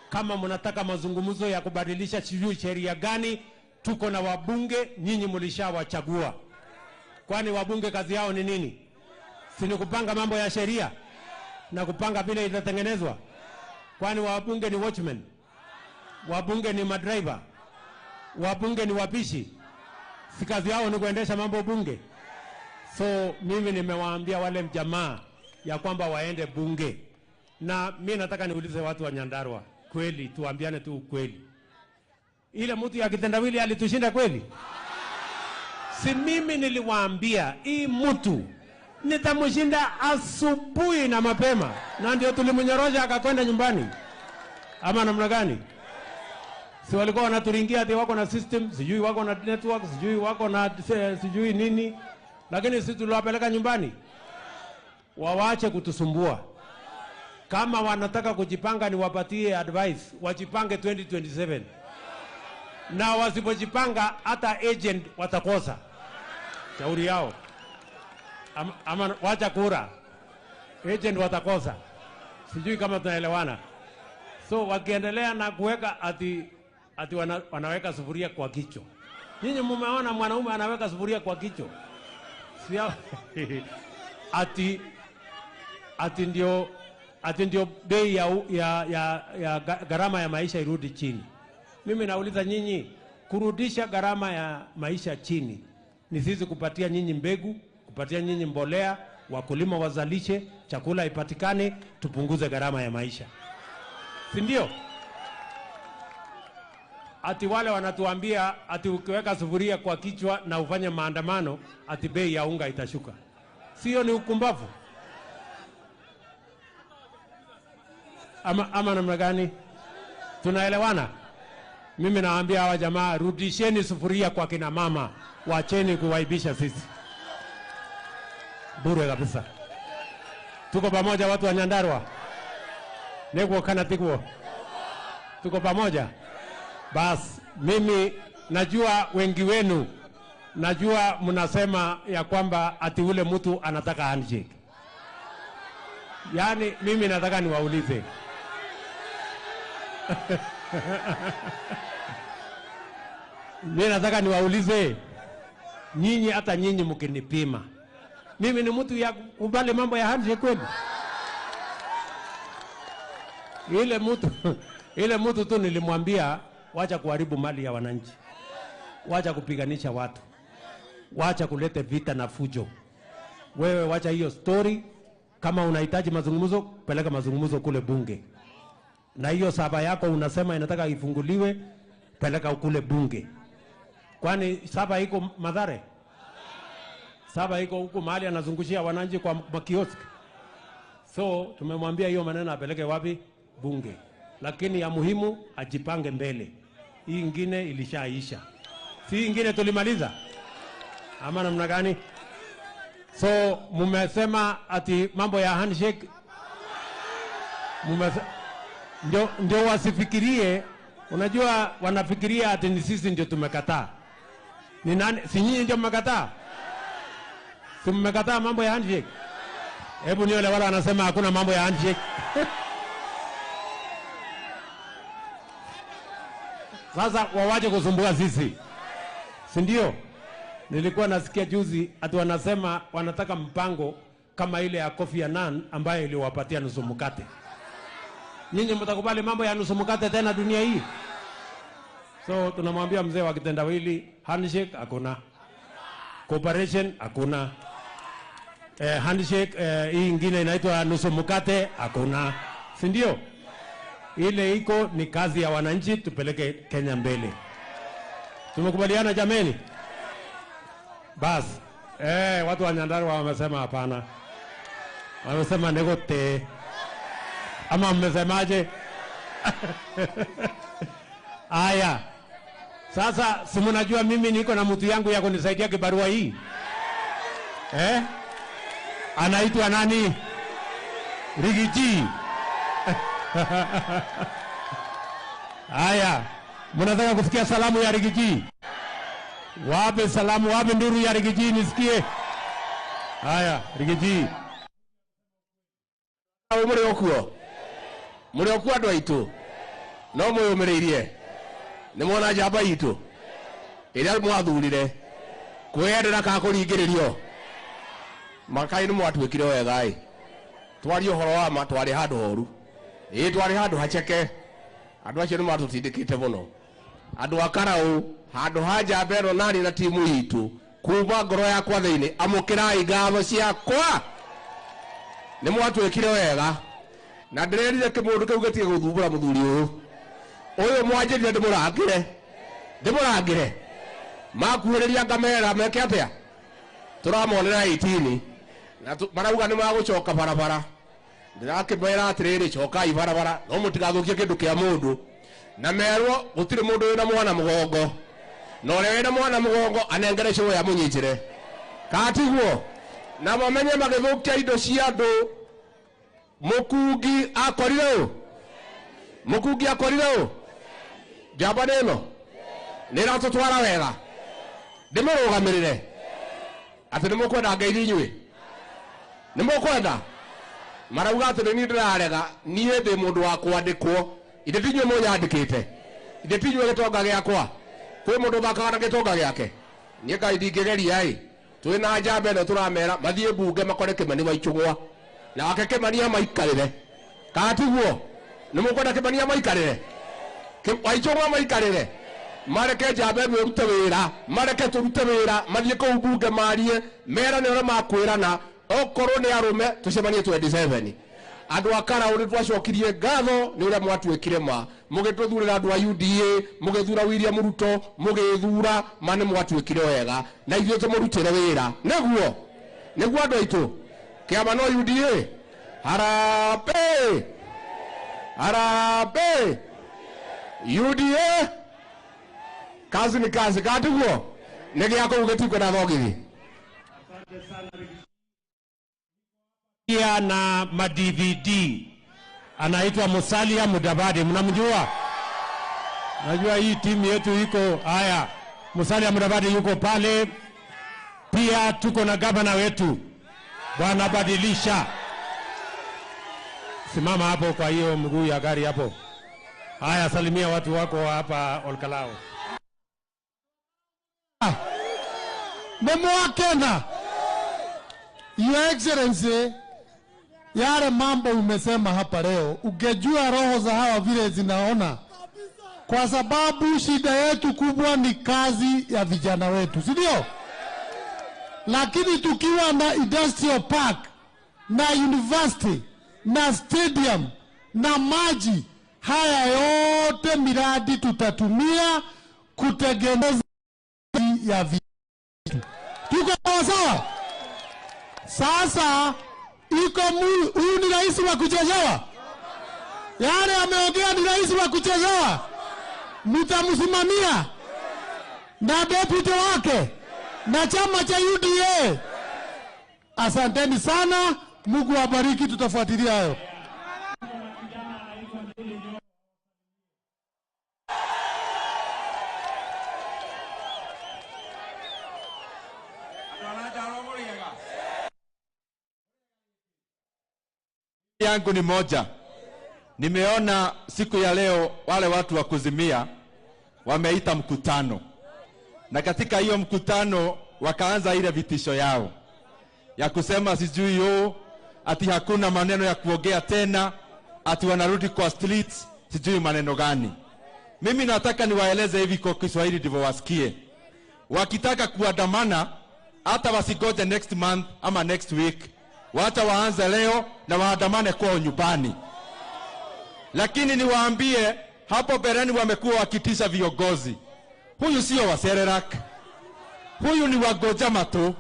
Kama mnataka mazungumzo ya kubadilisha sijui sheria gani, tuko na wabunge, nyinyi mlishawachagua. Kwani wabunge kazi yao ni nini? Si ni kupanga mambo ya sheria na kupanga vile itatengenezwa? Kwani wabunge ni watchmen? Wabunge ni madriver? Wabunge ni wapishi? Si kazi yao ni kuendesha mambo bunge? So mimi nimewaambia wale mjamaa ya kwamba waende bunge. Na mimi nataka niulize watu wa Nyandarua, kweli tuambiane tu ukweli. Ile mtu ya kitendawili alitushinda kweli? Si mimi niliwaambia hii mtu nitamshinda asubuhi na mapema, na ndio tulimnyorosha akakwenda nyumbani. Ama namna gani? Si walikuwa wanaturingia ati wako na system, sijui wako na network, sijui wako na sijui nini, lakini sisi tuliwapeleka nyumbani. Wawache kutusumbua. Kama wanataka kujipanga niwapatie advice, wajipange 2027. Na wasipojipanga hata agent watakosa. Shauri yao. Ama wacha kura. Agent watakosa. Sijui kama tunaelewana. So wakiendelea na kuweka ati wanaweka sufuria kwa kichwa. Nyinyi mumeona mwanaume anaweka sufuria kwa kichwa? Ati ndio bei ya gharama ya maisha irudi chini. Mimi nauliza nyinyi, kurudisha gharama ya maisha chini ni sisi kupatia nyinyi mbegu, kupatia nyinyi mbolea, wakulima wazalishe, chakula ipatikane, tupunguze gharama ya maisha. Si ndio? Ati wale wanatuambia ati ukiweka sufuria kwa kichwa na ufanye maandamano ati bei ya unga itashuka. Sio ni ukumbavu? Ama namna gani? Tunaelewana? Mimi naambia hawa jamaa, rudisheni sufuria kwa kina mama, wacheni kuwaibisha sisi. Bure kabisa. Tuko pamoja watu wa Nyandarua? Neguo kana tiguo? Tuko pamoja? Bas, mimi najua wengi wenu, najua mnasema ya kwamba ati ule mtu anataka handshake. Yaani mimi nataka niwaulize. Mimi nataka niwaulize. Nyinyi hata nyinyi mkinipima, mimi ni mtu ya kubali mambo ya handshake kweli? Ile mtu tu nilimwambia wacha kuharibu mali ya wananchi, wacha kupiganisha watu, wacha kulete vita na fujo. Wewe wacha hiyo story. Kama unahitaji mazungumzo, peleka mazungumzo kule bunge. Na hiyo saba yako unasema inataka ifunguliwe, peleka kule bunge. Kwani saba iko Mathare? Saba iko huko mahali anazungushia wananchi kwa makioski. So tumemwambia hiyo maneno apeleke wapi? Bunge. Lakini ya muhimu ajipange mbele. Hii ingine ilishaisha. Si ingine tulimaliza? Ama namna gani? So mumesema ati mambo ya handshake ndio wasifikirie. Unajua wanafikiria ati ni sisi ndio tumekataa. Ni nani? Si nyinyi ndio mmekataa? Si mmekataa mambo ya handshake? Hebu nione wale wanasema hakuna mambo ya handshake. Sasa wawache kusumbua sisi. Si ndio? Nilikuwa nasikia juzi ati wanasema wanataka mpango kama ile ya Kofi Annan ambayo iliwapatia nusu mkate. Nyinyi mtakubali mambo ya nusu mkate tena dunia hii? So tunamwambia mzee wa kitendawili, handshake hakuna, cooperation hakuna, handshake hii ingine inaitwa nusu mkate hakuna. Si ndio? Ile iko ni kazi ya wananchi, tupeleke Kenya mbele. Tumekubaliana jameni? Bas, watu wa Nyandarua wamesema hapana. Wamesema negote. Ama mmesemaje? Aya. Sasa si mnajua mimi niko na mtu yangu ya kunisaidia kibarua hii. Anaitwa nani? Rigiji. Aya, mnataka kusikia salamu ya Rigiji? Wape salamu, wape nduru ya Rigiji nisikie. Aya, Rigiji. Muri okuo. Muri okuo andu aitu. No mwiyumiriirie. Ni mwona njamba itu. Ĩrĩa mwathurire. Kwĩyendera ka kũringĩrĩrio. Makai nĩ mwatuĩkire wega ĩ. Twarie ũhoro wa ma, twarĩ handũ horu. Ĩ twarĩ handũ haceke. Andũ acio nĩ matũtindĩkĩte mũno. Andũ a Karau, handũ ha njamba ĩno nani na timu itũ, kuma ngoro yakwa thĩinĩ, amũkĩrai ngatho ciakwa. Nĩ mwatuĩkire wega. Na ndĩrerire kĩmũndũ kĩu gĩtige gũthumbũra mũthuri ũyũ. Ũyũ mwanjĩrire ndĩmũrangĩre. Ndĩmũrangĩre. Makuhĩrĩria ngamera meke atĩa? Tũramonera 18. Na marauga nĩ magũcoka barabara. Ndĩrakĩmera atĩrĩrĩ, cokai barabara, no mũtigathũkie kĩndũ kĩa mũndũ. Na merwo gũtirĩ mũndũ wĩna mwana mũgongo. Na ũrĩa wĩna mwana mũgongo anengere cũĩ amũnyitĩre. Katiguo? Na mamenye magĩthũkia indo cia andũ. Mũkungi akorire ũ? Mũkungi akorire ũ? Njamba nĩ ĩno? Nĩ ĩratũtwara wega? Ndĩmũrũgamĩrĩre? Atĩ nĩmũkwenda ngeithi inyuĩ? Nĩmũkwenda? Marauga atĩ nĩ niĩ ndĩrarega, niĩ ndĩ mũndũ wa kwandĩkwo. Ithe ti inyuĩ mũnyandĩkĩte. Ithe ti inyuĩ gĩtonga gĩakwa. Kwĩ mũndũ ũthakaga na gĩtonga gĩake? Niĩ Ngai ndingĩgeria ĩ. Twĩ na njamba ĩno tũramera mathiĩ mbunge makore Kĩmani wa Ichũgũa. Nake Kĩmani amaikarĩre. Kana tiguo? Nĩ mũkwenda Kĩmani amaikarĩre? Wa Ichũgũa maikarĩre? Mareke njamba ĩno ĩrute wĩra, mareke tũrute wĩra, mathiĩ kũu mbunge marie, merane ũrĩa makwĩrana, okorwo nĩ arũme tũcemanie 27. Andũ a Karau nĩ twacokirie ngatho nĩ ũrĩa mwatuĩkire ma. Mũgĩtũthurĩra andũ a UDA, mũgĩthura William Ruto, mũgĩthura ma nĩ mwatuĩkire wega. Na ithuĩ tũmũrutĩre wĩra. Nĩguo? Nĩguo andũ aitũ? Kĩama no UDA? Harambee! Harambee! UDA? Kazi ni kazi, katiguo? Nĩ gĩa kũu gĩtikwenda thogithi. Pia na ma DVD anaitwa Musalia Mudavadi, mnamjua? Najua hii timu yetu iko haya. Musalia Mudavadi yuko pale. Pia tuko na gavana wetu Bwana Badilisha. Simama hapo kwa hiyo mguu ya gari hapo. Haya, salimia watu wako hapa Olkalao. Nĩ mwakena. Your Excellency, yale mambo umesema hapa leo, ungejua roho za hawa vile zinaona, kwa sababu shida yetu kubwa ni kazi ya vijana wetu, si ndio? Lakini tukiwa na industrial park na university na stadium na maji, haya yote miradi tutatumia kutengeneza ya vitu. Tuko sawa sawa? Sasa iko huyu ni rais wa kuchezewa? Yale ameongea ni rais wa kuchezewa? Mtamsimamia na deputy wake na chama cha UDA. Asanteni sana, Mungu awabariki, tutafuatilia hayo. Yangu ni moja. Nimeona siku ya leo wale watu wa kuzimia wameita mkutano, na katika hiyo mkutano wakaanza ile vitisho yao ya kusema sijui yo ati hakuna maneno ya kuongea tena, ati wanarudi kwa streets, sijui maneno gani. Mimi nataka niwaeleze hivi kwa Kiswahili ndivyo wasikie. Wakitaka kuandamana hata wasigoje next month ama next week, wacha waanze leo na waandamane kwao nyumbani. Lakini niwaambie, hapo bereni wamekuwa wakitisha viongozi. Huyu sio wa Serelak, huyu ni wa Gojamato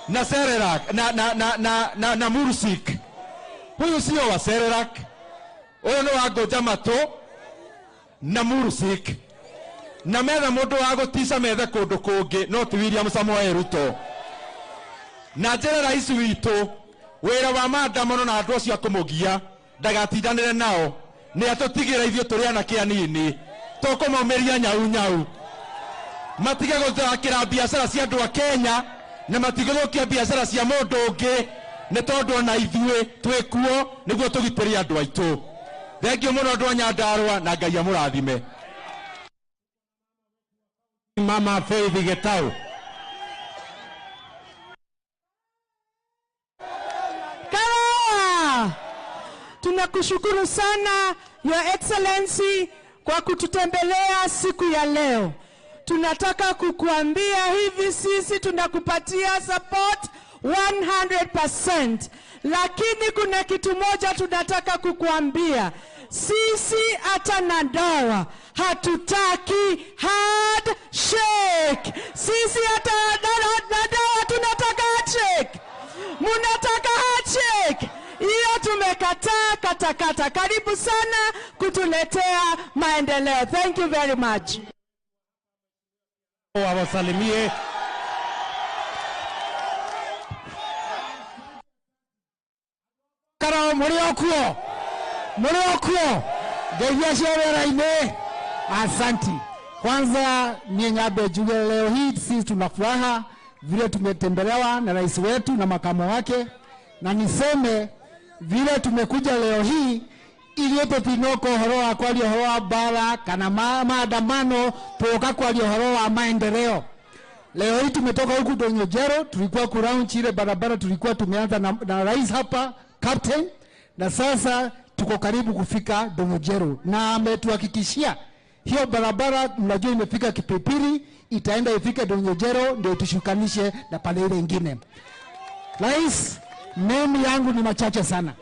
na Serelak na Mursik. Huyu sio wa Serelak, huyu ni wa Gojamato na Mursik. Na metha mundu wa gutica methe kundu kungi, no ti William Samoei Ruto. Na njĩre rais witũ wĩra wa maandamano na andũ acio akũmũgia ndagatindanĩre nao, nĩ atũtigĩre ithuĩ tũrĩ anake anini tũkũmaumĩria nyau nyau. Matige gũthakĩra biacara cia andũ a Kenya na matigũthũkia biacara cia mũndũ ũngĩ, nĩ tondũ ona ithuĩ twĩ kuo nĩguo tũgitĩre andũ aitũ. Thengiũ mũno andũ a Nyandarũa, na Ngai amũrathime. Mama Faith Getau. Karawa! Tunakushukuru sana Your Excellency kwa kututembelea siku ya leo. Tunataka kukuambia hivi, sisi tunakupatia support 100%. Lakini kuna kitu moja tunataka kukuambia. Sisi hata na dawa hatutaki handshake. Sisi hata na dawa tunataka handshake. Munataka handshake? Hiyo tumekataa katakata. Karibu sana kutuletea maendeleo. Thank you very much. Wawasalimie. Karao muri okuo. Muri okuo. Ngeithia cia wĩra-inĩ. Asanti. Kwanza niĩ nyambe njuge leo hii sisi tuna furaha vile tumetembelewa na rais wetu na makamo wake, na niseme vile tumekuja leo hii ili tũtinoka ũhoro wa kwaria ũhoro wa mbara kana maandamano, tuoka kwaria ũhoro wa maendeleo. Leo hii tumetoka huku Ndonyojero, tulikuwa kulaunch ile barabara tulikuwa tumeanza na rais hapa captain, na sasa tuko karibu kufika Ndonyojero, na ametuhakikishia hiyo barabara mnajua imefika Kipipiri, itaenda ifike Ndonyojero ndio tushukanishe na pale ile ingine. Rais, mimi yangu ni machache sana.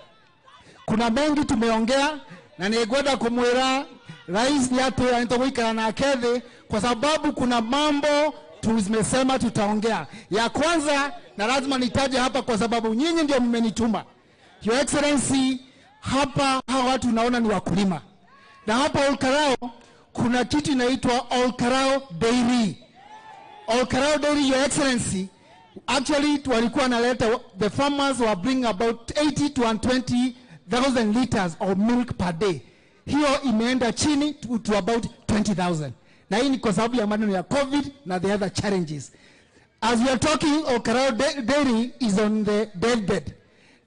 Kuna mengi tumeongea na ningwenda kumwira rais ni atwira nitũgũikara nake thĩ, kwa sababu kuna mambo tumesema tutaongea. Ya kwanza, na lazima nitaje hapa kwa sababu nyinyi ndio mmenituma. Your Excellency, hapa hawa watu naona ni wakulima. Na hapa Olkarao kuna kitu inaitwa Olkarao Dairy. Olkarao Dairy, Your Excellency, actually walikuwa wanaleta, the farmers were bringing about 80 to 120,000 liters of milk per day. Hiyo imeenda chini to about 20,000. Na hii ni kwa sababu ya maneno ya COVID na the other challenges. As we are talking, Olkarao Dairy is on the deathbed.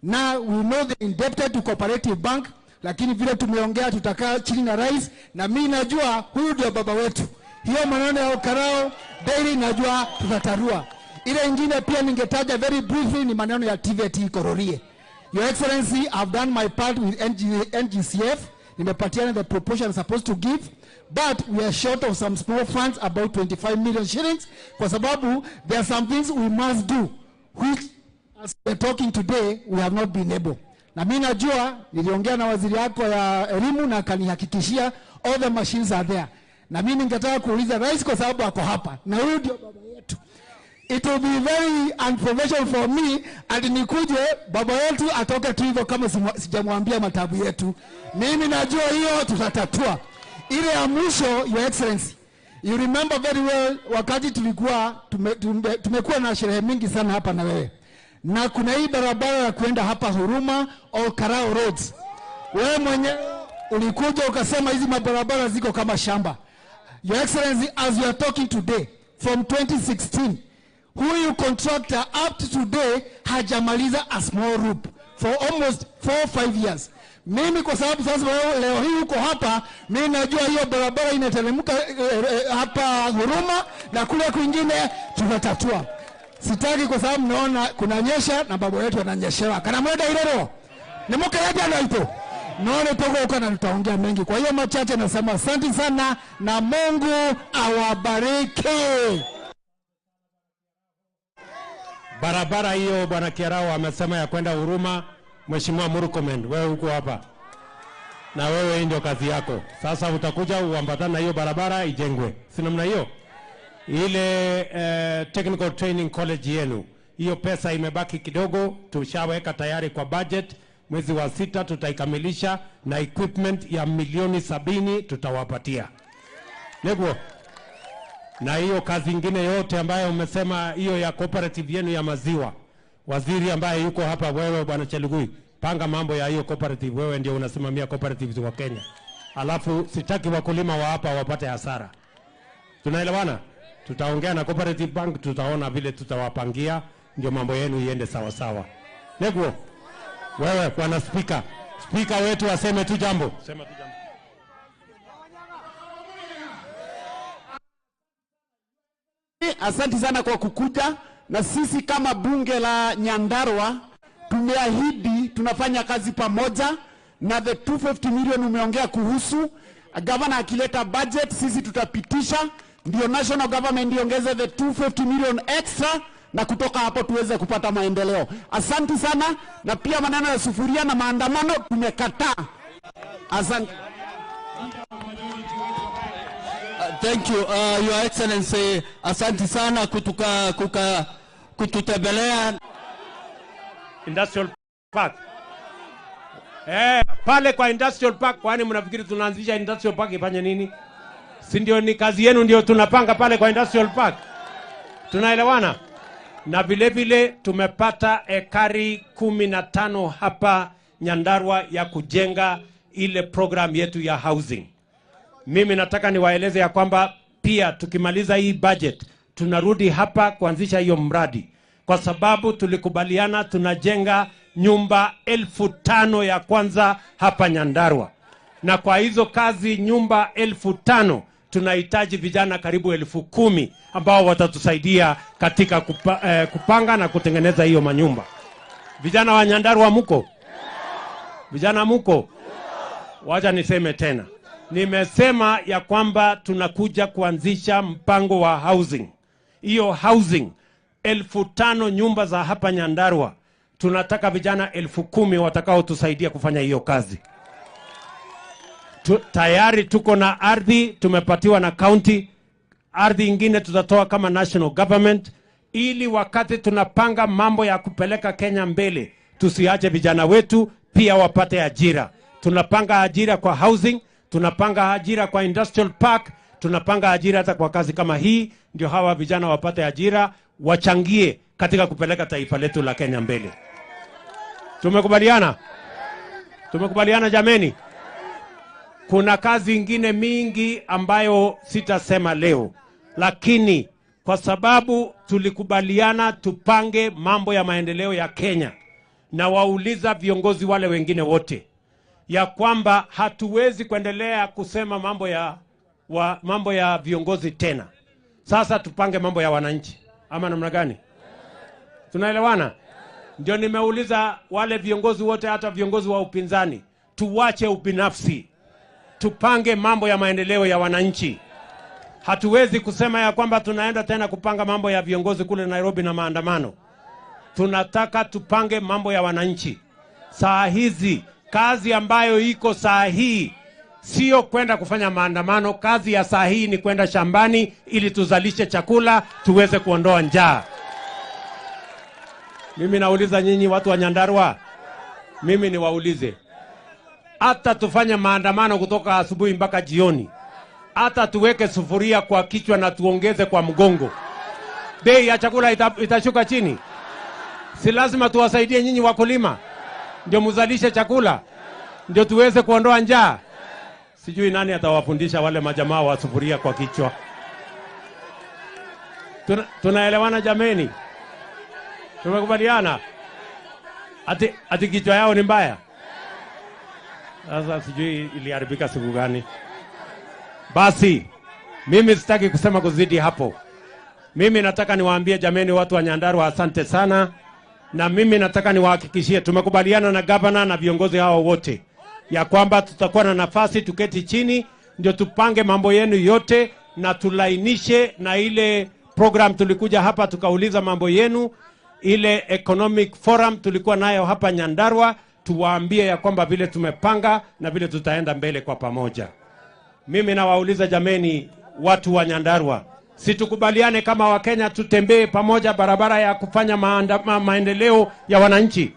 Now we know they indebted to Cooperative Bank, lakini vile tumeongea tutakaa chini na rais, na mimi najua huyu ndio baba wetu. Hiyo maneno ya Olkalou Dairy najua tutatarua. Ile ingine pia ningetaja very briefly ni maneno ya TVET Kororie. Your Excellency, I've done my part with NGCF. Nimepatiana the proportion I'm supposed to give, but we are short of some small funds, about 25 million shillings, kwa sababu there are some things we must do, which as we are talking today, we have not been able. Na mimi najua, niliongea na waziri yako ya elimu na akanihakikishia all the machines are there. Na mimi ningetaka kuuliza rais kwa sababu ako hapa, na huyu ndio baba yetu. It will be very unprofessional for me and nikuje baba yetu atoke tu hivyo kama sijamwambia matabu yetu. Mimi najua hiyo tutatatua. Ile ya mwisho, Your Excellency, you remember very well wakati tulikuwa tumekuwa na sherehe mingi sana hapa na wewe. Na kuna hii barabara ya kwenda hapa Huruma Olkalou Roads. Wewe mwenyewe ulikuja ukasema hizi mabarabara ziko kama shamba. Your Excellency, as we are talking today, from 2016, huyu contractor up to today hajamaliza a small roop for almost 4 or 5 years. Mimi kwa sababu sasa leo hii uko hapa, mimi najua hiyo barabara inateremka hapa Huruma na kule kwingine tutatatua. Sitaki kwa sababu naona kunanyesha na baba yetu ananyeshewa. Kana mwenda irero. Ni mke na ipo. Naona toka huko na tutaongea mengi. Kwa hiyo machache nasema asante sana na Mungu awabariki. Barabara hiyo Bwana Kiarao amesema ya kwenda Huruma. Mheshimiwa Murkomen, wewe uko hapa. Na wewe ndio kazi yako. Sasa utakuja uambatane na hiyo barabara ijengwe. Si namna hiyo? Ile Technical Training College yenu, hiyo pesa imebaki kidogo, tushaweka tayari kwa budget. Mwezi wa 6 tutaikamilisha na equipment ya milioni 70 tutawapatia. Negwo. Na hiyo kazi ingine yote ambayo umesema hiyo ya cooperative yenu ya maziwa. Waziri ambaye yuko hapa, wewe Bwana Chelugui, panga mambo ya hiyo cooperative, wewe ndio unasimamia cooperatives wa Kenya. Alafu sitaki wakulima wa hapa wapate hasara. Tunaelewana? Tutaongea na Cooperative Bank, tutaona vile tutawapangia ndio mambo yenu iende sawa sawa. Negwo. Wewe Bwana Speaker, Speaker wetu aseme tu jambo. Sema tu jambo. Asante sana kwa kukuja, na sisi kama bunge la Nyandarua tumeahidi tunafanya kazi pamoja, na the 250 million umeongea kuhusu, governor akileta budget sisi tutapitisha, ndio national government iongeze the 250 million extra, na kutoka hapo tuweze kupata maendeleo. Asante sana, na pia maneno ya sufuria na maandamano tumekataa. Asante. Thank you, Your Excellency. Asante sana kututembelea. Industrial Park. Pale kwa Industrial Park, kwani mnafikiri tunaanzisha Industrial Park ifanye nini? Si ndio ni kazi yenu ndio tunapanga pale kwa Industrial Park. Tunaelewana? Na vile vile tumepata ekari 15 hapa Nyandarua ya kujenga ile program yetu ya housing. Mimi nataka niwaeleze ya kwamba pia tukimaliza hii budget tunarudi hapa kuanzisha hiyo mradi, kwa sababu tulikubaliana tunajenga nyumba 5,000 ya kwanza hapa Nyandarua. Na kwa hizo kazi nyumba 5,000 tunahitaji vijana karibu 10,000 ambao watatusaidia katika kupanga na kutengeneza hiyo manyumba. Vijana wa Nyandarua muko? Vijana muko? Wacha niseme tena. Nimesema ya kwamba tunakuja kuanzisha mpango wa housing. Hiyo housing 5,000 nyumba za hapa Nyandarua. Tunataka vijana 10,000 watakao tusaidia kufanya hiyo kazi. Tayari tuko na ardhi, tumepatiwa na county. Ardhi ingine tutatoa kama national government, ili wakati tunapanga mambo ya kupeleka Kenya mbele, tusiache vijana wetu pia wapate ajira. Tunapanga ajira kwa housing, tunapanga ajira kwa industrial park, tunapanga ajira hata kwa kazi kama hii, ndio hawa vijana wapate ajira, wachangie katika kupeleka taifa letu la Kenya mbele. Tumekubaliana? Tumekubaliana jameni? Kuna kazi ingine mingi ambayo sitasema leo, lakini kwa sababu tulikubaliana tupange mambo ya maendeleo ya Kenya, na wauliza viongozi wale wengine wote ya kwamba hatuwezi kuendelea kusema mambo ya wa mambo ya viongozi tena. Sasa tupange mambo ya wananchi, ama namna gani? Tunaelewana? Ndio nimeuliza wale viongozi wote, hata viongozi wa upinzani, tuwache ubinafsi, tupange mambo ya maendeleo ya wananchi. Hatuwezi kusema ya kwamba tunaenda tena kupanga mambo ya viongozi kule Nairobi na maandamano. Tunataka tupange mambo ya wananchi. Saa hizi kazi ambayo iko saa hii sio kwenda kufanya maandamano. Kazi ya saa hii ni kwenda shambani ili tuzalishe chakula, tuweze kuondoa njaa. Mimi nauliza nyinyi watu wa Nyandarua, mimi niwaulize, hata tufanye maandamano kutoka asubuhi mpaka jioni, hata tuweke sufuria kwa kichwa na tuongeze kwa mgongo, bei ya chakula itashuka chini? Si lazima tuwasaidie nyinyi wakulima ndio muzalishe chakula, ndio tuweze kuondoa njaa? Sijui nani atawafundisha wale majamaa wa sufuria kwa kichwa. Tunaelewana jameni? Tumekubaliana? Ati kichwa yao ni mbaya? Sasa sijui iliharibika siku gani. Basi, mimi sitaki kusema kuzidi hapo. Mimi nataka niwaambie jameni watu wa Nyandarua, asante sana. Na mimi nataka niwahakikishie, tumekubaliana na gavana na viongozi hao wote ya kwamba tutakuwa na nafasi tuketi chini ndio tupange mambo yenu yote na tulainishe na ile program tulikuja hapa tukauliza mambo yenu, ile economic forum tulikuwa nayo hapa Nyandarua, tuwaambie ya kwamba vile tumepanga na vile tutaenda mbele kwa pamoja. Mimi nawauliza jameni watu wa Nyandarua, si tukubaliane kama Wakenya tutembee pamoja barabara ya kufanya maendeleo ya wananchi?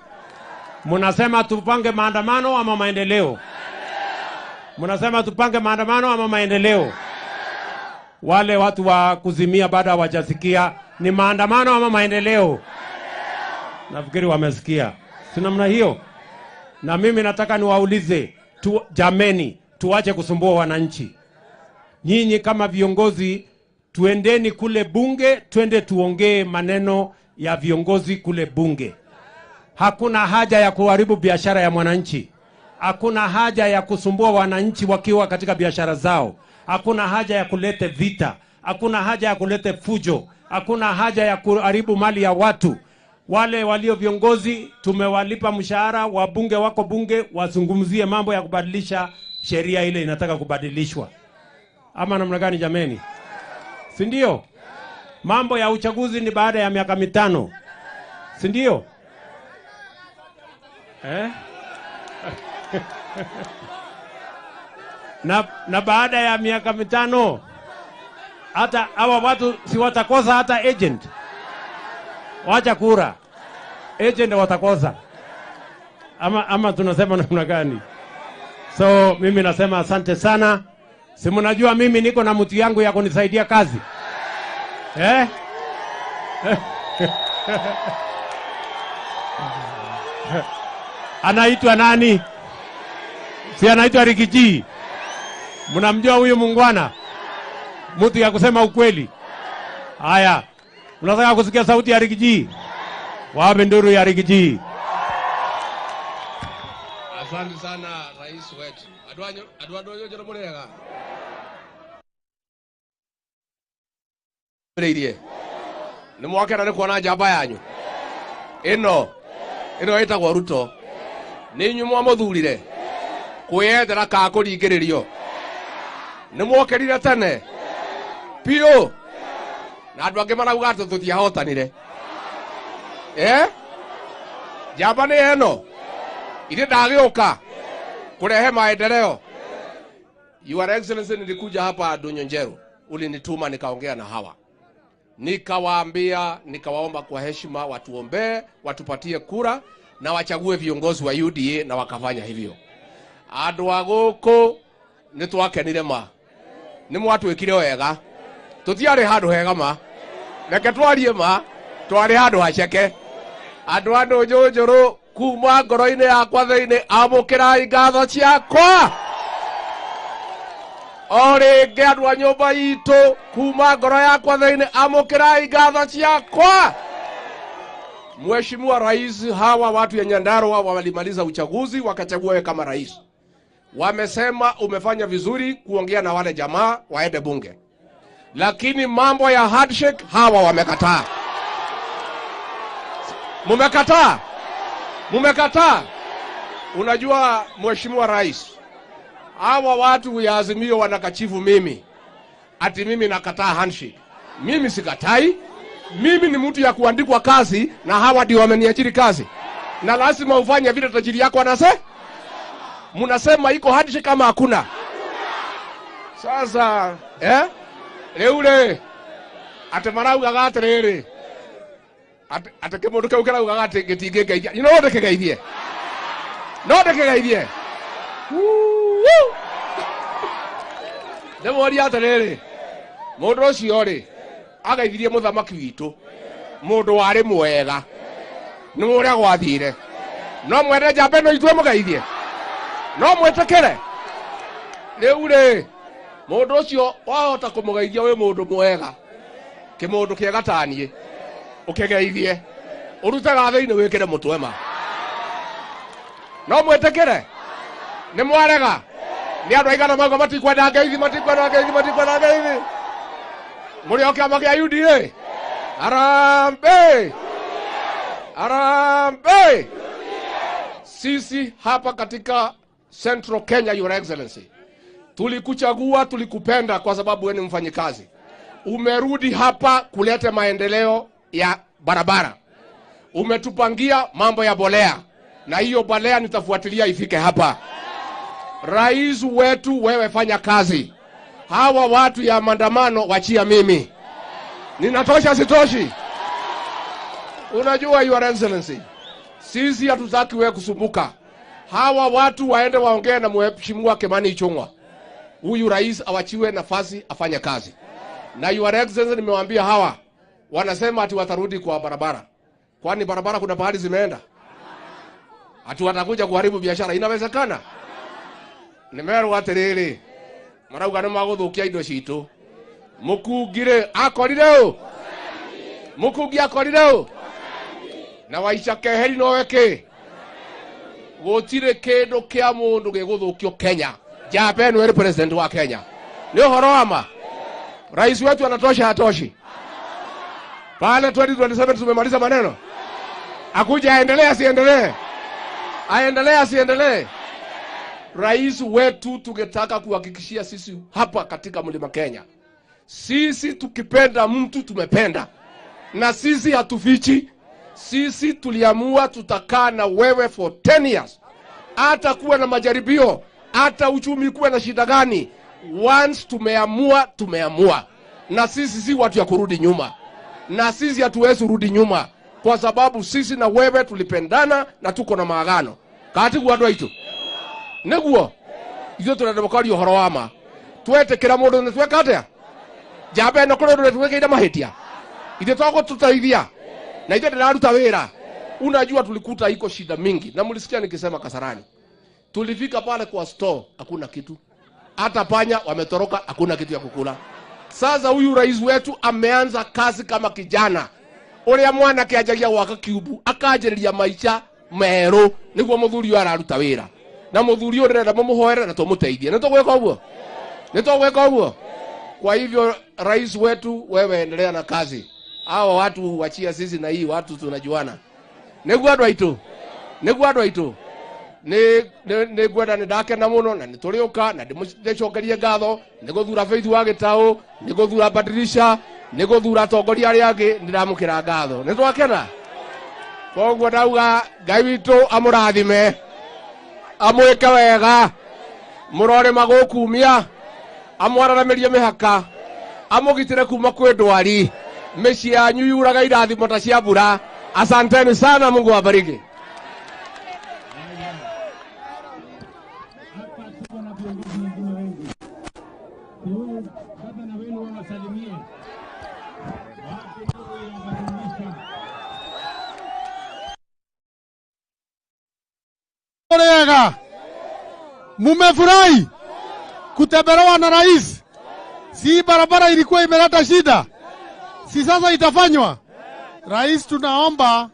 Mnasema tupange maandamano ama maendeleo? Mnasema tupange maandamano ama maendeleo? Wale watu wa kuzimia baada hawajasikia, ni maandamano ama maendeleo? Nafikiri wamesikia. Si namna hiyo? Na mimi nataka niwaulize jameni, tuache kusumbua wananchi. Nyinyi kama viongozi, tuendeni kule bunge, twende tuongee maneno ya viongozi kule bunge. Hakuna haja ya kuharibu biashara ya mwananchi. Hakuna haja ya kusumbua wananchi wakiwa katika biashara zao. Hakuna haja ya kulete vita. Hakuna haja ya kulete fujo. Hakuna haja ya kuharibu mali ya watu. Wale walio viongozi tumewalipa mshahara, wabunge wako bunge wazungumzie mambo ya kubadilisha sheria ile inataka kubadilishwa. Ama namna gani jameni? Si ndio? Mambo ya uchaguzi ni baada ya miaka 5. Si ndio? Eh? Na baada ya miaka 5 hata hawa watu si watakosa hata agent. Wacha kura. Agent watakosa. Ama tunasema namna gani? So mimi nasema asante sana. Si mnajua mimi niko na mtu yangu ya kunisaidia kazi. Eh? Anaitwa nani? Si anaitwa Rigiji. Mnamjua huyu mungwana? Mtu ya kusema ukweli. Haya. Mnataka kusikia sauti ya Rigiji? Wape nduru ya Rigiji. Asante sana rais wetu. Adwa nyo murega. Reirie. Ni mwakena ni kuona njamba yanyu. Ino ĩtagwo Ruto. Nĩ inyuĩ mwamuthurire kwĩyethera ka kũringĩrĩrio. Nĩ mwokĩrire tene biũ na andũ angĩ marauga atĩ tũtiahotanire. Njamba nĩ ĩno ithe ndagĩũka kũrehe maendeleo. Your Excellency, nilikuja hapa Ndunyu Njeru, ulinituma nikaongea na hawa, nikawaambia, nikawaomba kwa heshima watuombee, watupatie kura na wachague viongozi wa UDA, na wakafanya hivyo. Andũ a gũkũ nĩ twakenire ma, nĩ mwatwĩkire wega, tũtiarĩ handũ hega ma, reke twarie ma, twarĩ handũ haceke. Andũ a Ndũnyũ Njũrũ, kuma ngoro-inĩ yakwa thĩinĩ, amũkĩrai ngatho ciakwa. O rĩngĩ andũ a nyũmba itũ, kuma ngoro yakwa thĩinĩ, amũkĩrai ngatho ciakwa. Mheshimiwa Rais, hawa watu ya Nyandarua walimaliza uchaguzi wakachagua wewe kama rais. Wamesema umefanya vizuri kuongea na wale jamaa waende bunge, lakini mambo ya handshake hawa wamekataa. Mumekataa, mumekataa. Unajua Mheshimiwa Rais, hawa watu ya Azimio wanakachifu mimi ati mimi nakataa handshake. Mimi sikatai. Mimi ni mtu ya kuandikwa kazi na hawa ndio wameniajiri kazi, na lazima ufanye vile tajiri yako anase. Mnasema iko handshake kama hakuna. Sasa leule ate maraugaga atiriri ate kimundu kiu kiraugaga ati gitingĩngeithia, no ndĩkĩgeithie, no ndĩkĩgeithie. Ndĩmũrie atĩrĩrĩ, mũndũ ũcio rĩ ageithirie mũthamaki witũ, mũndũ warĩ mwega, nĩ ũrĩa gwathire. No mwende njamba ĩno itue mũgeithie, no mwĩtĩkĩre. Rĩu rĩ, mũndũ ũcio wahota kũmũgeithia wĩ mũndũ mwega, kĩmũndũ kĩega ta niĩ, ũkĩgeithie, ũrute gathĩ-inĩ wĩkĩre mũtwe ma. No mwĩtĩkĩre? Nĩ mwarega? Nĩ andũ aigana mauga matikwenda ngeithi, matikwenda ngeithi, matikwenda ngeithi? Mũrĩ o kĩama kĩa UDA? Harambee! Harambee! Sisi hapa katika Central Kenya, Your Excellency, tulikuchagua, tulikupenda kwa sababu wewe ni mfanyikazi. Umerudi hapa kuleta maendeleo ya barabara. Umetupangia mambo ya bolea, na hiyo bolea nitafuatilia ifike hapa. Rais wetu, wewe fanya kazi. Hawa watu ya maandamano wachia mimi. Ninatosha sitoshi? Unajua Your Excellency, sisi hatutaki wewe kusumbuka. Hawa watu waende waongee na Mheshimiwa Kimani Ichung'wa. Huyu rais awachiwe nafasi afanye kazi. Na Your Excellency, nimewaambia hawa wanasema ati watarudi kwa barabara. Kwani barabara kuna pahali zimeenda? Ati watakuja kuharibu biashara, inawezekana? Nimerwo atiriri, marauga nĩ magũthũkia indo citũ. Mũkungi rĩ akorire ũ? Mũkungi akorire ũ? Na Waica Keheri nowe kĩ? Gũtirĩ kĩndũ kĩa mũndũ gĩgũthũkio Kenya. Njamba ĩno ĩrĩ president wa Kenya. Nĩ ũhoro wa ma? Rais wetu anatosha, hatoshi? Pale 2027 tumemaliza maneno. Akuja aendelee asiendelee? Aendelee asiendelee? Rais wetu tungetaka kuhakikishia sisi hapa katika Mlima Kenya, sisi tukipenda mtu tumependa, na sisi hatufichi. Sisi tuliamua tutakaa na wewe for 10 years. Hata kuwe na majaribio, hata uchumi kuwe na shida gani, once tumeamua, tumeamua. Na sisi si watu ya kurudi nyuma, na sisi hatuwezi kurudi nyuma, kwa sababu sisi na wewe tulipendana na tuko na maagano. Kati kwa andũ niguo ithuĩ tũrenda mũkaria ũhoro wa ma. Twetĩkĩra mũndũ nĩ tweka atĩa? Njamba ĩno kũrĩ ũndũ twĩkĩire mahĩtia, ithuĩ twagũtũteithia na ithuĩ ndĩraruta wĩra. Unajua tulikuta iko shida mingi, na mlisikia nikisema Kasarani. Tulifika pale kwa store hakuna kitu, hata panya wametoroka, hakuna kitu ya kukula. Sasa huyu rais wetu ameanza kazi kama kijana ũrĩa mwanake anjagia gwaka kiubu akanjĩrĩria maica merũ, nĩguo mũthuri ũyũ araruta wĩra. Na mũthuri ũyũ ndĩrenda mũmũhoere na tũmũteithie. Nĩ tũgwĩka ũguo? Nĩ tũgwĩka ũguo? Kwa hivyo rais wetu, wewe endelea na kazi. Hawa watu wachia sisi na hii watu tunajuana. Nĩguo andũ aitũ? Nĩguo andũ aitũ? Nĩ ngwenda nĩ ndakena mũno na nĩ tũrĩũka na ndĩcokerie ngatho nĩ gũthura Faith wa Gĩtaũ, nĩ gũthura Badirisha, nĩ gũthura atongoria arĩa angĩ, nĩ ndamũkĩra ngatho. Nĩ twakena? Koguo ndauga Ngai witũ amũrathime, amwĩke wega, mũrore magũkumia, amwararamirie mĩhaka, amũgitĩre kuma kwĩ ndwari, mĩciĩ yanyu yuraga irathimo ta cia mbura. Asanteni sana, Mungu awabariki. Orega, mumefurahi kutembelewa na rais? Si barabara ilikuwa imeleta shida, si sasa itafanywa? Rais, tunaomba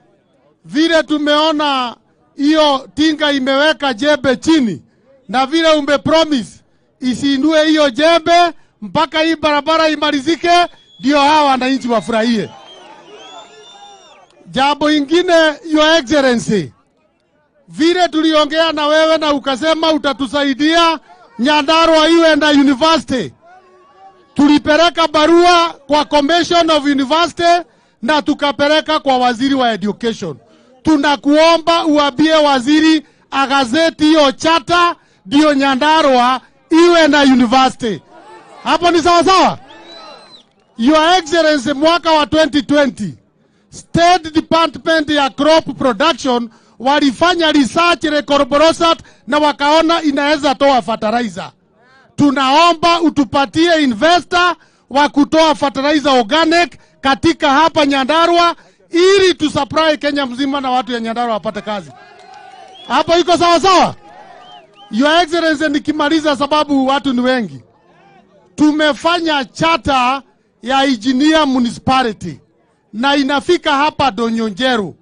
vile tumeona hiyo tinga imeweka jembe chini, na vile umepromise isiindue hiyo jembe mpaka hii barabara imalizike, ndio hawa wananchi wafurahie. Jambo ingine, Your Excellency, vile tuliongea na wewe na ukasema utatusaidia Nyandarua iwe na university, tulipeleka barua kwa Commission of University na tukapeleka kwa waziri wa education. Tunakuomba uambie waziri agazeti hiyo chata ndio Nyandarua iwe na university. Hapo ni sawa sawa? Your Excellency, mwaka wa 2020 State Department ya Crop Production walifanya research Recorborosat na wakaona inaweza toa fertilizer. Tunaomba utupatie investor wa kutoa fertilizer organic katika hapa Nyandarua ili tusupply Kenya mzima na watu ya Nyandarua wapate kazi. Hapo iko sawa sawa? Your Excellency, nikimaliza sababu watu ni wengi. Tumefanya charter ya Engineer Municipality na inafika hapa Donyonjeru.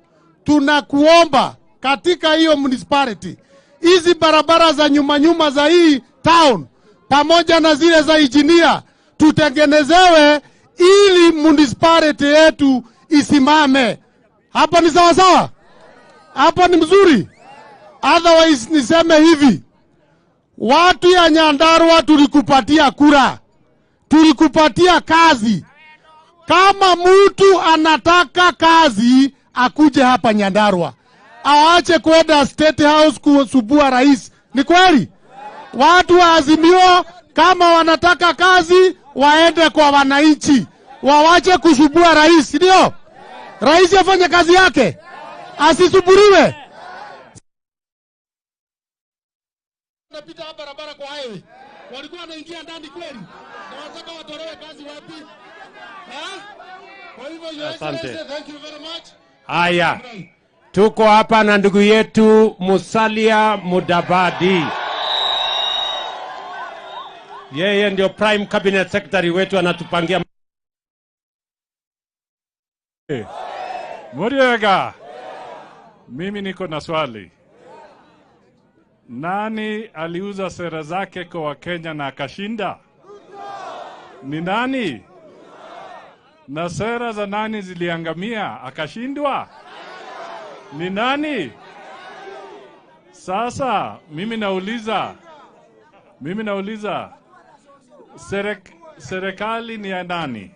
Tunakuomba katika hiyo municipality, hizi barabara za nyuma nyuma za hii town pamoja na zile za Engineer tutengenezewe ili municipality yetu isimame. Hapa ni sawa sawa? Hapa ni mzuri? Otherwise niseme hivi, watu ya Nyandarua tulikupatia kura, tulikupatia kazi. Kama mtu anataka kazi akuje hapa Nyandarua, aache kwenda State House kusubua rais. Ni kweli? Watu wa Azimio kama wanataka kazi waende kwa wananchi, wawache kusubua rais, ndio? Rais afanye kazi yake, asisuburiwe. Napita hapa barabara kwa highway, walikuwa wanaingia ndani kweli, na wanataka watolewe kazi wapi? Kwa hivyo, Your Excellency, thank you very much. Haya, tuko hapa na ndugu yetu Musalia Mudavadi. Yeye ndio Prime Cabinet Secretary wetu, anatupangia. Muriega, mimi niko na swali. Nani aliuza sera zake kwa Wakenya na akashinda? Ni nani? Na sera za nani ziliangamia akashindwa? Ni nani? Sasa mimi nauliza serikali ni ya nani?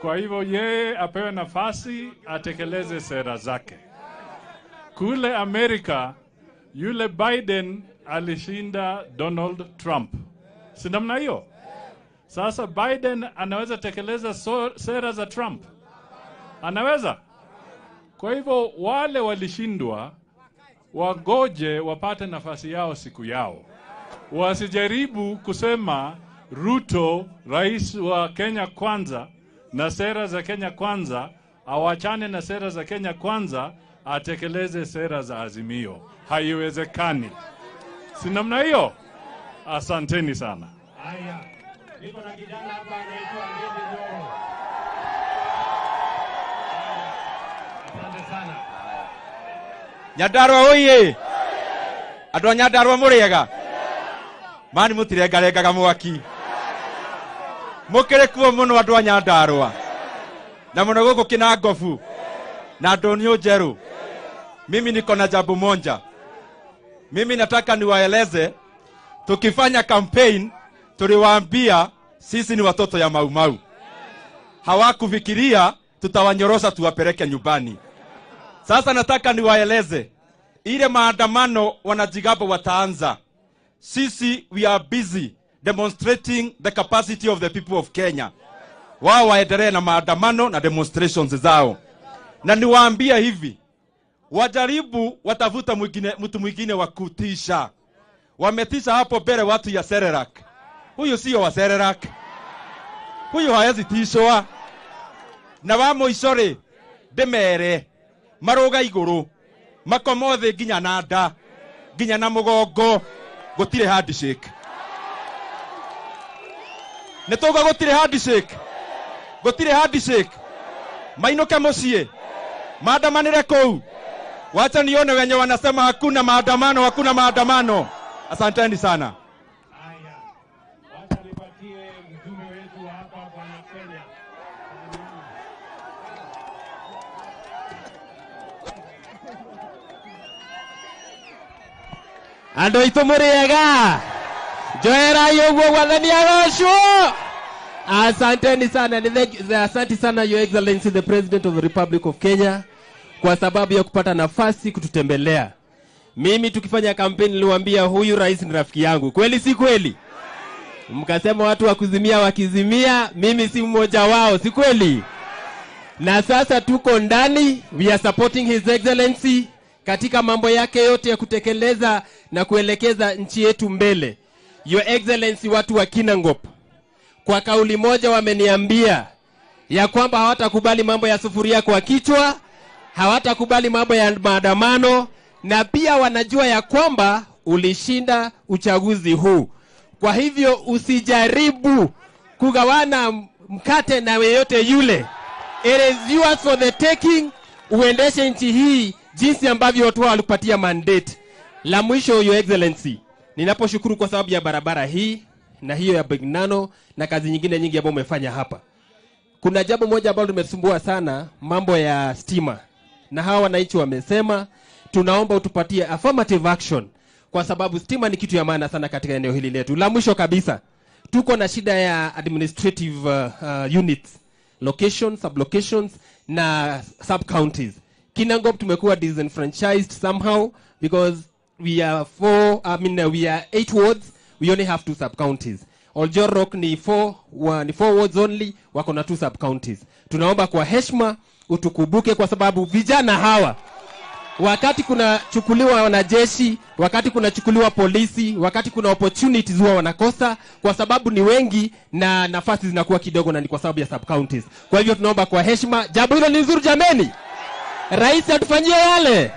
Kwa hivyo yeye apewe nafasi atekeleze sera zake. Kule Amerika yule Biden alishinda Donald Trump. Si namna hiyo? Sasa Biden anaweza tekeleza sera za Trump? Anaweza? Kwa hivyo wale walishindwa wagoje wapate nafasi yao siku yao. Wasijaribu kusema Ruto rais wa Kenya Kwanza na sera za Kenya Kwanza, awachane na sera za Kenya Kwanza, atekeleze sera za Azimio. Haiwezekani. Si namna hiyo? Asanteni sana. Haya, niko na kijana hapa anaitwa Ndindi Nyoro. Asante sana. Nyandarua oye! Andũ a Nyandarua mũrĩega? Mani mũtirengarengaga mwaki. Mũkĩrĩ kuo mũno andũ a Nyandarua. Na mũno gũkũ Kinangobu na Ndũnyũ Njerũ. Mimi niko na jambo moja. Mimi nataka niwaeleze, tukifanya campaign tuliwaambia sisi ni watoto ya Mau Mau. Hawakufikiria tutawanyorosha tuwapeleke nyumbani. Sasa nataka niwaeleze, ile maandamano wanajigamba wataanza. Sisi we are busy demonstrating the capacity of the people of Kenya. Wao waendelee na maandamano na demonstrations zao. Na niwaambia hivi, wajaribu watafuta mtu mwingine wa kutisha. Wametisha hapo mbele watu ya Serelak. Huyu sio wa Serelak. Huyu hawezi tishwa. Na wa mũico rĩ, ndĩmere maruga igũrũ makomo thĩ nginya na nda nginya na mũgongo, gũtirĩ handshake. Nĩ tauga gũtirĩ handshake, gũtirĩ handshake. Mainũke mũciĩ, maandamanĩre kũu. Wacha nione wenye wanasema hakuna maandamano, hakuna maandamano. Asanteni sana. Wacha nipatie mjumbe wetu hapa Bwana Kenya. Andå aitå må rä ega njoerai å guo gwathani agocwo. Asanteni sana. Asante sana, Your Excellency the President of the Republic of Kenya, kwa sababu ya kupata nafasi kututembelea. Mimi tukifanya kampeni niliwaambia huyu rais ni rafiki yangu. Kweli si kweli? Mkasema watu wa kuzimia wakizimia, mimi si mmoja wao, si kweli? Na sasa tuko ndani, we are supporting His Excellency katika mambo yake yote ya kutekeleza na kuelekeza nchi yetu mbele. Your Excellency, watu wa Kinangop kwa kauli moja wameniambia ya kwamba hawatakubali mambo ya sufuria kwa kichwa, hawatakubali mambo ya maandamano, na pia wanajua ya kwamba ulishinda uchaguzi huu. Kwa hivyo usijaribu kugawana mkate na yeyote yule. It is yours for the taking. Uendeshe nchi hii jinsi ambavyo watu walikupatia mandate. La mwisho, Your Excellency, ninaposhukuru kwa sababu ya barabara hii na hiyo ya Bignano na kazi nyingine nyingi ambayo umefanya hapa. Kuna jambo moja ambalo limesumbua sana, mambo ya stima. Na hawa wananchi wamesema tunaomba utupatie affirmative action kwa sababu stima ni kitu ya maana sana katika eneo hili letu. La mwisho kabisa, tuko na shida ya administrative units, locations, sublocations na sub counties. Kinangop tumekuwa disenfranchised somehow because we are we are 8 wards, we only have 2 sub counties. Oljorok ni 4 wards only, wako na 2 sub counties. Tunaomba kwa heshima utukumbuke kwa sababu vijana hawa wakati kuna chukuliwa wanajeshi, wakati kuna chukuliwa polisi, wakati kuna opportunities huwa wanakosa kwa sababu ni wengi na nafasi zinakuwa kidogo, na ni kwa sababu ya sub counties. Kwa hivyo tunaomba kwa heshima, jambo hilo ni nzuri jameni. Rais atufanyie yale.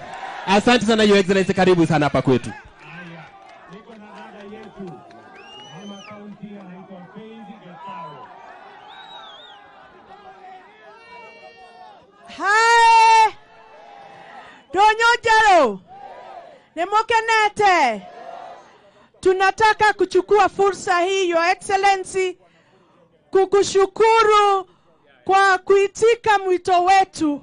Asante sana Your Excellency, karibu sana hapa kwetu. Niko na dada yetu mama county anaitwa Faith Gataro. Hai Donyo Jero Nemokenete, tunataka kuchukua fursa hii Your Excellency kukushukuru kwa kuitika mwito wetu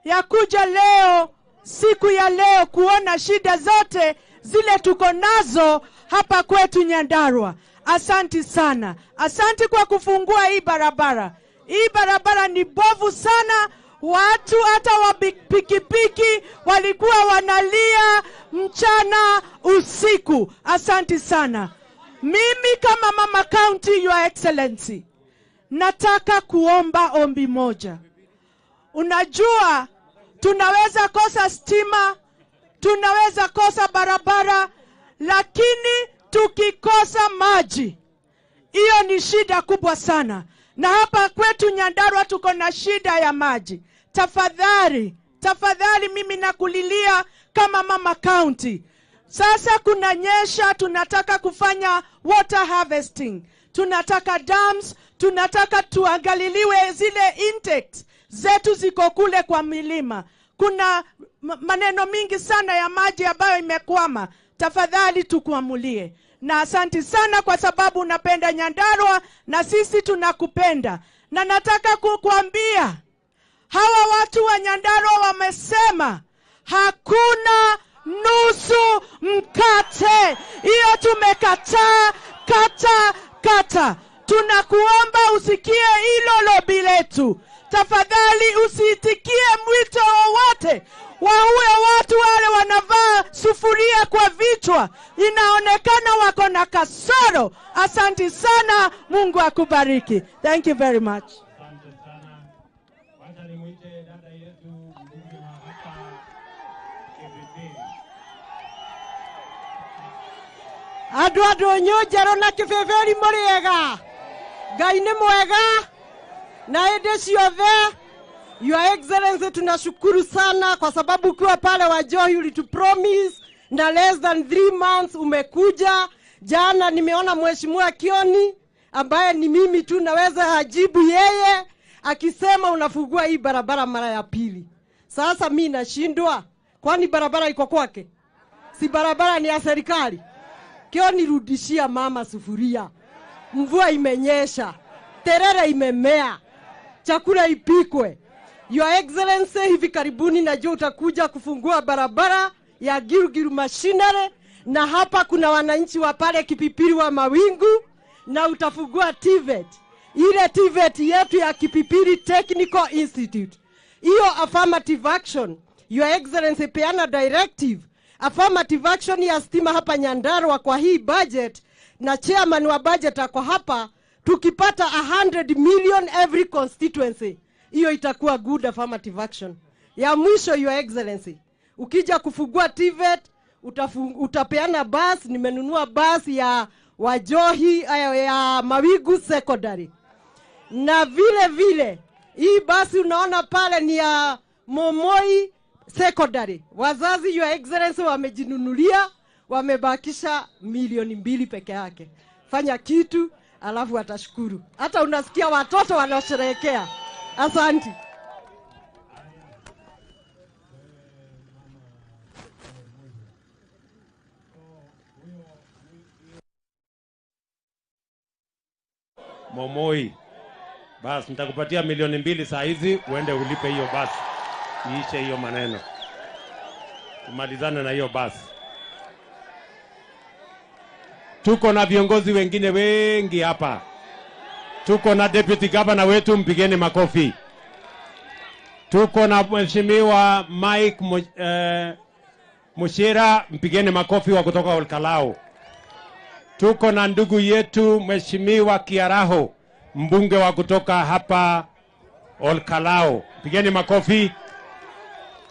ya kuja leo, siku ya leo, kuona shida zote zile tuko nazo hapa kwetu Nyandarua. Asanti sana. Asanti kwa kufungua hii barabara. Hii barabara ni bovu sana. Watu hata wa pikipiki walikuwa wanalia mchana usiku. Asanti sana. Mimi kama mama county, Your Excellency, nataka kuomba ombi moja. Unajua tunaweza kosa stima, tunaweza kosa barabara, lakini tukikosa maji, hiyo ni shida kubwa sana. Na hapa kwetu Nyandarua tuko na shida ya maji. Tafadhali, tafadhali mimi nakulilia kama mama county. Sasa kunanyesha, tunataka kufanya water harvesting. Tunataka dams, tunataka tuangaliliwe zile intakes zetu ziko kule kwa milima. Kuna maneno mingi sana ya maji ambayo imekwama. Tafadhali tukuamulie. Na asanti sana kwa sababu unapenda Nyandarua na sisi tunakupenda. Na nataka kukuambia hawa watu wa Nyandarua wamesema hakuna nusu mkate. Hiyo tumekataa, kata kata. Tunakuomba usikie hilo lobi letu. Tafadhali usiitikie mwito wowote wa huyo watu wale wanavaa sufuria kwa vichwa. Inaonekana wako na kasoro. Asante sana, Mungu akubariki. Thank you very much. Asante sana. Wacha nimuite dada yetu mbunge wa hapa Kibiti. Andũ a Ndũnyũ Njerũ na Kĩbĩbĩri mũrĩega. Ngai nĩ mwega na hĩndĩ ciothe. Your Excellency, tunashukuru sana kwa sababu ukiwa pale Wajohi ulitupromise na less than 3 months umekuja. Jana nimeona Mheshimiwa Kioni ambaye ni mimi tu naweza hajibu yeye akisema unafungua hii barabara mara ya pili. Sasa mimi nashindwa, kwani barabara iko kwake? Si barabara ni ya serikali? Kioni, rudishia mama sufuria. Mvua imenyesha, terere imemea, chakula ipikwe. Your Excellency, hivi karibuni najua utakuja kufungua barabara ya Girugiru Machinery, na hapa kuna wananchi wa pale Kipipiri wa Mawingu, na utafungua TVET, ile TVET yetu ya Kipipiri Technical Institute. Hiyo affirmative action, Your Excellency, peana directive affirmative action ya stima hapa Nyandarua kwa hii budget, na chairman wa budget ako hapa. Tukipata 100 million every constituency, hiyo itakuwa good affirmative action. Ya mwisho, Your Excellency, ukija kufungua TVET utapeana bus. Nimenunua bus ya Wajohi ya Mawigu Secondary, na vile vile hii basi unaona pale ni ya Momoi Secondary. Wazazi, Your Excellency, wamejinunulia, wamebakisha 2 milioni peke yake. Fanya kitu alafu watashukuru. Hata unasikia watoto wanaosherehekea. Asante. Momoi. Basi nitakupatia 2 milioni saa hizi uende ulipe hiyo basi. Iishe hiyo maneno. Tumalizane na hiyo basi. Tuko na viongozi wengine wengi hapa. Tuko na deputy governor wetu, mpigeni makofi. Tuko na Mheshimiwa Mike Mushira, mpigeni makofi, wa kutoka Olkalou. Tuko na ndugu yetu Mheshimiwa Kiaraho, mbunge wa kutoka hapa Olkalou, pigeni makofi.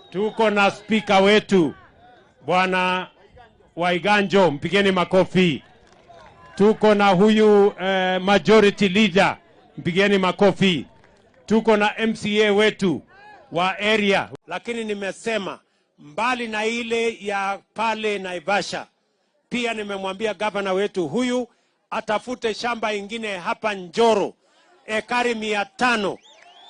Tuko na spika wetu Bwana Waiganjo, mpigeni makofi. Tuko na huyu majority leader, mpigeni makofi. Tuko na MCA wetu wa area, lakini nimesema mbali na ile ya pale Naivasha, pia nimemwambia gavana wetu huyu atafute shamba ingine hapa Njoro, ekari 500,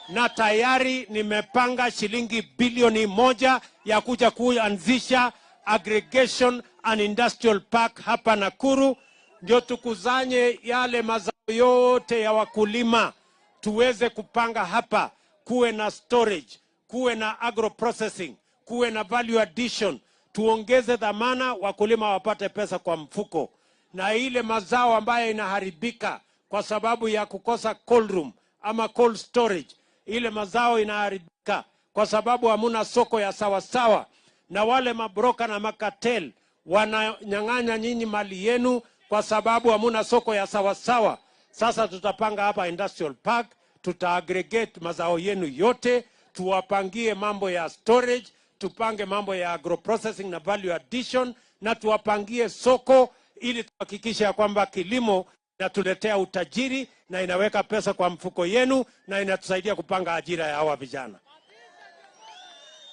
na tayari nimepanga shilingi bilioni 1 ya kuja kuanzisha aggregation and industrial park hapa Nakuru, ndio tukusanye yale mazao yote ya wakulima tuweze kupanga hapa, kuwe na storage, kuwe na agro processing, kuwe na value addition, tuongeze dhamana, wakulima wapate pesa kwa mfuko, na ile mazao ambayo inaharibika kwa sababu ya kukosa cold room ama cold storage, ile mazao inaharibika kwa sababu hamuna soko ya sawasawa, na wale mabroka na macartel wananyang'anya nyinyi mali yenu kwa sababu hamuna soko ya sawasawa. Sasa tutapanga hapa industrial park, tutaaggregate mazao yenu yote, tuwapangie mambo ya storage, tupange mambo ya agro processing na value addition, na tuwapangie soko ili tuhakikishe ya kwamba kilimo inatuletea utajiri na inaweka pesa kwa mfuko yenu na inatusaidia kupanga ajira ya hawa vijana.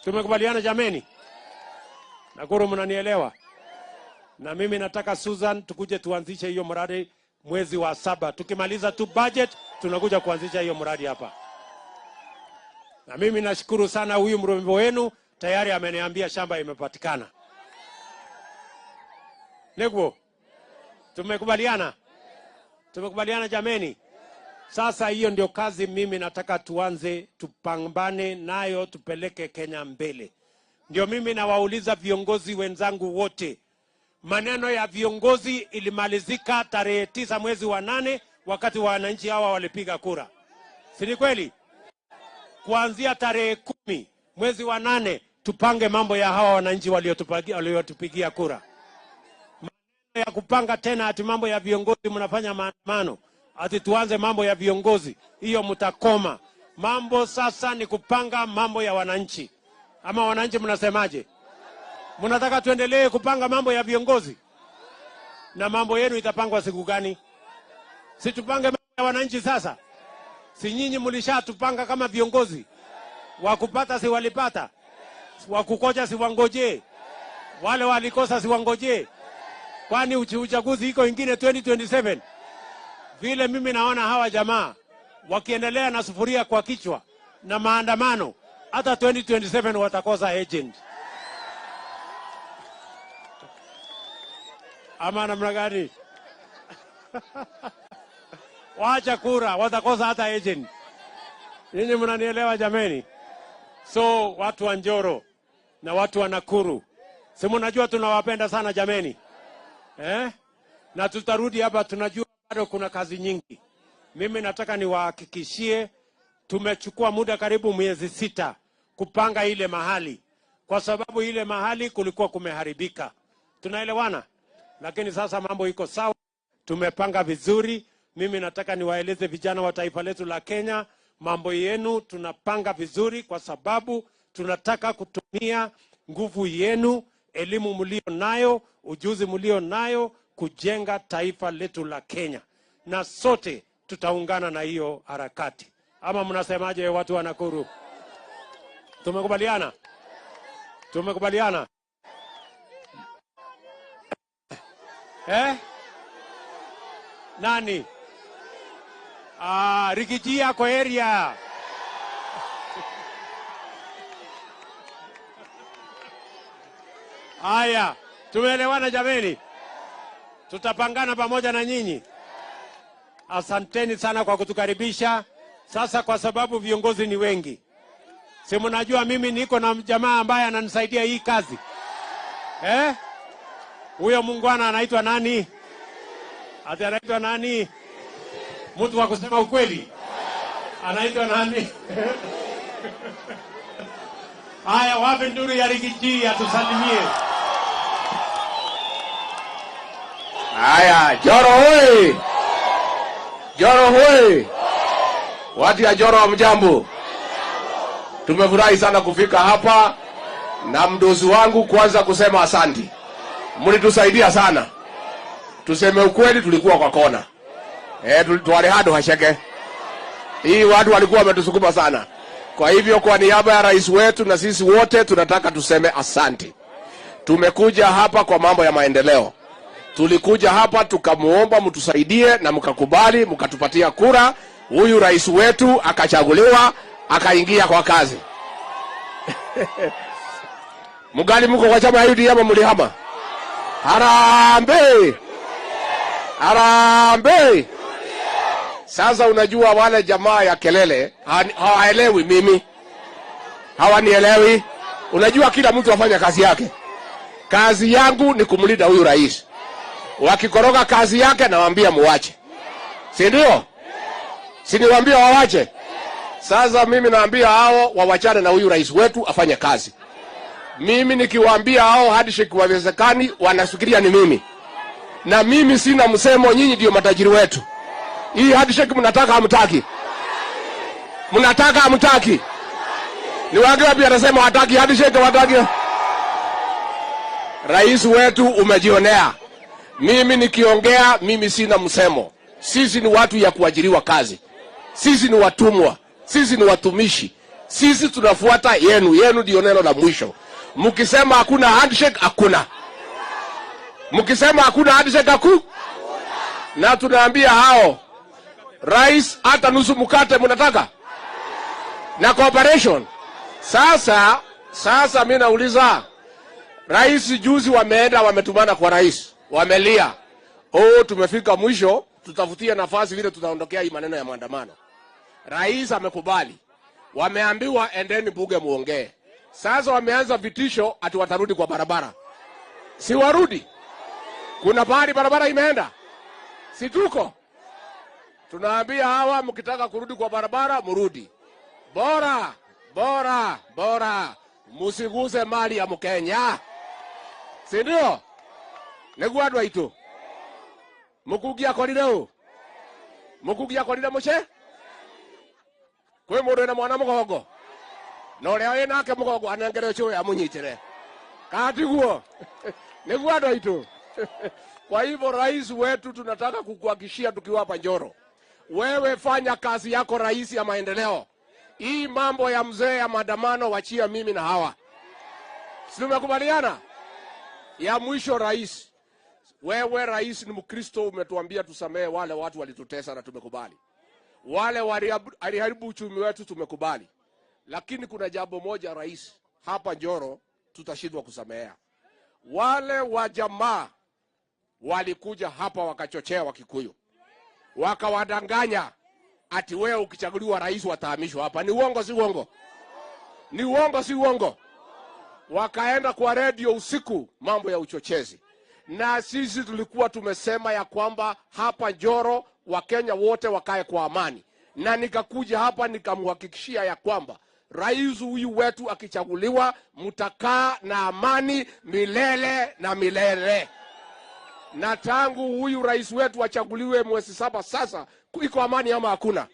Tumekubaliana jameni? Nakuru, mnanielewa? Na mimi nataka Susan tukuje tuanzishe hiyo mradi mwezi wa saba. Tukimaliza tu budget, tunakuja kuanzisha hiyo mradi hapa. Na mimi nashukuru sana huyu mrembo wenu, tayari ameniambia shamba imepatikana. Neguo, tumekubaliana? Tumekubaliana jameni? Sasa hiyo ndio kazi mimi nataka tuanze, tupambane nayo, tupeleke Kenya mbele. Ndio mimi nawauliza viongozi wenzangu wote, maneno ya viongozi ilimalizika tarehe 9 mwezi wa 8 wakati wananchi hawa walipiga kura, si ni kweli? Kuanzia tarehe 10 mwezi wa 8 tupange mambo ya hawa wananchi waliotupigia kura. Maneno ya kupanga tena ati mambo ya viongozi, mnafanya maandamano ati tuanze mambo ya viongozi, hiyo mtakoma. Mambo sasa ni kupanga mambo ya wananchi. Ama wananchi mnasemaje? Mnataka tuendelee kupanga mambo ya viongozi? Na mambo yenu itapangwa siku gani? Si tupange mambo ya wananchi sasa? Si nyinyi mlishatupanga kama viongozi? Wakupata si walipata? Wakukoja si wangojee? Wale walikosa si wangojee? Kwani uchaguzi iko ingine 2027? Vile mimi naona hawa jamaa wakiendelea na sufuria kwa kichwa na maandamano, hata 2027 watakosa agent. Ama namna gani? Wacha kura, watakosa hata agent. Nyinyi mnanielewa jameni? So watu wa Njoro na watu wa Nakuru, si mnajua tunawapenda sana jameni, eh? Na tutarudi hapa, tunajua bado kuna kazi nyingi. Mimi nataka niwahakikishie, tumechukua muda karibu miezi 6 kupanga ile mahali, kwa sababu ile mahali kulikuwa kumeharibika. Tunaelewana? Lakini sasa mambo iko sawa, tumepanga vizuri. Mimi nataka niwaeleze vijana wa taifa letu la Kenya, mambo yenu tunapanga vizuri, kwa sababu tunataka kutumia nguvu yenu, elimu mlio nayo, ujuzi mlio nayo kujenga taifa letu la Kenya, na sote tutaungana na hiyo harakati. Ama mnasemaje watu wa Nakuru? Tumekubaliana? Tumekubaliana? Eh? Nani? Ah, Rigiji kwa area. Haya, tumeelewana jameni? Tutapangana pamoja na nyinyi. Asanteni sana kwa kutukaribisha. Sasa kwa sababu viongozi ni wengi, si mnajua mimi niko na jamaa ambaye ananisaidia hii kazi. Eh? Huyo mungwana anaitwa nani? Ati anaitwa nani? Mtu wa kusema ukweli. Anaitwa nani? Haya, wapi nduru ya Rigiji atusalimie. Haya, Njoro hoi! Njoro hoi! Watu ya Njoro hamjambo? Tumefurahi sana kufika hapa na mdozi wangu kwanza kusema asanti. Mlitusaidia sana. Tuseme ukweli, tulikuwa kwa kona. Tuwale hado hasheke. Hii watu walikuwa wametusukuma sana. Kwa hivyo kwa niaba ya rais wetu na sisi wote tunataka tuseme asanti. Tumekuja hapa kwa mambo ya maendeleo. Tulikuja hapa tukamuomba mtusaidie na mkakubali, mkatupatia kura. Huyu rais wetu akachaguliwa, akaingia kwa kazi. Mgali mko kwa chama ya UDA ama mlihama? Harambee! Harambee! Sasa unajua wale jamaa ya kelele hawaelewi mimi. Hawanielewi. Unajua kila mtu afanya kazi yake. Kazi yangu ni kumlinda huyu rais. Wakikoroga kazi yake nawaambia muache. Si ndio? Si niwaambia waache? Sasa mimi naambia hao wawachane na huyu rais wetu afanye kazi. Mimi nikiwaambia hao handshake haiwezekani, wanafikiria ni mimi. Na mimi sina msemo, nyinyi ndio matajiri wetu. Hii handshake mnataka hamtaki? Mnataka hamtaki? Ni wangapi anasema hataki handshake, hataki? Rais wetu umejionea. Mimi nikiongea, mimi sina msemo. Sisi ni watu ya kuajiriwa kazi. Sisi ni watumwa. Sisi ni watumishi. Sisi tunafuata yenu. Yenu ndio neno la mwisho. Mkisema hakuna handshake, hakuna. Mkisema hakuna handshake, hakuna. Na tunaambia hao, rais hata nusu mkate mnataka? Na cooperation. Sasa mimi nauliza, rais juzi wameenda wametumana kwa rais, wamelia. Oh, tumefika mwisho, tutafutie nafasi vile tutaondokea hii maneno ya maandamano. Rais amekubali. Wameambiwa endeni bunge muongee. Sasa wameanza vitisho ati watarudi kwa barabara. Si warudi? Kuna pahali barabara imeenda? Si tuko? Tunaambia hawa mkitaka kurudi kwa barabara mrudi. Bora, bora, bora musiguse mali ya Mkenya. Si ndio? Niguo andu aitu. Mukungi akorire u? Mukungi akorire muce? Kwi mundu wina mwana mugongo? Na uria wi nake mugongo anengere cũĩ amunyitire. Kana tiguo? Niguo andu aitu. Kwa hivyo rais wetu tunataka kukuhakikishia tukiwa hapa Njoro, wewe fanya kazi yako rais ya maendeleo. Hii mambo ya mzee ya maandamano wachia mimi na hawa. Si tumekubaliana? Ya mwisho rais, wewe rais ni Mkristo, umetuambia tusamehe wale watu walitutesa na tumekubali. Wale waliharibu uchumi wetu tumekubali. Lakini kuna jambo moja rais, hapa Njoro tutashindwa kusamehea. Wale wa jamaa Walikuja hapa wakachochea Wakikuyu, wakawadanganya ati wewe ukichaguliwa rais watahamishwa hapa. Ni uongo si uongo? Ni uongo si uongo? Wakaenda kwa redio usiku, mambo ya uchochezi. Na sisi tulikuwa tumesema ya kwamba hapa Njoro Wakenya wote wakae kwa amani, na nikakuja hapa nikamhakikishia ya kwamba rais huyu wetu akichaguliwa mtakaa na amani milele na milele. Na tangu huyu rais wetu achaguliwe mwezi 7 sasa, iko amani ama hakuna?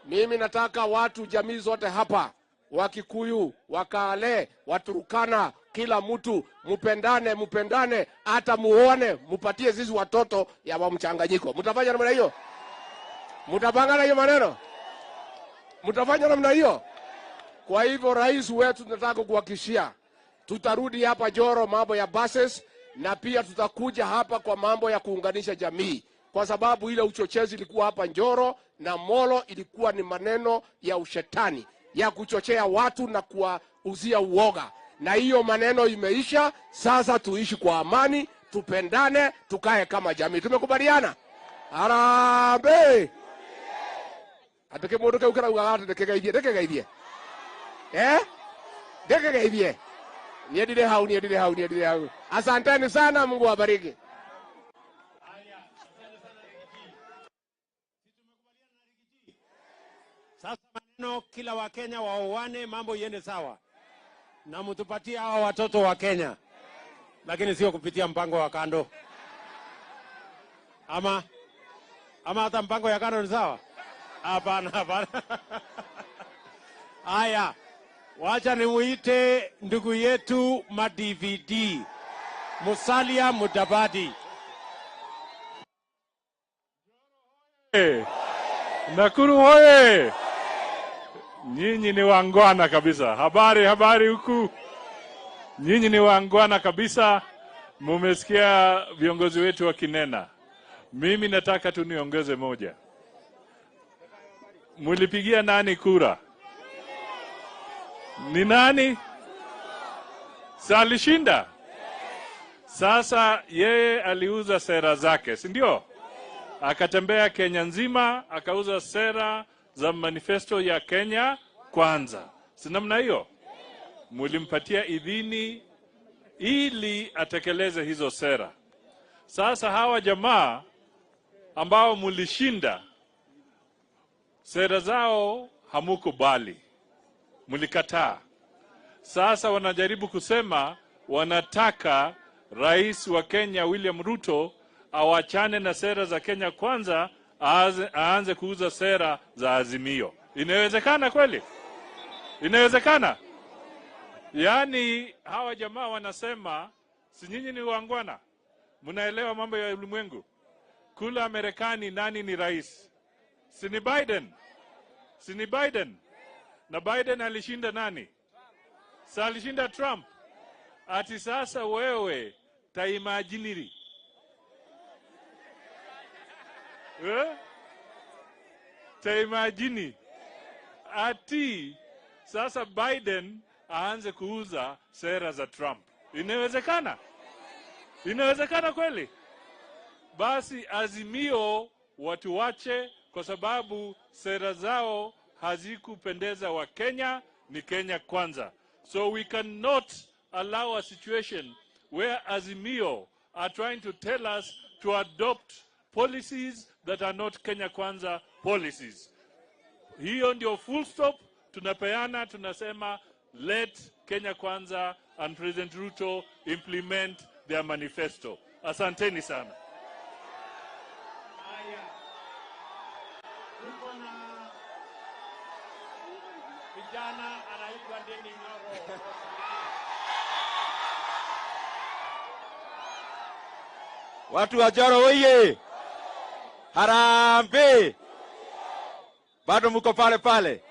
Mimi nataka watu jamii zote hapa, Wakikuyu, Wakale, Waturukana, kila mtu mupendane, mupendane, hata muone, mupatie sisi watoto ya wa mchanganyiko. Mtafanya namna hiyo? Mtapangana hiyo maneno? Mtafanya namna hiyo? Kwa hivyo rais wetu tunataka kuhakikishia tutarudi hapa Njoro mambo ya buses, na pia tutakuja hapa kwa mambo ya kuunganisha jamii, kwa sababu ile uchochezi ilikuwa hapa Njoro na Molo ilikuwa ni maneno ya ushetani ya kuchochea watu na kuwauzia uoga, na hiyo maneno imeisha. Sasa tuishi kwa amani, tupendane, tukae kama jamii. Tumekubaliana? Harambee! Atake mundu kau karauga ati ndikegeithie, ndikegeithie. Ndikegeithie. Niendire hau, niendire hau, niendire hau. Asanteni sana, Mungu awabariki. Sasa maneno kila Wakenya waoane, mambo iende sawa. Na mtupatie hawa watoto wa Kenya. Lakini sio kupitia mpango wa kando. Ama hata mpango ya kando ni sawa? Hapana, hapana. Haya, wacha nimuite ndugu yetu ma DVD, Musalia Mudavadi. Hey, Nakuru hoye! Nyinyi ni wangwana kabisa. Habari, habari huku. Nyinyi ni wangwana kabisa. Mumesikia viongozi wetu wakinena. Mimi nataka tu niongeze moja. Mulipigia nani kura? Ni nani? Salishinda. Sasa yeye aliuza sera zake, si ndio? Akatembea Kenya nzima, akauza sera za manifesto ya Kenya Kwanza. Si namna hiyo? Mulimpatia idhini ili atekeleze hizo sera. Sasa hawa jamaa ambao mulishinda, sera zao hamukubali, mulikataa. Sasa wanajaribu kusema wanataka rais wa Kenya William Ruto awachane na sera za Kenya Kwanza, aanze kuuza sera za Azimio. Inawezekana kweli? Inawezekana? Yaani hawa jamaa wanasema, si nyinyi ni wangwana, mnaelewa mambo ya ulimwengu. Kula Amerikani nani ni rais? Si ni Biden? Si ni Biden? Na Biden alishinda nani? Sa alishinda Trump. Ati sasa wewe taimajiniri. Taimajini. Ati sasa Biden aanze kuuza sera za Trump. Inawezekana? Inawezekana kweli? Basi Azimio watu wache, kwa sababu sera zao hazikupendeza wa Kenya. Ni Kenya Kwanza. So we cannot allow a situation where Azimio are trying to tell us to adopt policies that are not Kenya Kwanza policies. Hiyo ndio full stop tunapeana, tunasema let Kenya Kwanza and President Ruto implement their manifesto. Asanteni sana. Vijana anaitwa Ndindi Nyoro. Watu wa Njoro oye! Harambee! Bado mko pale pale.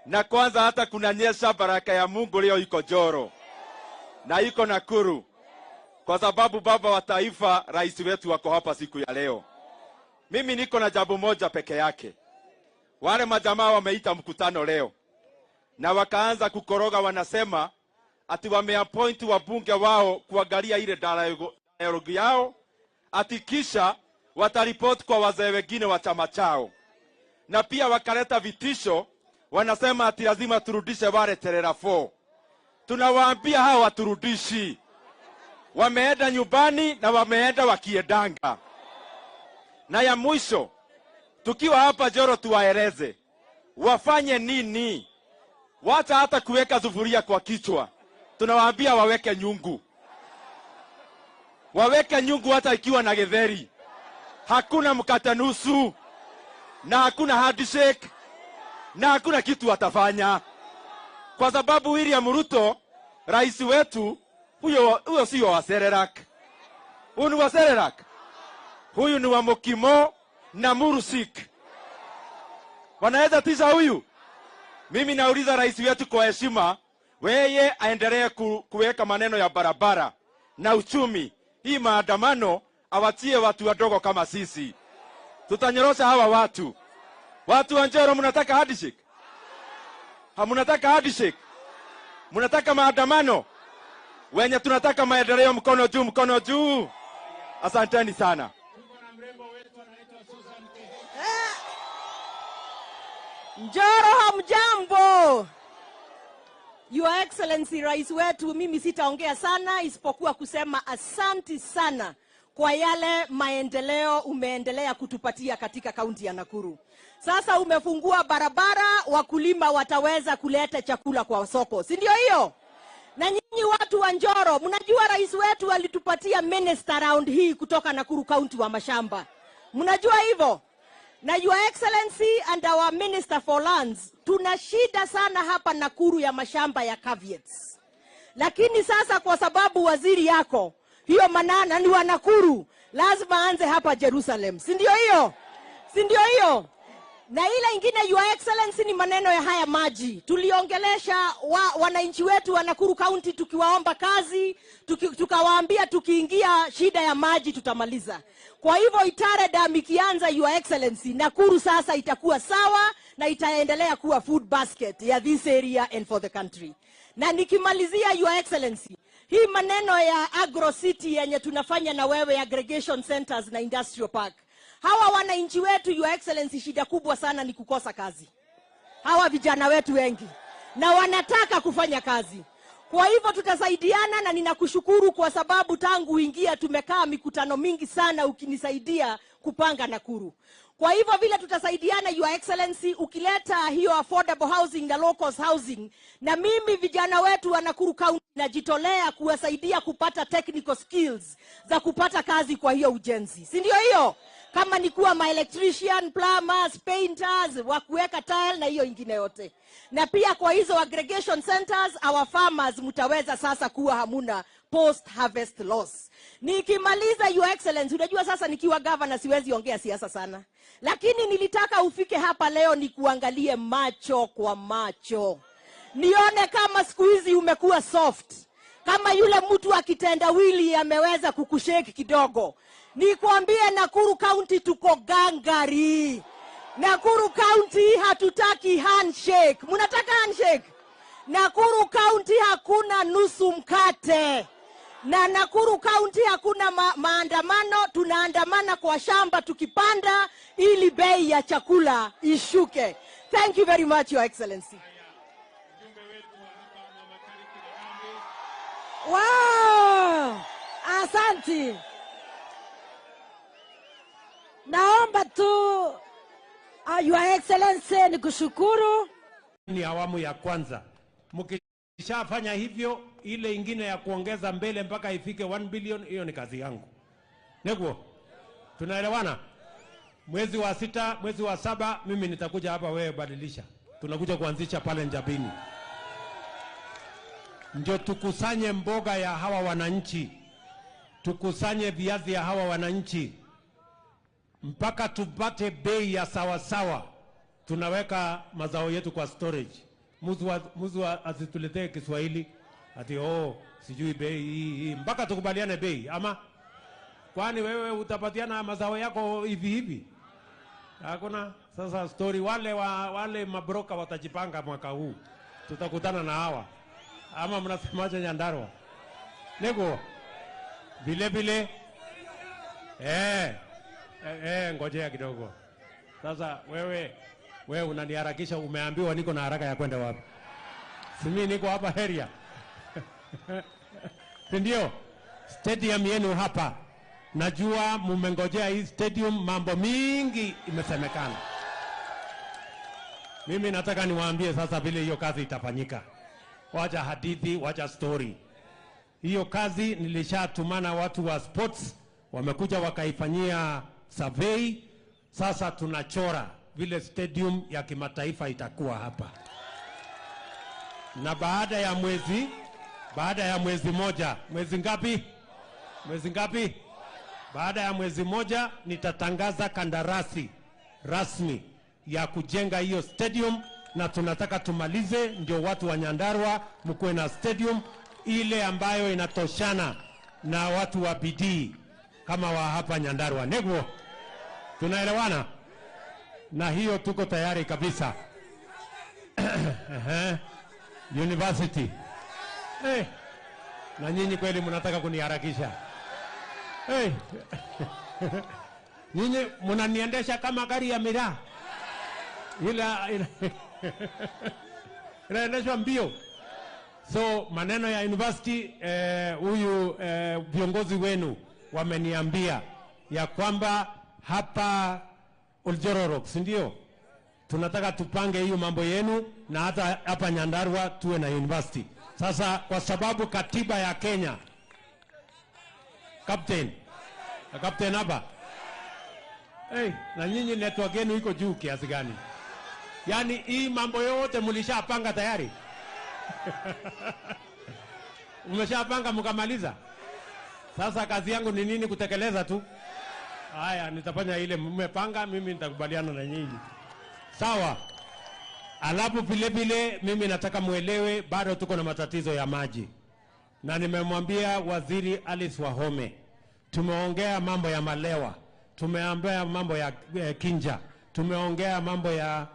Na kwanza hata kunanyesha, baraka ya Mungu leo iko Njoro na iko Nakuru, kwa sababu baba wa taifa rais wetu wako hapa siku ya leo. Mimi niko na jambo moja peke yake. Wale majamaa wameita mkutano leo na wakaanza kukoroga, wanasema ati wameappoint wabunge wao kuangalia ile dialogue yao, ati kisha wataripoti kwa wazee wengine wa chama chao. Na pia wakaleta vitisho, wanasema ati lazima turudishe wale Cherera 4. Tunawaambia hawa waturudishi. Wameenda nyumbani na wameenda wakiendanga. Na ya mwisho, tukiwa hapa Njoro tuwaeleze wafanye nini. Wacha hata kuweka sufuria kwa kichwa. Tunawaambia waweke nyungu. Waweke nyungu hata ikiwa na githeri. Hakuna mkate nusu na hakuna handshake na hakuna kitu watafanya. Kwa sababu William Ruto, rais wetu, huyo sio wa Serelak. Huyu ni wa Serelak. Huyu ni wa Mokimo na Mursik. Wanaweza tisha huyu? Mimi nauliza rais wetu kwa heshima, weye aendelee kuweka maneno ya barabara na uchumi. Hii maandamano awatie watu wadogo kama sisi. Tutanyorosha hawa watu. Watu wa Njoro, mnataka handshake? Hamunataka handshake? Mnataka maandamano? Wenye tunataka maendeleo, mkono juu, mkono juu. Asanteni sana. Njoro hamjambo. Your Excellency Rais wetu, mimi sitaongea sana isipokuwa kusema asanti sana kwa yale maendeleo umeendelea kutupatia katika kaunti ya Nakuru. Sasa umefungua barabara, wakulima wataweza kuleta chakula kwa soko, si ndio hiyo? Na nyinyi watu wa Njoro, mnajua rais wetu alitupatia minister round hii kutoka Nakuru County wa mashamba. Mnajua hivyo? Na Your Excellency and our Minister for Lands, tuna shida sana hapa Nakuru ya mashamba ya caveats. Lakini sasa kwa sababu waziri yako, hiyo manana ni wa Nakuru, lazima aanze hapa Jerusalem. Si ndio hiyo? Si ndio hiyo? Na ile ingine Your Excellency ni maneno ya haya maji. Tuliongelesha wananchi wetu wa Nakuru County tukiwaomba kazi, tukawaambia tukiingia shida ya maji tutamaliza. Kwa hivyo Itare Dam ikianza, Your Excellency, Nakuru sasa itakuwa sawa na itaendelea kuwa food basket ya this area and for the country. Na nikimalizia Your Excellency, hii maneno ya Agro City yenye tunafanya na wewe, aggregation centers na industrial park. Hawa wananchi wetu, Your Excellency, shida kubwa sana ni kukosa kazi. Hawa vijana wetu wengi na wanataka kufanya kazi. Kwa hivyo tutasaidiana, na ninakushukuru kwa sababu tangu uingia tumekaa mikutano mingi sana ukinisaidia kupanga Nakuru. Kwa hivyo vile tutasaidiana, Your Excellency, ukileta hiyo affordable housing na low cost housing, na mimi vijana wetu wa Nakuru County najitolea kuwasaidia kupata technical skills za kupata kazi kwa hiyo ujenzi. Si ndio hiyo? Kama ni kuwa ma electrician, plumbers, painters, wa kuweka tile na hiyo ingine yote. Na pia kwa hizo aggregation centers, our farmers mtaweza sasa kuwa hamuna post harvest loss. Nikimaliza Your Excellency, unajua sasa nikiwa governor siwezi ongea siasa sana. Lakini nilitaka ufike hapa leo nikuangalie macho kwa macho. Nione kama siku hizi umekuwa soft. Kama yule mtu akitendawili ameweza kukushake kidogo. Nikuambie Nakuru County tuko gangari. Nakuru County hatutaki handshake. Mnataka handshake? Nakuru County hakuna nusu mkate. Na Nakuru County hakuna maandamano. Tunaandamana kwa shamba tukipanda ili bei ya chakula ishuke. Thank you very much, Your Excellency. Wow! Asante. Naomba tu Your Excellency nikushukuru. Ni awamu ya kwanza. Mkishafanya hivyo, ile ingine ya kuongeza mbele mpaka ifike 1 billion, hiyo ni kazi yangu. Neguo? Tunaelewana? Mwezi wa 6, mwezi wa 7 mimi nitakuja hapa, wewe badilisha. Tunakuja kuanzisha pale Njabini. Ndio tukusanye mboga ya hawa wananchi. Tukusanye viazi ya hawa wananchi. Mpaka tupate bei ya sawa sawa. Tunaweka mazao yetu kwa storage. Muzu asituletee Kiswahili ati oh sijui bei hii. Mpaka tukubaliane bei, ama kwani wewe utapatiana mazao yako hivi hivi? Hakuna. Sasa story wale mabroka watajipanga mwaka huu. Tutakutana na hawa. Ama mnasemaje Nyandarua? Nego. Vile vile ngojea kidogo. Sasa wewe unaniharakisha, umeambiwa niko na haraka ya kwenda wapi? Si mimi niko hapa Heria. Ndio stadium yenu hapa. Najua mumengojea hii stadium, mambo mingi imesemekana. Mimi nataka niwaambie sasa vile hiyo kazi itafanyika. Wacha hadithi, wacha story. Hiyo kazi nilishatumana watu wa sports, wamekuja wakaifanyia survey. Sasa tunachora vile stadium ya kimataifa itakuwa hapa. Na baada ya mwezi moja, mwezi ngapi? Mwezi ngapi? Baada ya mwezi moja nitatangaza kandarasi rasmi ya kujenga hiyo stadium, na tunataka tumalize ndio watu wa Nyandarua mkuwe na stadium ile ambayo inatoshana na watu wa bidii kama wa hapa Nyandarua. Negwo, tunaelewana? Na hiyo tuko tayari kabisa. University. Na nyinyi kweli mnataka kuniharakisha. Nyinyi mnaniendesha kama gari ya miraa. Ila inaendeshwa mbio. So maneno ya university, huyu viongozi wenu wameniambia ya kwamba hapa Oljororok, si ndio? Tunataka tupange hiyo mambo yenu, na hata hapa Nyandarua tuwe na university. Sasa kwa sababu katiba ya Kenya, Captain hapa. Na nyinyi network yenu iko juu kiasi gani? Yaani hii mambo yote mlishapanga tayari? Umeshapanga mkamaliza? Sasa kazi yangu ni nini? Kutekeleza tu. Haya, nitafanya ile mmepanga, mimi nitakubaliana na nyinyi. Sawa. Alafu vile vile mimi nataka muelewe bado tuko na matatizo ya maji. Na nimemwambia Waziri Alice Wahome, tumeongea mambo ya Malewa, tumeongea mambo ya Kinja, tumeongea mambo ya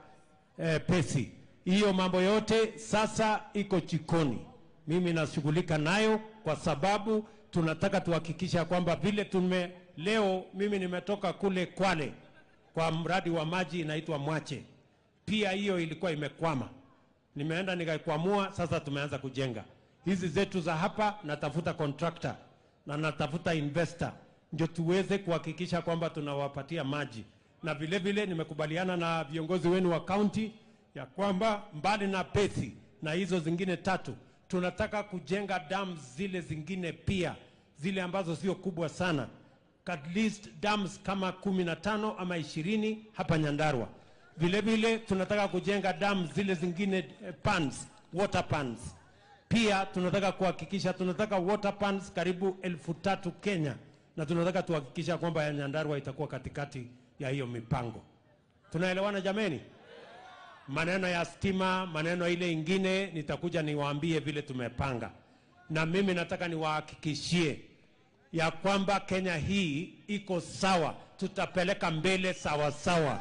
Pesi. Hiyo mambo yote sasa iko jikoni. Mimi nashughulika nayo kwa sababu tunataka tuhakikisha kwamba vile leo mimi nimetoka kule Kwale kwa mradi wa maji inaitwa Mwache. Pia hiyo ilikuwa imekwama. Nimeenda nikaikwamua, sasa tumeanza kujenga. Hizi zetu za hapa natafuta contractor na natafuta investor ndio tuweze kuhakikisha kwamba tunawapatia maji. Na vile vile nimekubaliana na viongozi wenu wa county ya kwamba mbali na Pesi na hizo zingine tatu, tunataka kujenga dams zile zingine pia, zile ambazo sio kubwa sana. At least dams kama 15 ama 20 hapa Nyandarua. Vile vile tunataka kujenga dams zile zingine pans, water pans. Pia tunataka kuhakikisha tunataka water pans karibu 3,000 Kenya, na tunataka tuhakikisha kwamba ya Nyandarua itakuwa katikati ya hiyo mipango. Tunaelewana jameni? Maneno ya stima, maneno ile ingine nitakuja niwaambie vile tumepanga. Na mimi nataka niwahakikishie ya kwamba Kenya hii iko sawa, tutapeleka mbele sawa sawa.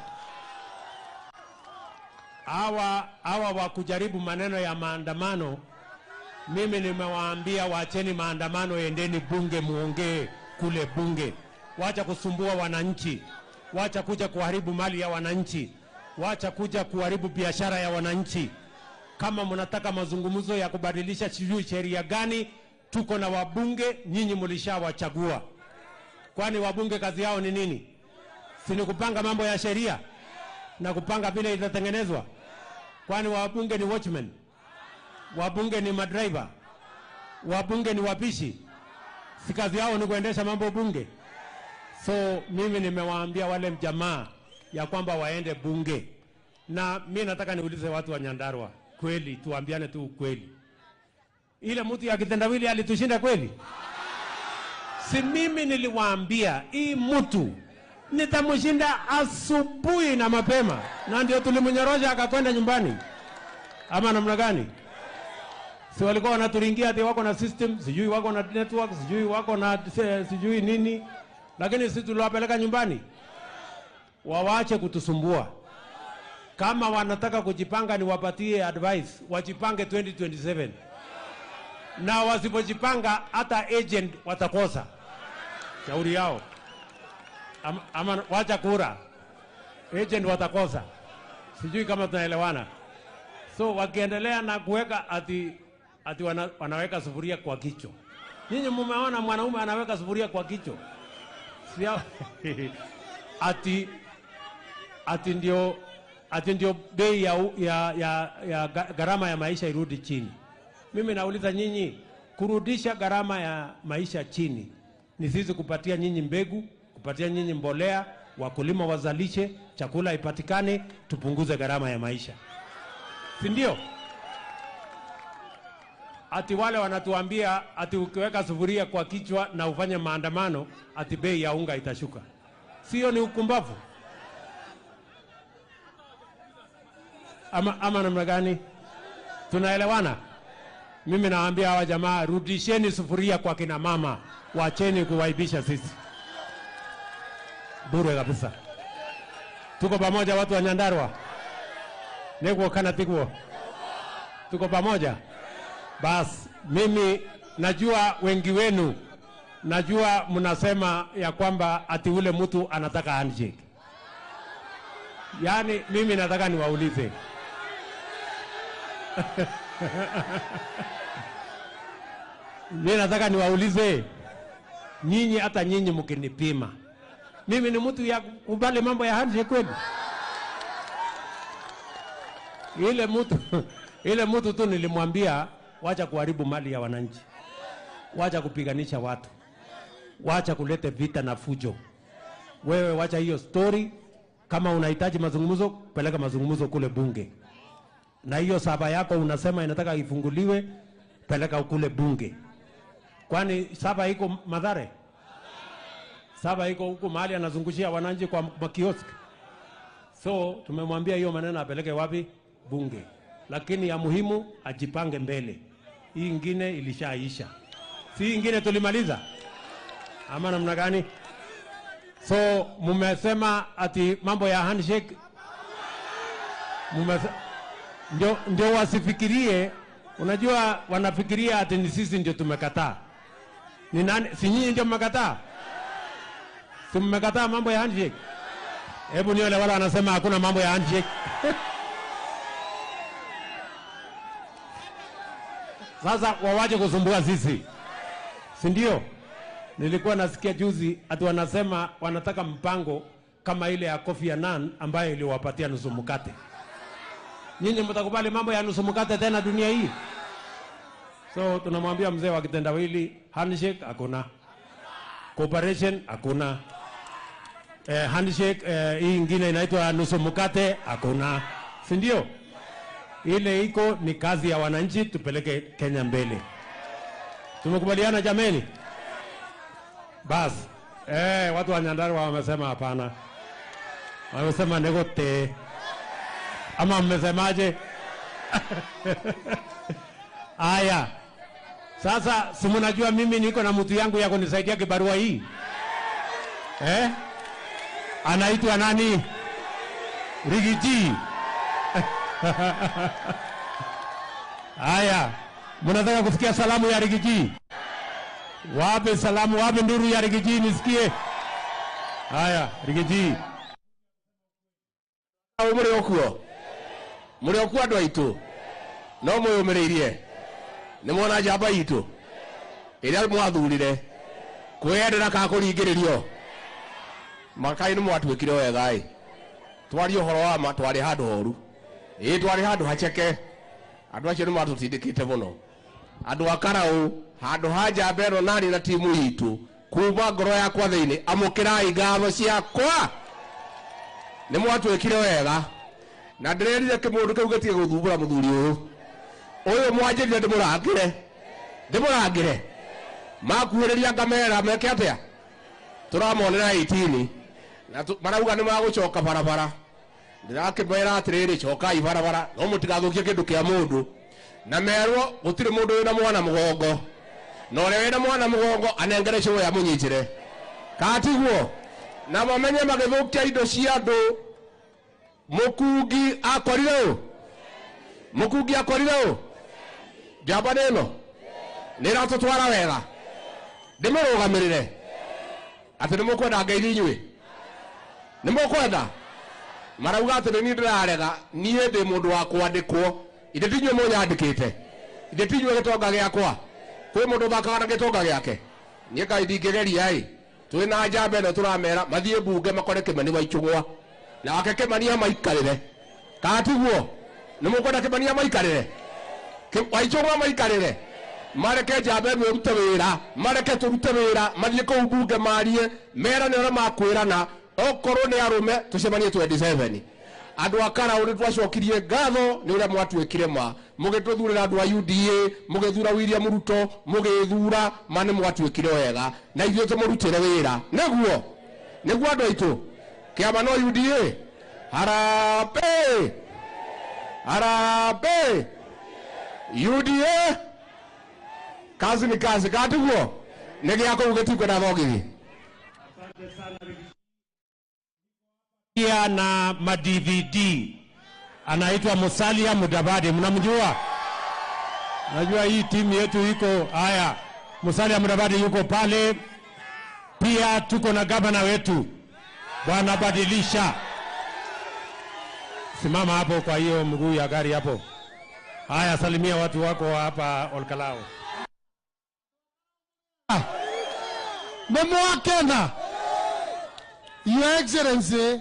Hawa wa kujaribu maneno ya maandamano, mimi nimewaambia waacheni maandamano, endeni bunge muongee kule bunge. Wacha kusumbua wananchi, wacha kuja kuharibu mali ya wananchi, wacha kuja kuharibu biashara ya wananchi. Kama mnataka mazungumzo ya kubadilisha sijui sheria gani, tuko na wabunge, nyinyi mlishawachagua. Kwani wabunge kazi yao ni nini? Si ni kupanga mambo ya sheria na kupanga vile itatengenezwa? Kwani wabunge ni watchmen? Wabunge ni madriver? Wabunge ni wapishi? Si kazi yao ni kuendesha mambo bunge? So mimi nimewaambia wale mjamaa ya kwamba waende bunge. Na mimi nataka niulize watu wa Nyandarua, kweli tuambiane tu ukweli. Ile mtu ya kitendawili alitushinda kweli? Si mimi niliwaambia hii mtu nitamshinda asubuhi na mapema, na ndio tulimnyorosha akakwenda nyumbani. Ama namna gani? Si walikuwa wanaturingia ati wako na system, sijui wako na network, sijui wako na sijui nini, lakini sisi tuliwapeleka nyumbani. Wawache kutusumbua. Kama wanataka kujipanga niwapatie advice, wajipange 2027. Na wasipojipanga hata agent watakosa. Shauri yao. Ama wacha kura. Agent watakosa. Sijui kama tunaelewana. So wakiendelea na kuweka ati wanaweka sufuria kwa kichwa. Nyinyi mumeona mwanaume anaweka sufuria kwa kichwa? Ati ndio bei ya gharama ya maisha irudi chini. Mimi nauliza nyinyi, kurudisha gharama ya maisha chini ni sisi kupatia nyinyi mbegu, kupatia nyinyi mbolea, wakulima wazalishe, chakula ipatikane, tupunguze gharama ya maisha. Si ndio? Ati wale wanatuambia ati ukiweka sufuria kwa kichwa na ufanye maandamano ati bei ya unga itashuka. Sio ni ukumbavu? Ama namna gani? Tunaelewana? Mimi naambia hawa jamaa, rudisheni sufuria kwa kina mama, wacheni kuwaibisha sisi. Bure kabisa. Tuko pamoja watu wa Nyandarua? Neguo kana tiguo? Tuko pamoja? Bas, mimi najua wengi wenu, najua mnasema ya kwamba ati ule mtu anataka handshake. Yaani mimi nataka niwaulize. Mimi nataka niwaulize nyinyi, hata nyinyi mkinipima, mimi ni mtu ya kubali mambo ya handshake kweli? Ile mtu tu nilimwambia wacha kuharibu mali ya wananchi, wacha kupiganisha watu, wacha kulete vita na fujo. Wewe wacha hiyo story. Kama unahitaji mazungumzo, peleka mazungumzo kule bunge. Na hiyo saba yako unasema inataka ifunguliwe, peleka kule bunge. Kwani saba iko Mathare? Saba iko huko mahali anazungushia wananchi kwa kiosk. So tumemwambia hiyo maneno apeleke wapi? Bunge. Lakini ya muhimu ajipange mbele. Hii ingine ilishaisha. Si ingine tulimaliza? Ama namna gani? So mumesema ati mambo ya handshake, ndio wasifikirie. Unajua wanafikiria ati ni sisi ndio tumekataa. Ni nani? Si nyinyi ndio mmekataa? Si mmekataa mambo ya handshake? Hebu nione wale wanasema hakuna mambo ya handshake. Sasa wawache kusumbua sisi. Si ndio? Nilikuwa nasikia juzi ati wanasema wanataka mpango kama ile ya Kofi Annan ambayo iliwapatia nusu mkate. Nyinyi mtakubali mambo ya nusu mkate tena dunia hii? So tunamwambia mzee wa kitendawili, handshake hakuna, cooperation hakuna, handshake hii ingine inaitwa nusu mkate hakuna. Si ndio? Ile iko ni kazi ya wananchi, tupeleke Kenya mbele. Tumekubaliana jameni? Bas, watu wa Nyandarua wamesema hapana. Wamesema negote. Ama mmesemaje? Aya. Sasa si mnajua mimi niko na mtu yangu ya kunisaidia kibarua hii. Anaitwa nani? Rigiji. Aya. Mnataka kusikia salamu ya Rigiji? Wape salamu, wape nduru ya Rigiji nisikie. Haya, Rigiji. Muri okuo. Muri okuo andu aitu. No mwiyumiriirie. Ni mwona njamba itu. Iria mwathurire. Kwiyendera ka kuringiririo. Makai ni mwatuikire wega i. Twarie uhoro wa ma twari handu horu. Ii twari handu hacheke. Andu acio ni matutindikite muno. Andu a Karau handu ha njamba ĩno nani na timu itũ kuma ngoro yakwa thĩinĩ, amũkĩrai ngatho ciakwa. Nĩ mwatwĩkire wega na ndĩrerire kĩmũndũ kĩu gĩtige gũthumbũra mũthuri ũyũ. Ũyũ mwanjĩrire ndĩmũrangĩre makuhĩrĩria ngamera meke atĩa? Tũramonera 18 na marauga nĩ magũcoka barabara. Ndĩrakĩmera atĩrĩrĩ, cokai barabara no mũtigathũkie kĩndũ kĩa mũndũ. Na merwo gũtirĩ mũndũ wĩna mwana mũgongo. Na ũrĩa wĩna mwana mũgongo anengere cũĩ amũnyitĩre. Katiguo na mamenye magĩthũkia indo cia andũ. Mũkungi akorire ũ? Mũkungi akorire ũ? Njamba nĩ ĩno nĩ ĩratũtwara wega. Ndĩmũrũgamĩrĩre. Atĩ nĩ mũkwenda ngeithi inyuĩ? Nĩ mũkwenda? Marauga atĩ nĩ niĩ ndĩrarega, niĩ ndĩ mũndũ wa kwandĩkwo. Ithe ti inyuĩ mũnyandĩkĩte. Ithe ti inyuĩ gĩtonga gĩakwa. Kwĩ mũndũ ũthakaga na gĩtonga gĩake? Niĩ Ngai ndingĩgeria ĩ. Twĩ na njamba ĩno tũramera mathiĩ mbunge makore Kĩmani wa Ichung'wa. Nake Kĩmani amaikarĩre. Kana tiguo? Nĩ mũkwenda Kĩmani amaikarĩre? Wa Ichung'wa maikarĩre? Mareke njamba ĩno ĩrute wĩra, mareke tũrute wĩra, mathiĩ kũu mbunge marie, merane ũrĩa makwĩrana, okorwo nĩ arũme tũcemanie 27. Andũ a Karau nĩ twacokirie ngatho nĩ ũrĩa mwatuĩkire ma, mũgĩtũthurĩra andũ a UDA, mũgĩthura William Ruto, mũgĩthura ma nĩ mwatuĩkire wega, na ithuĩ tũmũrutĩre wĩra. Nĩguo? Nĩguo andũ aitũ? Kĩama no UDA? Harambee! Harambee! UDA? Kazi ni kazi, katiguo? Nĩ gĩa kũu gĩtikwenda thogithi. Pia na ma DVD anaitwa Musalia Mudavadi, mnamjua? Najua hii timu yetu iko haya. Musalia Mudavadi yuko pale. Pia tuko na gavana wetu Bwana Badilisha. Simama hapo kwa hiyo mguu ya gari hapo. Haya, salimia watu wako hapa Olkalou. Mmewa Your Excellency,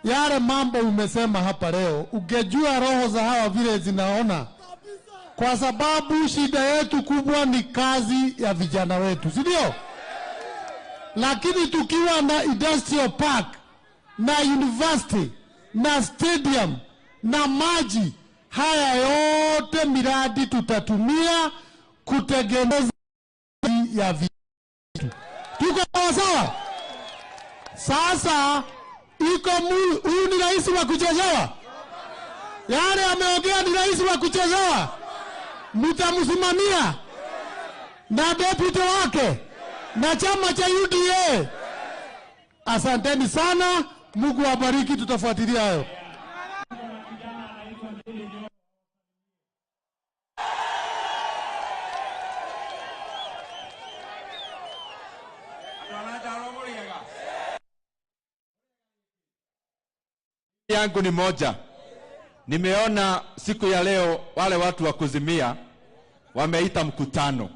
yale mambo umesema hapa leo, ungejua roho za hawa vile zinaona. Kwa sababu shida yetu kubwa ni kazi ya vijana wetu, si ndio? Lakini tukiwa na industrial park, na university, na stadium, na maji, haya yote miradi tutatumia kutengeneza ya vijana. Tuko sawa sawa? Sasa iko huyu ni rais wa kuchezewa? Yale ameongea ni rais wa kuchezewa? Mtamsimamia na deputy wake na chama cha UDA. Asanteni sana, Mungu awabariki, tutafuatilia hayo. Yangu ni moja. Nimeona siku ya leo wale watu wa kuzimia wameita mkutano.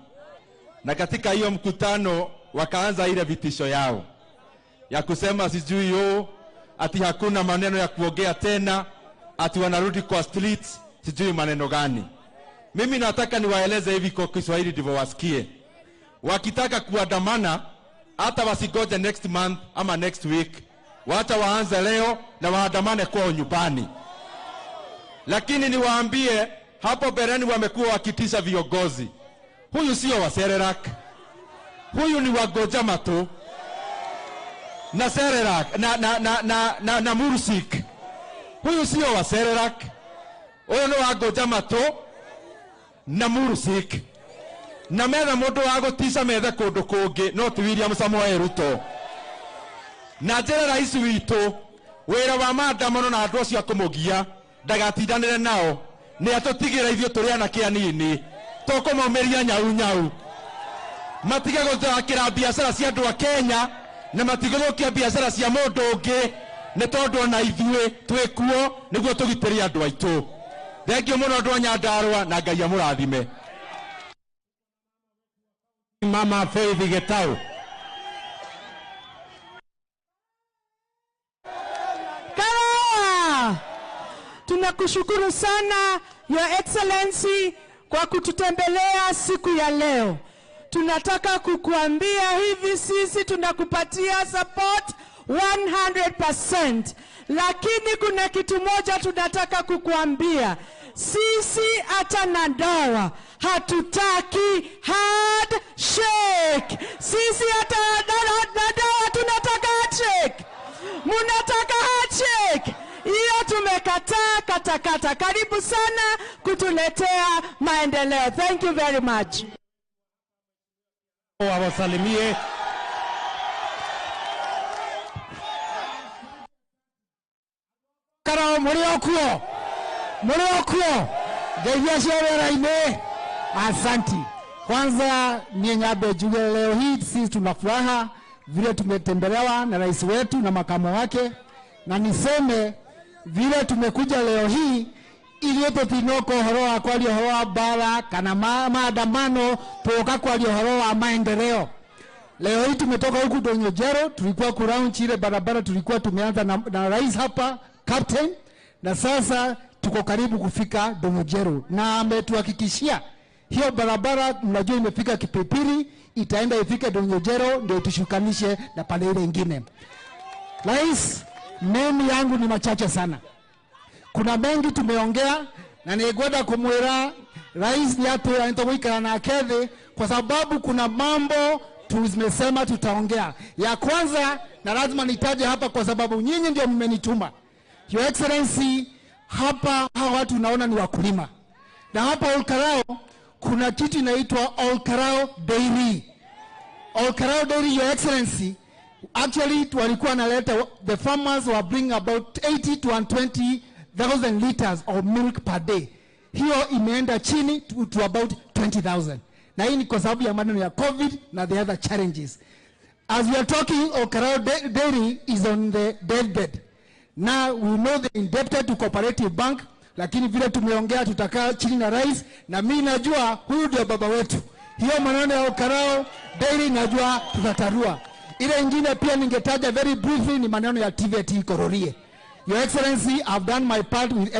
Na katika hiyo mkutano wakaanza ile vitisho yao ya kusema sijui yo, ati hakuna maneno ya kuongea tena, ati wanarudi kwa streets, sijui maneno gani. Mimi nataka niwaeleze hivi kwa Kiswahili ndivyo wasikie. Wakitaka kuandamana hata wasigoje next month ama next week. Wacha waanze leo na waandamane kwao nyumbani. Lakini niwaambie hapo bereni wamekuwa wakitisha viongozi. Huyu sio wa Serelak. Huyu ni wa Gojama tu. Na Serelak na Mursik. Huyu sio wa Serelak. Huyu ni wa Gojama tu na Mursik. Na metha mundu wa gutisha methe kundu kungi no ti William Samoei Ruto. Na njĩra rais witũ wĩra wa maandamano na andũ acio akũmũgia ndagatindanĩre nao, nĩ atũtigĩra ithuĩ tũrĩ anake anini tũkũmaumĩria nyau nyau, matige gũthakĩra biacara cia andũ a Kenya na matigũthũkia biacara cia mũndũ ũngĩ, nĩ tondũ ona ithuĩ twĩ kuo nĩguo tũgitĩre andũ aitũ. Thengio mũno andũ a Nyandarũa na Ngai amũrathime. Mama Faith Gitau. Tunakushukuru sana Your Excellency kwa kututembelea siku ya leo. Tunataka kukuambia hivi, sisi tunakupatia support 100%. Lakini kuna kitu moja tunataka kukuambia. Sisi hata na dawa hatutaki handshake. Sisi hata na dawa tunataka handshake. Munataka handshake? Hiyo tumekataa katakata. Karibu sana kutuletea maendeleo. Thank you very much. Awasalimie. Karao muri okuo. Muri okuo. Ngeithia cia wĩra-inĩ. Asanti. Kwanza niĩ nyambe njuge leo hii sisi tuna furaha vile tumetembelewa na rais wetu na makamu wake, na niseme vile tumekuja leo hii ili tutinoko horo wa kwaria horo wa bara kana maandamano, tuoka kwaria horo wa maendeleo. Leo hii tumetoka huku Ndonyo Njeru, tulikuwa kulaunch ile barabara tulikuwa tumeanza na rais hapa captain, na sasa tuko karibu kufika Ndonyo Njeru, na ametuhakikishia hiyo barabara, mnajua imefika Kipipiri, itaenda ifike Ndonyo Njeru ndio tushukanishe na pale ile ingine. Rais, mimi yangu ni machache sana. Kuna mengi tumeongea na ningwenda kumwira rais ni atwira nitũgũikara nake thĩ, kwa sababu kuna mambo tumesema tutaongea. Ya kwanza, na lazima nitaje hapa kwa sababu nyinyi ndio mmenituma. Your Excellency, hapa hawa watu naona ni wakulima. Na hapa Olkalou kuna kitu inaitwa Olkalou Dairy. Olkalou Dairy, Your Excellency, actually walikuwa wanaleta, the farmers were bringing about 80 to 120,000 liters of milk per day. Hiyo imeenda chini to about 20,000. Na hii ni kwa sababu ya maneno ya COVID na the other challenges. As we are talking, Olkalou Dairy is on the deathbed. Now we know they indebted to Cooperative Bank, lakini vile tumeongea tutakaa chini na rais, na mimi najua huyu ndio baba wetu. Hiyo maneno ya Olkalou Dairy najua tutatarua. Ile ingine pia ningetaja very briefly ni maneno ya TVET Kororie. Your Excellency, I've done my part with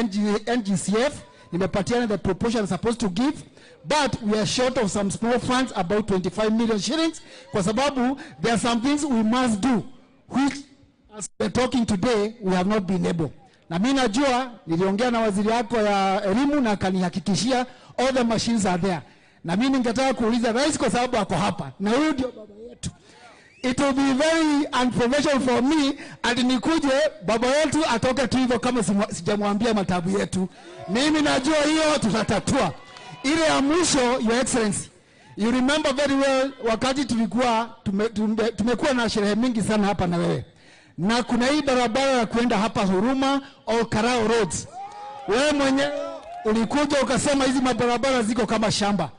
NGCF. Nimepatiana the proportion I'm supposed to give, but we are short of some small funds, about 25 million shillings, kwa sababu there are some things we must do, which as we are talking today, we have not been able. Na mimi najua, niliongea na waziri wako ya elimu na akanihakikishia all the machines are there. Na mimi ningetaka kuuliza rais kwa sababu ako hapa, na huyu ndio baba yetu. It will be very unprofessional for me and nikuje baba yetu atoke tu hivyo kama sijamwambia matabu yetu. Mimi najua hiyo tutatatua. Ile ya mwisho, Your Excellency, you remember very well wakati tulikuwa tumekuwa na sherehe mingi sana hapa na wewe. Na kuna hii barabara ya kuenda hapa Huruma Olkalou Roads. Wewe mwenyewe ulikuja ukasema hizi mabarabara ziko kama shamba.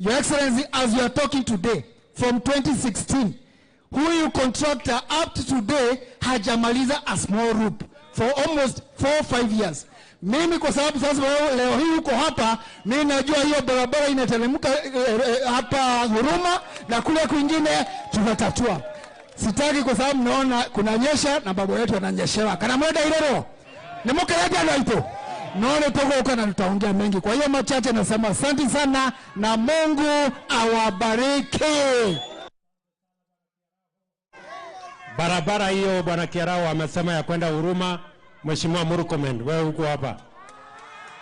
Your Excellency, as we are talking today, from 2016, huyu contractor up to today hajamaliza a small route for almost 4 or 5 years. Mimi kwa sababu sasa wewe leo hii uko hapa, mimi najua hiyo barabara inateremka hapa Huruma na kule kwingine tutatatua. Sitaki kwa sababu naona kunanyesha na baba yetu ananyeshewa. Kana mwenda ilero. Ni mke yake anaito. Naona toka na tutaongea mengi. Kwa hiyo machache nasema asante sana na Mungu awabariki. Barabara hiyo Bwana Kiarao amesema ya kwenda Huruma. Mheshimiwa Murkomen, wewe uko hapa.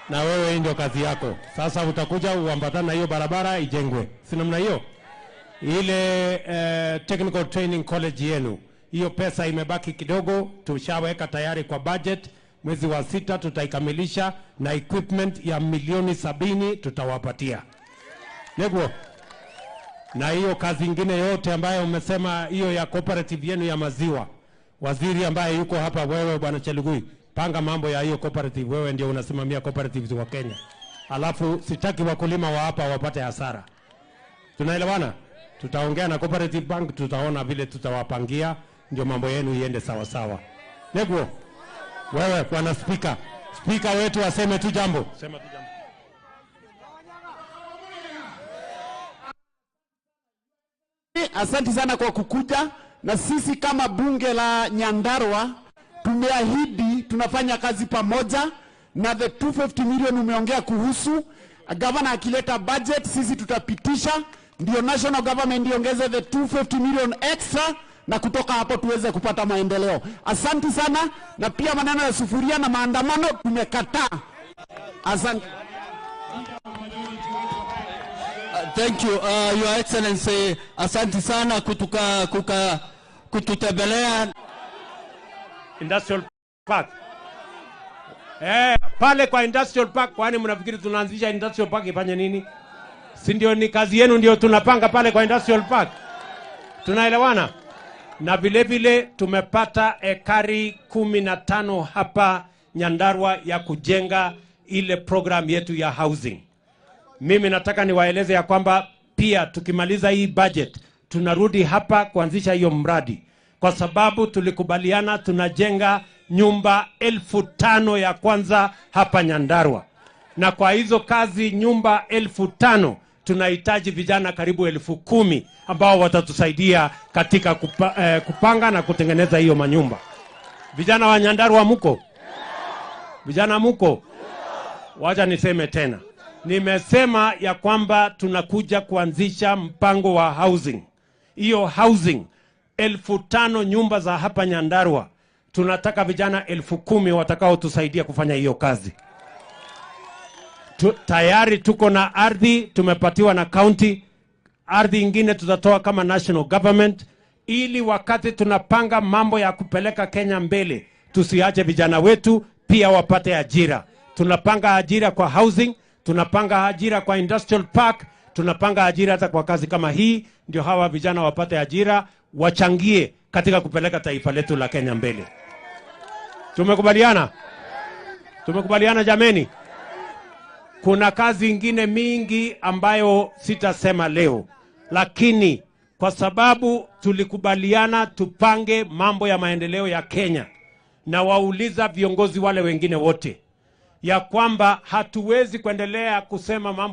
Na wewe ndio kazi yako. Sasa utakuja uambatane na hiyo barabara ijengwe. Si namna hiyo? Ile Technical Training College yenu, hiyo pesa imebaki kidogo, tushaweka tayari kwa budget. Mwezi wa 6 tutaikamilisha na equipment ya 70 milioni tutawapatia. Negwo. Na hiyo kazi ingine yote ambayo umesema hiyo ya cooperative yenu ya maziwa. Waziri ambaye yuko hapa, wewe Bwana Chelugui, panga mambo ya hiyo cooperative, wewe ndio unasimamia cooperatives wa Kenya. Alafu sitaki wakulima wa hapa wapate hasara. Tunaelewana? Tutaongea na Cooperative Bank, tutaona vile tutawapangia ndio mambo yenu iende sawa sawa. Negwo. Wewe Bwana Speaker, Speaker wetu aseme tu jambo. Sema tu jambo. Asante sana kwa kukuja, na sisi kama bunge la Nyandarua tumeahidi tunafanya kazi pamoja, na the 250 million umeongea kuhusu, governor akileta budget sisi tutapitisha, ndio national government iongeze the 250 million extra, na kutoka hapo tuweze kupata maendeleo. Asante sana, na pia maneno ya sufuria na maandamano tumekataa. Asante. Thank you, Your Excellency, asante sana kututembelea. Industrial Park. Pale kwa Industrial Park, kwani mnafikiri tunaanzisha Industrial Park ifanye nini? Si ndio ni kazi yenu ndio tunapanga pale kwa Industrial Park. Tunaelewana? Na vile vile tumepata ekari 15 hapa Nyandarua ya kujenga ile program yetu ya housing. Mimi nataka niwaeleze ya kwamba pia tukimaliza hii budget Tunarudi hapa kuanzisha hiyo mradi kwa sababu tulikubaliana tunajenga nyumba 5,000 ya kwanza hapa Nyandarua, na kwa hizo kazi nyumba 5,000 tunahitaji vijana karibu 10,000 ambao watatusaidia katika kupanga na kutengeneza hiyo manyumba. Vijana wa Nyandarua muko? Vijana muko? Wacha niseme tena. Nimesema ya kwamba tunakuja kuanzisha mpango wa housing. Hiyo housing 5,000 nyumba za hapa Nyandarua, tunataka vijana 10,000 watakao tusaidia kufanya hiyo kazi. Tayari tuko na ardhi, tumepatiwa na county. Ardhi ingine tutatoa kama national government, ili wakati tunapanga mambo ya kupeleka Kenya mbele, tusiache vijana wetu pia wapate ajira. Tunapanga ajira kwa housing, tunapanga ajira kwa industrial park, tunapanga ajira hata kwa kazi kama hii, ndio hawa vijana wapate ajira, wachangie katika kupeleka taifa letu la Kenya mbele. Tumekubaliana? Tumekubaliana jameni? Kuna kazi ingine mingi ambayo sitasema leo, lakini kwa sababu tulikubaliana tupange mambo ya maendeleo ya Kenya, na wauliza viongozi wale wengine wote ya kwamba hatuwezi kuendelea kusema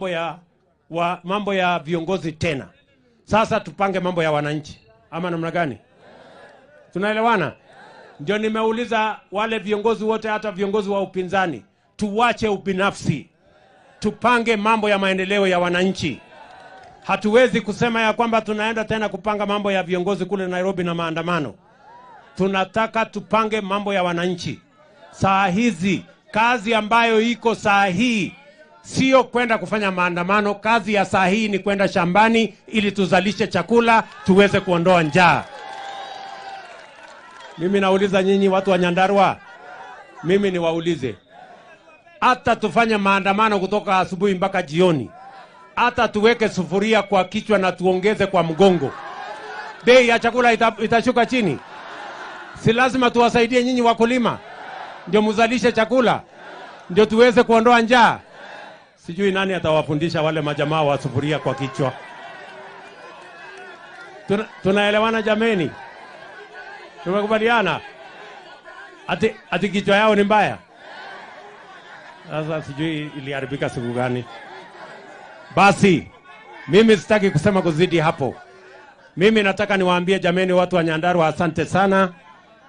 mambo ya viongozi tena. Sasa tupange mambo ya wananchi, ama namna gani? Tunaelewana? Ndio nimeuliza wale viongozi wote, hata viongozi wa upinzani, tuwache ubinafsi, tupange mambo ya maendeleo ya wananchi. Hatuwezi kusema ya kwamba tunaenda tena kupanga mambo ya viongozi kule Nairobi na maandamano. Tunataka tupange mambo ya wananchi. Saa hizi kazi ambayo iko saa hii sio kwenda kufanya maandamano. Kazi ya saa hii ni kwenda shambani ili tuzalishe chakula, tuweze kuondoa njaa. Mimi nauliza nyinyi watu wa Nyandarua, mimi niwaulize, hata tufanye maandamano kutoka asubuhi mpaka jioni, hata tuweke sufuria kwa kichwa na tuongeze kwa mgongo, bei ya chakula itashuka chini? Si lazima tuwasaidie nyinyi wakulima ndio muzalishe chakula, ndio tuweze kuondoa njaa? Sijui nani atawafundisha wale majamaa wa sufuria kwa kichwa. Tunaelewana jameni? Tumekubaliana? Ati kichwa yao ni mbaya? Sasa sijui iliharibika siku gani. Basi mimi sitaki kusema kuzidi hapo. Mimi nataka niwaambie jameni, watu wa Nyandarua, asante sana.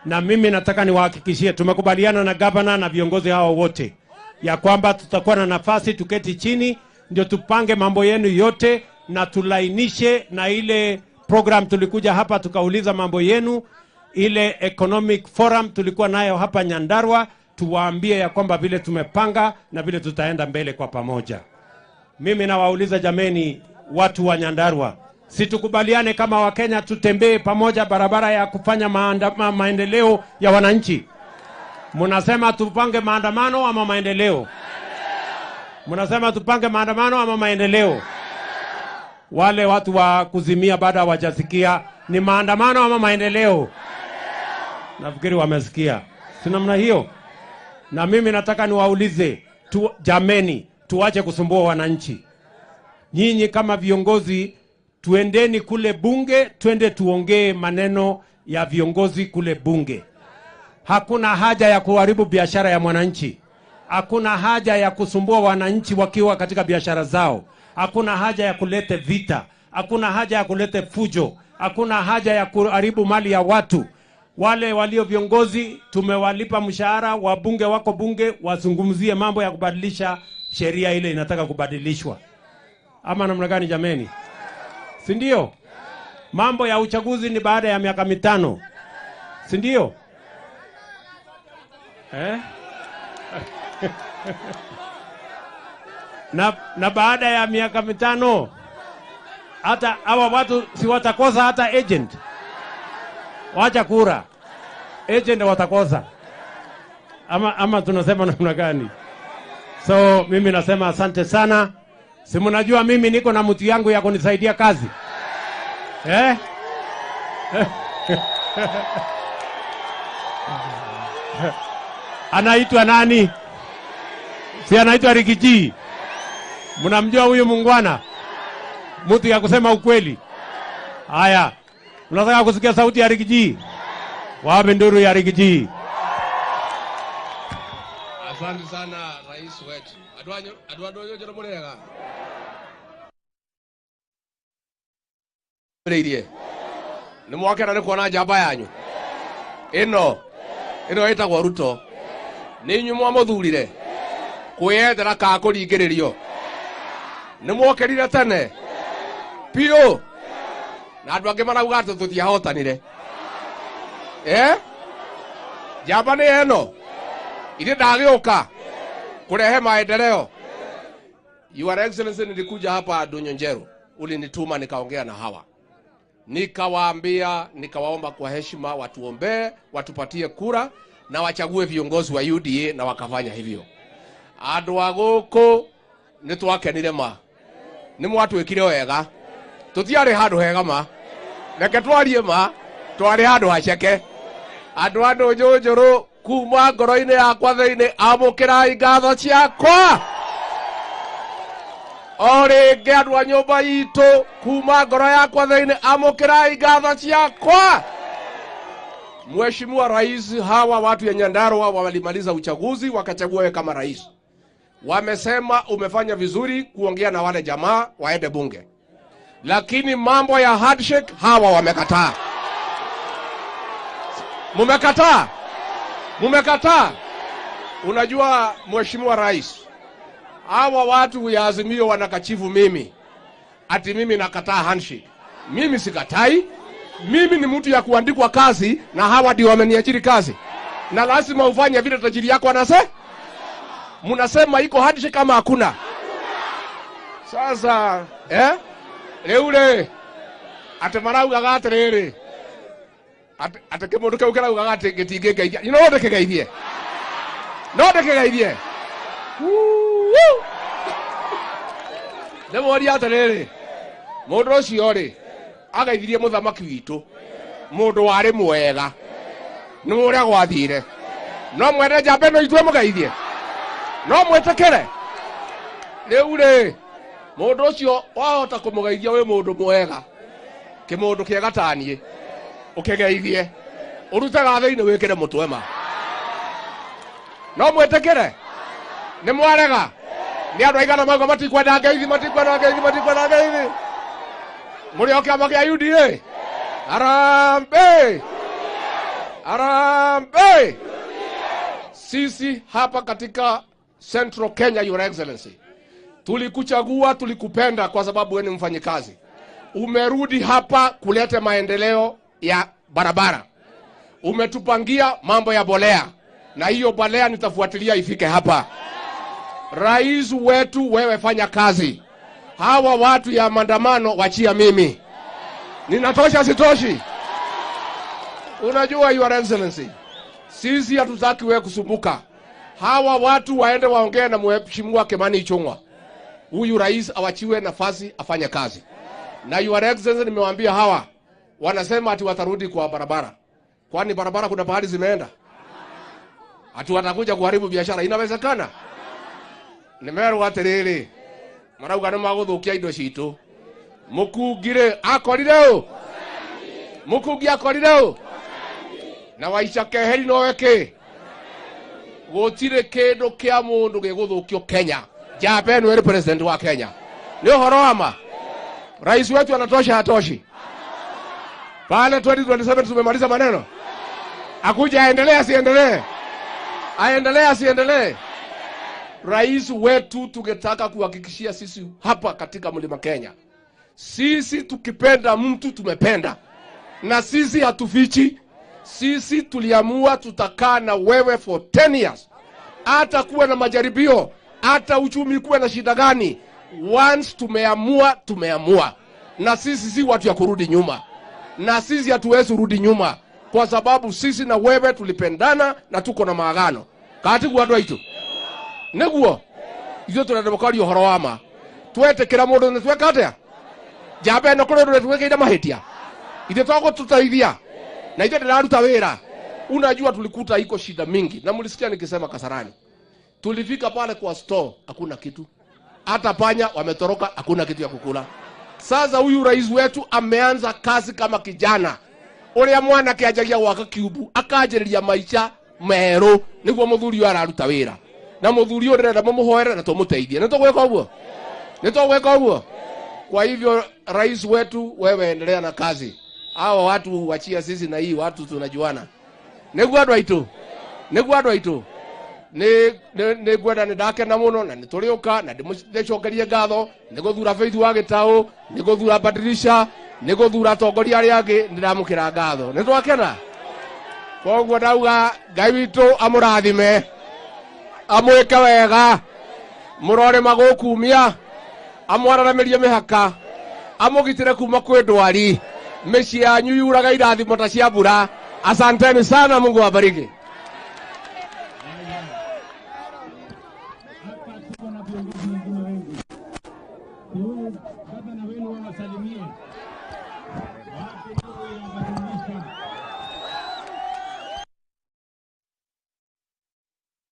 Na mimi nataka niwahakikishie, tumekubaliana na governor na viongozi hao wote ya kwamba tutakuwa na nafasi tuketi chini ndio tupange mambo yenu yote na tulainishe na ile program tulikuja hapa tukauliza mambo yenu, ile economic forum tulikuwa nayo hapa Nyandarua, tuwaambie ya kwamba vile tumepanga na vile tutaenda mbele kwa pamoja. Mimi nawauliza jameni, watu wa Nyandarua, si tukubaliane kama Wakenya tutembee pamoja barabara ya kufanya maendeleo ya wananchi? Mnasema tupange maandamano ama maendeleo? Mnasema tupange maandamano ama maendeleo? Wale watu wa kuzimia baada hawajasikia, ni maandamano ama maendeleo? Nafikiri wamesikia. Si namna hiyo? Na mimi nataka niwaulize jameni, tuache kusumbua wananchi. Nyinyi kama viongozi, tuendeni kule bunge, twende tuongee maneno ya viongozi kule bunge. Hakuna haja ya kuharibu biashara ya mwananchi. Hakuna haja ya kusumbua wananchi wakiwa katika biashara zao. Hakuna haja ya kulete vita. Hakuna haja ya kulete fujo. Hakuna haja ya kuharibu mali ya watu. Wale walio viongozi tumewalipa mshahara, wabunge wako bunge wazungumzie mambo ya kubadilisha sheria ile inataka kubadilishwa. Ama namna gani jameni? Si ndio? Mambo ya uchaguzi ni baada ya miaka 5. Si ndio? Eh? Na baada ya miaka 5 hata hawa watu si watakosa hata agent. Wacha kura. Agent watakosa. Ama tunasema namna gani? So mimi nasema asante sana. Si mnajua mimi niko na mtu yangu ya kunisaidia kazi. Eh? Anaitwa nani? Si anaitwa Rigiji. Mnamjua huyu mungwana? Mtu ya kusema ukweli. Haya, unataka kusikia sauti ya Rigiji? Wapi nduru ya Rigiji? Asante sana rais wetu. Adwanyo jero murega. Reirie. Ni mwakena ni kuona njamba yanyu. Ino ĩtagwo Ruto. Nĩ inyuĩ mwamuthurire kwiyethera ka kũringĩrĩrio. Nĩ mwokĩrire tene piũ na andũ angĩ marauga atĩ tũtiahotanire. Njamba nĩ ĩno ithe ndagĩũka kũrehe maendeleo. Your Excellency, nilikuja hapa Ndunyu Njeru, ulinituma nikaongea na hawa, nikawaambia, nikawaomba kwa heshima watuombee, watupatie kura na wachague viongozi wa UDA, na wakafanya hivyo. Andũ a gũkũ nĩ twakenire ma, nĩ mwatwĩkire wega, tũtiarĩ handũ hega ma, reke twarie ma, twarĩ handũ haceke. Andũ a Ndũnyũ Njũrũ, kuma ngoro-inĩ yakwa thĩinĩ, amũkĩrai ngatho ciakwa. O rĩngĩ andũ a nyũmba itũ, kuma ngoro yakwa thĩinĩ, amũkĩrai ngatho ciakwa. Mheshimiwa Rais, hawa watu ya Nyandarua walimaliza uchaguzi wakachagua wewe kama rais. Wamesema umefanya vizuri kuongea na wale jamaa waende bunge, lakini mambo ya handshake hawa wamekataa. Mumekataa. Mumekataa. Unajua Mheshimiwa Rais, hawa watu ya Azimio wanakachifu mimi ati mimi nakataa handshake. Mimi sikatai. Mimi ni mtu ya kuandikwa kazi na hawa ndio wameniajiri kazi. Na lazima ufanye vile tajiri yako anasema. Mnasema iko handshake kama hakuna. Sasa leule ate maraugaga atiriri ate kimundu kiu kiraugaga ati gitingĩngeithia. No ndĩkĩgeithie. No ndĩkĩgeithie. Ndĩmũrie atiriri, mũndũ ũcio rĩ ageithirie mũthamaki witũ, mũndũ warĩ mwega, nĩ ũrĩa gwathire. No mwende njamba ĩno itue mũgeithie, no mwĩtĩkĩre. Rĩu rĩ, mũndũ ũcio wahota kũmũgeithia wĩ mũndũ mwega, kĩmũndũ kĩega ta niĩ, ũkĩgeithie, ũrute gathĩ-inĩ wĩkĩre mũtwe ma. No mwĩtĩkĩre? Nĩ mwarega? Nĩ andũ aigana mauga matikwenda ngeithi, matikwenda ngeithi, matikwenda ngeithi? Mũrĩ o kĩama kĩa UDA? Harambee! Harambee! Sisi hapa katika Central Kenya, Your Excellency, tulikuchagua, tulikupenda kwa sababu wewe ni mfanyikazi. Umerudi hapa kuleta maendeleo ya barabara. Umetupangia mambo ya bolea, na hiyo bolea nitafuatilia ifike hapa. Rais wetu, wewe fanya kazi. Hawa watu ya maandamano wachia mimi. Ninatosha sitoshi? Unajua Your Excellency, sisi hatutaki wewe kusumbuka. Hawa watu waende waongee na Mheshimiwa Kimani Ichung'wa. Huyu rais awachiwe nafasi afanye kazi. Na Your Excellency, nimewaambia hawa wanasema ati watarudi kwa barabara. Kwani barabara kuna pahali zimeenda? Ati watakuja kuharibu biashara. Inawezekana? Nimerwo atiriri, marauga nĩ magũthũkia indo citũ. Mũkungire akorire ũ? Mũkungi akorire ũ? Na Waica Keheri nowe kĩ? Gũtirĩ kĩndũ kĩa mũndũ gĩgũthũkio Kenya. Njamba ĩno ĩrĩ president wa Kenya. Nĩ ũhoro wa ma? Rais wetu anatosha hatoshi? Pale 2027 tumemaliza maneno. Akuja aendelee asiendelee? Aendelee asiendelee? Rais wetu tungetaka kuhakikishia sisi hapa katika Mlima Kenya, sisi tukipenda mtu tumependa, na sisi hatufichi. Sisi tuliamua tutakaa na wewe for 10 years. Hata kuwe na majaribio, hata uchumi kuwe na shida gani, once tumeamua, tumeamua. Na sisi si watu ya kurudi nyuma. Na sisi hatuwezi kurudi nyuma, kwa sababu sisi na wewe tulipendana na tuko na maagano. Kati kwa watu wetu. Niguo ithuĩ tũrenda mũkaria ũhoro wa ma, twetĩkĩra mũndũ nĩ tweka atĩa? Njamba ĩno kũrĩ ũndũ twĩkĩire mahĩtia, ithuĩ twagũtũteithia na ithuĩ ndĩraruta wĩra. Unajua tulikuta iko shida mingi, na mlisikia nikisema Kasarani, tulifika pale kwa store hakuna kitu, hata panya wametoroka, hakuna kitu ya kukula. Sasa huyu rais wetu ameanza kazi kama kijana. Uria mwanake anjagia gwaka kiubu akanjĩrĩria maica merũ nĩguo mũthuri ũyũ araruta wĩra. Na mũthuri ũyũ ndĩrenda mũmũhoere na tũmũteithie. Nĩ tũgwĩka ũguo? Nĩ tũgwĩka ũguo? Kwa hivyo rais wetu, wewe endelea na kazi. Hawa watu wachia sisi na hii watu tunajuana. Nĩguo andũ aitũ? Nĩguo andũ aitũ? Nĩ ngwenda nĩ ndakena mũno na nĩ tũrĩũka na ndĩcokerie ngatho nĩ gũthura Faith wa Gĩtaũ, nĩ gũthura Badilisha, nĩ gũthura atongoria arĩa angĩ, nĩ ndamũkĩra ngatho. Nĩ twakena? Koguo ndauga Ngai witũ amũrathime, amwĩke wega, mũrore magũkumia, amwararamĩrie mĩhaka, amũgitĩre kuma kwĩ ndwari, mĩciĩ yanyu yuraga irathimo ta cia mbura. Asanteni sana, Mungu awabariki.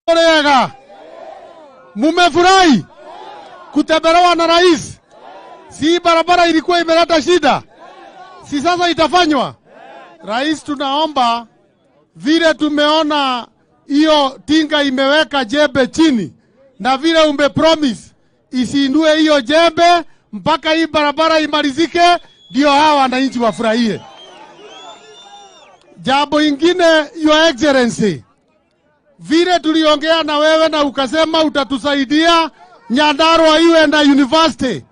Orega, mumefurahi kutembelewa na rais? Si barabara ilikuwa imeleta shida, si sasa itafanywa? Rais, tunaomba vile tumeona hiyo tinga imeweka jembe chini na vile umepromise isiinue hiyo jembe mpaka hii barabara imalizike, ndio hawa wananchi wafurahie. Jambo ingine, Your Excellency, vile tuliongea na wewe na ukasema utatusaidia Nyandarua iwe na university,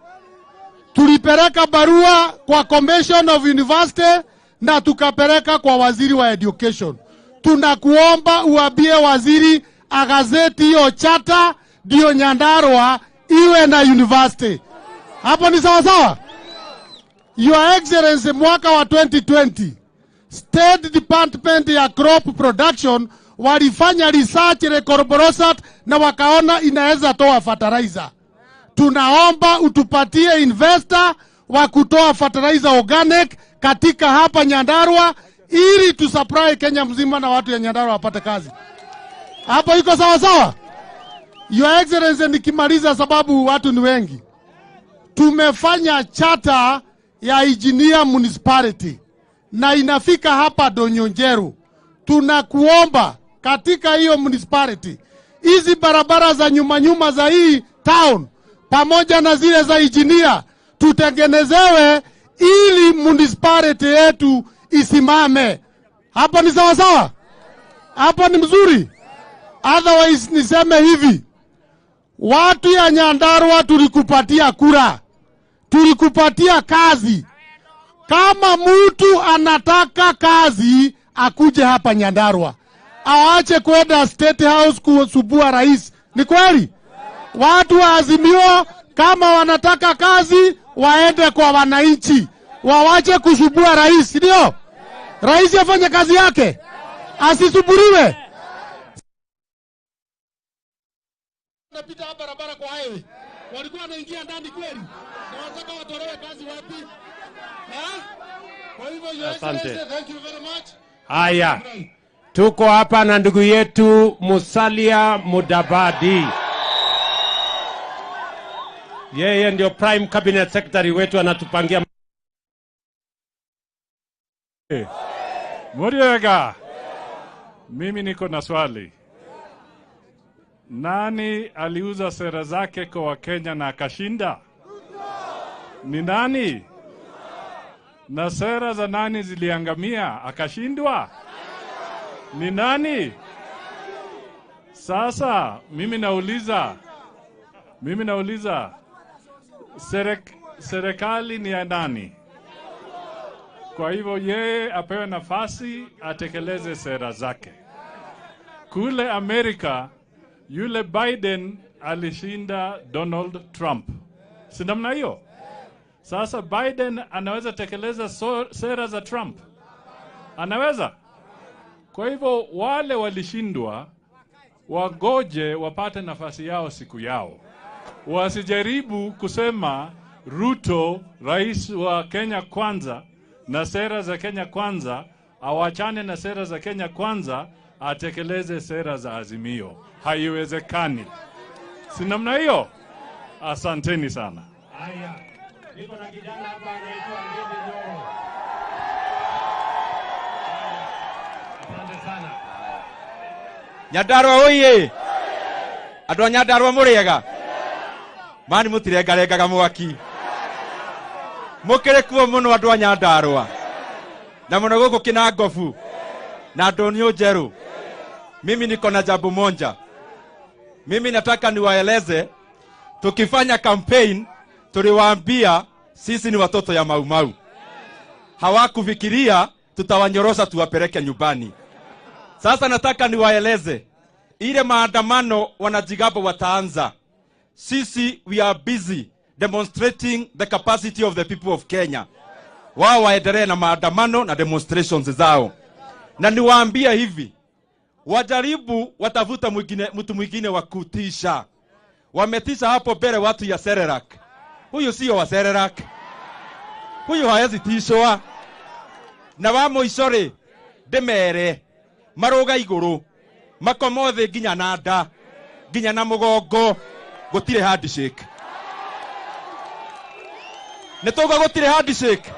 tulipeleka barua kwa Commission of University na tukapeleka kwa waziri wa education. Tunakuomba uambie waziri agazeti hiyo chata ndio Nyandarua iwe na university. Hapo ni sawa sawa? Your Excellency, mwaka wa 2020 State Department ya Crop Production walifanya research Recorborosat na wakaona inaweza toa fertilizer. Tunaomba utupatie investor wa kutoa fertilizer organic katika hapa Nyandarua ili tusupply Kenya mzima na watu ya Nyandarua wapate kazi. Hapo iko sawa sawa? Your Excellency, nikimaliza sababu watu ni wengi. Tumefanya charter ya Engineer Municipality na inafika hapa Donyonjeru. Tunakuomba katika hiyo municipality, hizi barabara za nyuma nyuma za hii town pamoja na zile za Engineer tutengenezewe ili municipality yetu isimame. Hapo ni sawa sawa? Hapo ni mzuri? Otherwise niseme hivi, watu ya Nyandarua tulikupatia kura, tulikupatia kazi. Kama mtu anataka kazi akuje hapa Nyandarua, awaache kwenda State House kusubua rais. Ni kweli? Watu wa Azimio kama wanataka kazi waende kwa wananchi, wawache kusubua rais, ndio? Rais afanye kazi yake, asisuburiwe. Napita hapa barabara kwa highway, walikuwa wanaingia ndani kweli, na wanataka watolewe kazi wapi? Kwa hivyo, Your Excellency, thank you very much. Haya, tuko hapa na ndugu yetu Musalia Mudavadi. Yeye ndio Prime Cabinet Secretary wetu, anatupangia. Muriega, mimi niko na swali. Nani aliuza sera zake kwa Wakenya na akashinda? Ni nani? Na sera za nani ziliangamia akashindwa? Ni nani? Sasa mimi nauliza serikali ni ya nani? Kwa hivyo yeye apewe nafasi atekeleze sera zake. Kule Amerika yule Biden alishinda Donald Trump. Si namna hiyo? Sasa Biden anaweza tekeleza sera za Trump? Anaweza? Kwa hivyo wale walishindwa wagoje wapate nafasi yao siku yao. Wasijaribu kusema Ruto rais wa Kenya Kwanza na sera za Kenya Kwanza, awachane na sera za Kenya Kwanza, atekeleze sera za Azimio. Haiwezekani. Si namna hiyo? Asanteni sana. Haya. Niko na kijana hapa anaitwa Ndindi Nyoro. Asante sana. Nyandarua oye! Andũ a Nyandarua mũrĩega? Mani mũtirengarengaga mwaki. Mũkĩrĩ kuo mũno andũ a Nyandarua. Na mũno gũkũ Kinangofu na Ndũnyũ Njerũ. Mimi niko na jambo moja. Mimi nataka niwaeleze, tukifanya campaign tuliwaambia sisi ni watoto ya Mau Mau. Hawakufikiria tutawanyorosha tuwapeleke nyumbani. Sasa nataka niwaeleze, ile maandamano wanajigamba wataanza. Sisi we are busy demonstrating the capacity of the people of Kenya. Wao waendelee na maandamano na demonstrations zao. Na niwaambia hivi, wajaribu watavuta mwingine, mtu mwingine wa kutisha. Wametisha hapo mbele watu ya Serelak. Huyu sio wa Serelak. Huyu hawezi tishwa. Na wa mũico rĩ, ndĩmere marũga igũrũ makomo thĩ nginya na nda nginya na mũgongo, gũtirĩ handshake. Nĩ tauga gũtirĩ handshake,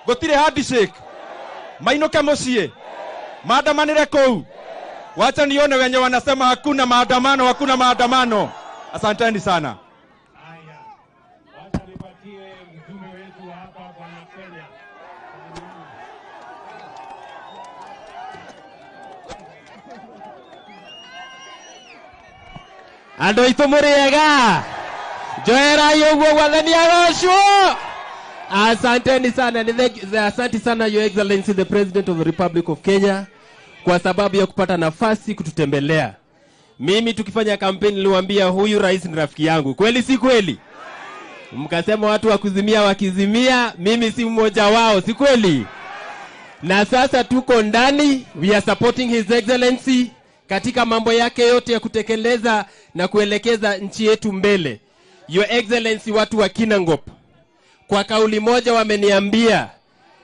gũtirĩ handshake. Mainũke mũciĩ maandamanĩre kũu. Wacha nione wenye wanasema hakuna maandamano, hakuna maandamano. Asanteni sana. Haya, wacha nipatie mjumbe wetu wa hapa Bwana Kenya. Andũ aitũ mũrĩega? Njoerai ũguo gwathani agocwo. Asanteni sana. Asante sana Your Excellency the President of the Republic of Kenya kwa sababu ya kupata nafasi kututembelea. Mimi tukifanya kampeni niliwaambia huyu rais ni rafiki yangu. Kweli si kweli? Mkasema watu wa kuzimia wakizimia, mimi si mmoja wao, si kweli? Na sasa tuko ndani, we are supporting His Excellency katika mambo yake yote ya kutekeleza na kuelekeza nchi yetu mbele. Your Excellency, watu wa Kinangop kwa kauli moja wameniambia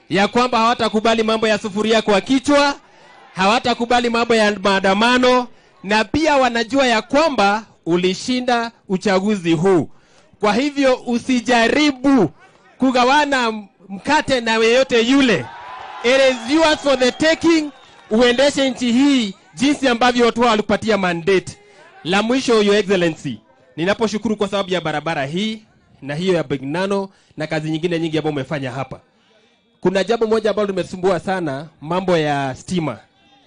ya kwamba hawatakubali mambo ya sufuria kwa kichwa, hawatakubali mambo ya maandamano, na pia wanajua ya kwamba ulishinda uchaguzi huu. Kwa hivyo usijaribu kugawana mkate na yeyote yule. It is yours for the taking. Uendeshe nchi hii jinsi ambavyo watu walikupatia mandate. La mwisho, Your Excellency, ninaposhukuru kwa sababu ya barabara hii na hiyo ya Bignano na kazi nyingine nyingi ambayo umefanya hapa. Kuna jambo moja ambalo limesumbua sana, mambo ya stima.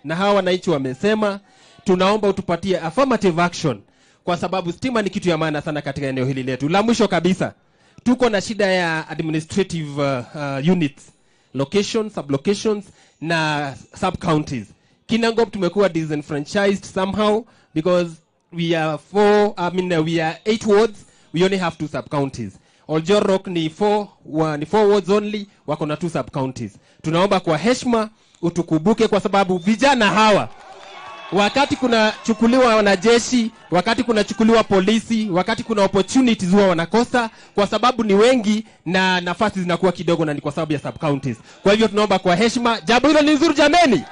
Na hawa wananchi wamesema tunaomba utupatie affirmative action kwa sababu stima ni kitu ya maana sana katika eneo hili letu. La mwisho kabisa, tuko na shida ya administrative units, locations, sublocations na sub counties. Kinangop tumekuwa disenfranchised somehow because we are we are 8 wards, we only have 2 sub counties. Oljorok ni 4 wards only, wako na 2 sub counties. Tunaomba kwa heshima utukumbuke kwa sababu vijana hawa wakati kuna chukuliwa wanajeshi, wakati kuna chukuliwa polisi, wakati kuna opportunities huwa wanakosa kwa sababu ni wengi na nafasi zinakuwa kidogo na ni kwa sababu ya sub counties. Kwa hivyo tunaomba kwa heshima, jambo hilo ni nzuri jameni.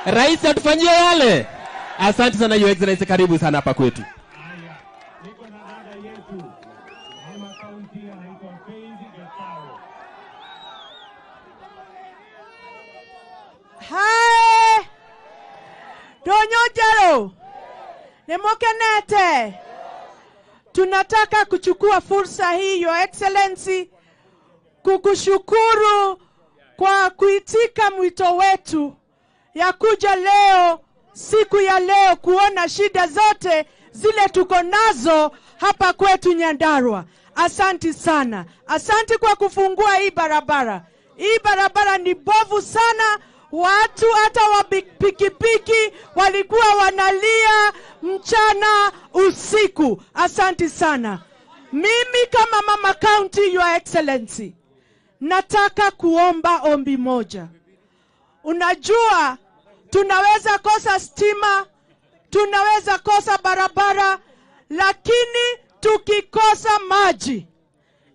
Rais atufanyie yale. Asante sana Your Excellency, karibu sana hapa kwetu. Haya, niko na dada yetu mama kaunti anaitwa Faith Gatao. Hai! Ndũnyũ Njerũ, nĩmũkenete? Tunataka kuchukua fursa hii Your Excellency kukushukuru kwa kuitika mwito wetu ya kuja leo, siku ya leo, kuona shida zote zile tuko nazo hapa kwetu Nyandarua. Asanti sana. Asanti kwa kufungua hii barabara. Hii barabara ni bovu sana. Watu hata wa pikipiki walikuwa wanalia mchana usiku. Asanti sana. Mimi kama mama county, Your Excellency, nataka kuomba ombi moja. Unajua tunaweza kosa stima, tunaweza kosa barabara, lakini tukikosa maji,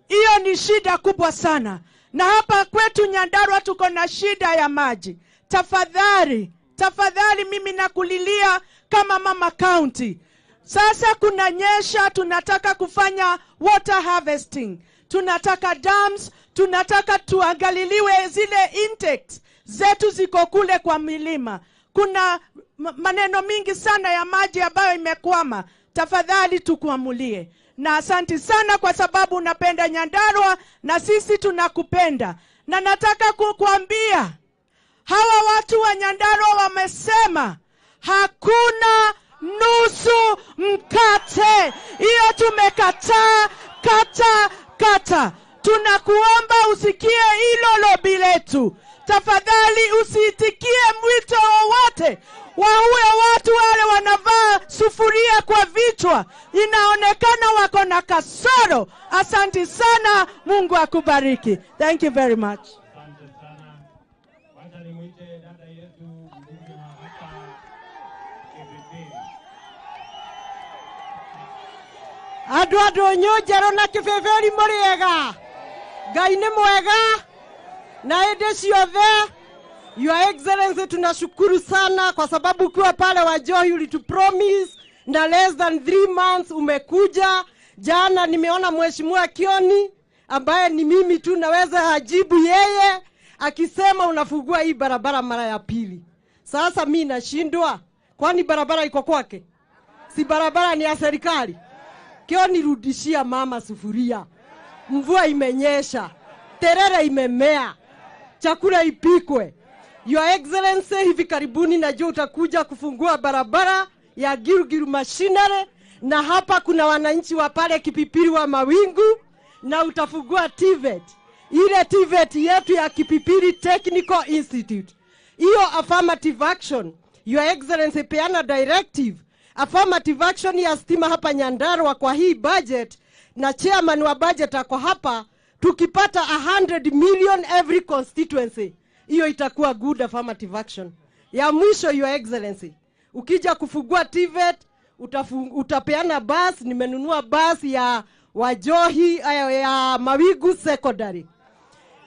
hiyo ni shida kubwa sana. Na hapa kwetu Nyandarua tuko na shida ya maji. Tafadhali, tafadhali mimi nakulilia kama mama county. Sasa kunanyesha, tunataka kufanya water harvesting. Tunataka dams, tunataka tuangaliliwe zile intakes zetu ziko kule kwa milima. Kuna maneno mingi sana ya maji ambayo imekwama. Tafadhali tukuamulie. Na asanti sana kwa sababu unapenda Nyandarua na sisi tunakupenda. Na nataka kukuambia hawa watu wa Nyandarua wamesema hakuna nusu mkate. Hiyo tumekataa, kata kata. Tunakuomba usikie hilo lobi letu. Tafadhali usiitikie mwito wowote wa huyo watu wale wanavaa sufuria kwa vichwa. Inaonekana wako na kasoro. Asante sana, Mungu akubariki. Thank you very much. Asante sana. Wacha nimuite dada yetu mbunge wa hapa Kipipiri. Andũ a ndũnyũ njerũ na kĩbĩbĩri mũrĩega. Ngai nĩ mwega na hĩndĩ ciothe. Your Excellency, tunashukuru sana kwa sababu ukiwa pale Wajohi ulitupromise na less than 3 months umekuja. Jana nimeona Mheshimiwa Kioni ambaye ni mimi tu naweza hajibu yeye akisema unafungua hii barabara mara ya pili. Sasa mimi nashindwa, kwani barabara iko kwake? Si barabara ni ya serikali? Kioni, rudishia mama sufuria. Mvua imenyesha, terere imemea, chakula ipikwe. Your Excellency, hivi karibuni najua utakuja kufungua barabara ya Girugiru Machinery, na hapa kuna wananchi wa pale Kipipiri wa Mawingu, na utafungua TVET, ile TVET yetu ya Kipipiri Technical Institute. Hiyo affirmative action, Your Excellency, peana directive affirmative action ya stima hapa Nyandarua kwa hii budget, na chairman wa budget ako hapa. Tukipata 100 million every constituency, hiyo itakuwa good affirmative action. Ya mwisho, Your Excellency, ukija kufungua TVET utapeana bus. Nimenunua bus ya Wajohi ya Mawigu Secondary,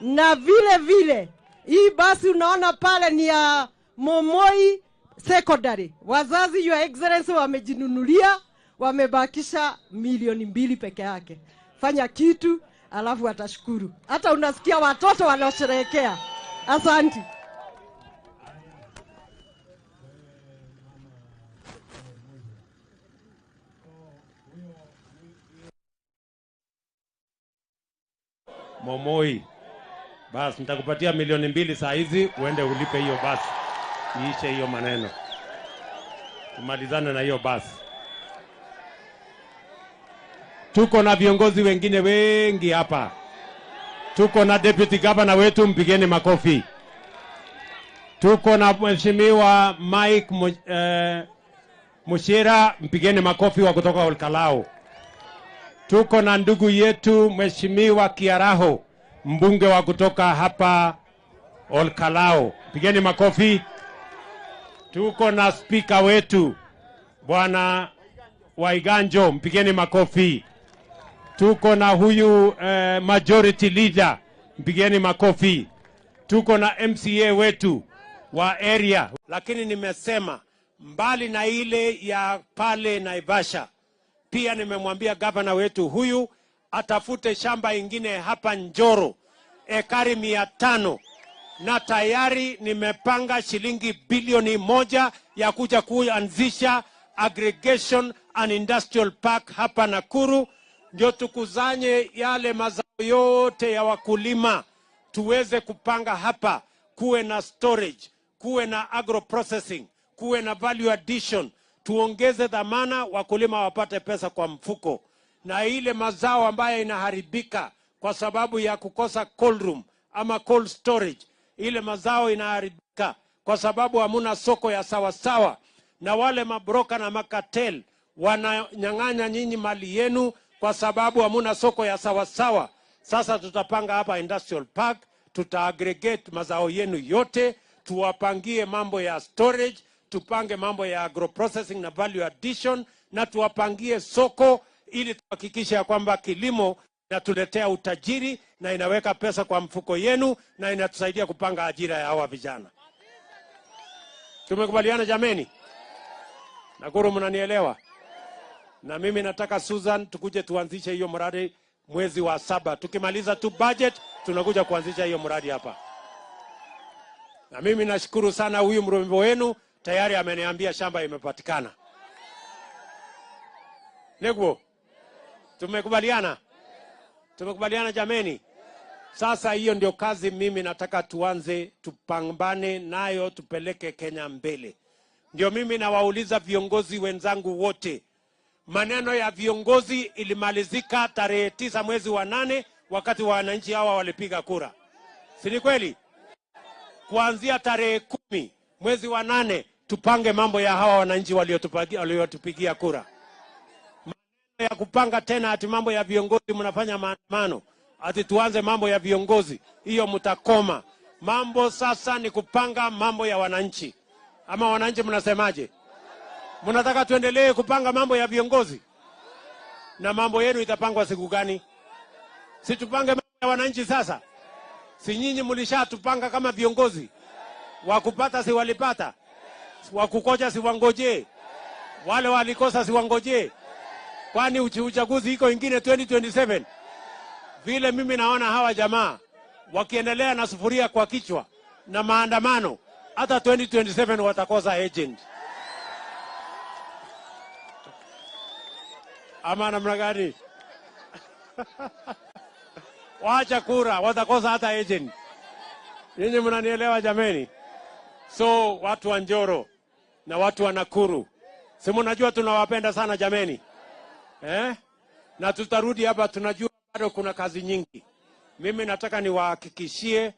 na vile vile hii basi unaona pale ni ya Momoi Secondary. Wazazi, Your Excellency, wamejinunulia, wamebakisha 2 milioni peke yake. Fanya kitu alafu watashukuru. Hata unasikia watoto wanaosherehekea. Asante. Momoi. Basi nitakupatia 2 milioni saa hizi uende ulipe hiyo basi. Iishe hiyo maneno. Tumalizane na hiyo basi. Tuko na viongozi wengine wengi hapa. Tuko na deputy governor wetu, mpigeni makofi. Tuko na Mheshimiwa Mike Mushira, mpigeni makofi, wa kutoka Olkalou. Tuko na ndugu yetu Mheshimiwa Kiaraho, mbunge wa kutoka hapa Olkalou, pigeni makofi. Tuko na spika wetu Bwana Waiganjo, mpigeni makofi. Tuko na huyu majority leader, mpigeni makofi. Tuko na MCA wetu wa area, lakini nimesema mbali na ile ya pale Naivasha, pia nimemwambia gavana wetu huyu atafute shamba ingine hapa Njoro, ekari 500, na tayari nimepanga shilingi bilioni 1 ya kuja kuanzisha aggregation and industrial park hapa Nakuru, ndio tukusanye yale mazao yote ya wakulima tuweze kupanga hapa, kuwe na storage, kuwe na agro processing, kuwe na value addition, tuongeze dhamana, wakulima wapate pesa kwa mfuko, na ile mazao ambayo inaharibika kwa sababu ya kukosa cold room ama cold storage, ile mazao inaharibika kwa sababu hamuna soko ya sawasawa, na wale mabroka na macartel wananyang'anya nyinyi mali yenu kwa sababu hamuna soko ya sawasawa. Sasa tutapanga hapa industrial park, tutaaggregate mazao yenu yote, tuwapangie mambo ya storage, tupange mambo ya agro processing na value addition, na tuwapangie soko ili tuhakikishe ya kwamba kilimo inatuletea utajiri na inaweka pesa kwa mfuko yenu na inatusaidia kupanga ajira ya hawa vijana. Tumekubaliana jameni? Nakuru, mnanielewa? Na mimi nataka Susan tukuje tuanzishe hiyo mradi. Mwezi wa saba. Tukimaliza tu budget, tunakuja kuanzisha hiyo mradi hapa. Na mimi nashukuru sana huyu mrembo wenu, tayari ameniambia shamba imepatikana. Niguo, tumekubaliana, tumekubaliana jameni. Sasa hiyo ndio kazi mimi nataka tuanze, tupambane nayo, tupeleke Kenya mbele. Ndio mimi nawauliza viongozi wenzangu wote, maneno ya viongozi ilimalizika tarehe 9 mwezi wa 8 wakati wananchi hawa walipiga kura, si ni kweli? Kuanzia tarehe 10 mwezi wa 8 tupange mambo ya hawa wananchi waliotupigia kura. Maneno ya kupanga tena ati mambo ya viongozi mnafanya maandamano, ati tuanze mambo ya viongozi, hiyo mtakoma. Mambo sasa ni kupanga mambo ya wananchi. Ama wananchi mnasemaje? Mnataka tuendelee kupanga mambo ya viongozi? Na mambo yenu itapangwa siku gani? Si tupange mambo ya wananchi sasa? Si nyinyi mlishatupanga kama viongozi? Wakupata si walipata? Wakukoja si wangojee? Wale walikosa si wangojee? Kwani uchaguzi iko ingine 2027? Vile mimi naona hawa jamaa wakiendelea na sufuria kwa kichwa na maandamano, hata 2027 watakosa agent. Ama namna gani? Waacha kura, watakosa hata agent. Nyinyi mnanielewa jameni? So watu wa Njoro na watu wa Nakuru, si mnajua tunawapenda sana jameni, eh? Na tutarudi hapa, tunajua bado kuna kazi nyingi. Mimi nataka niwahakikishie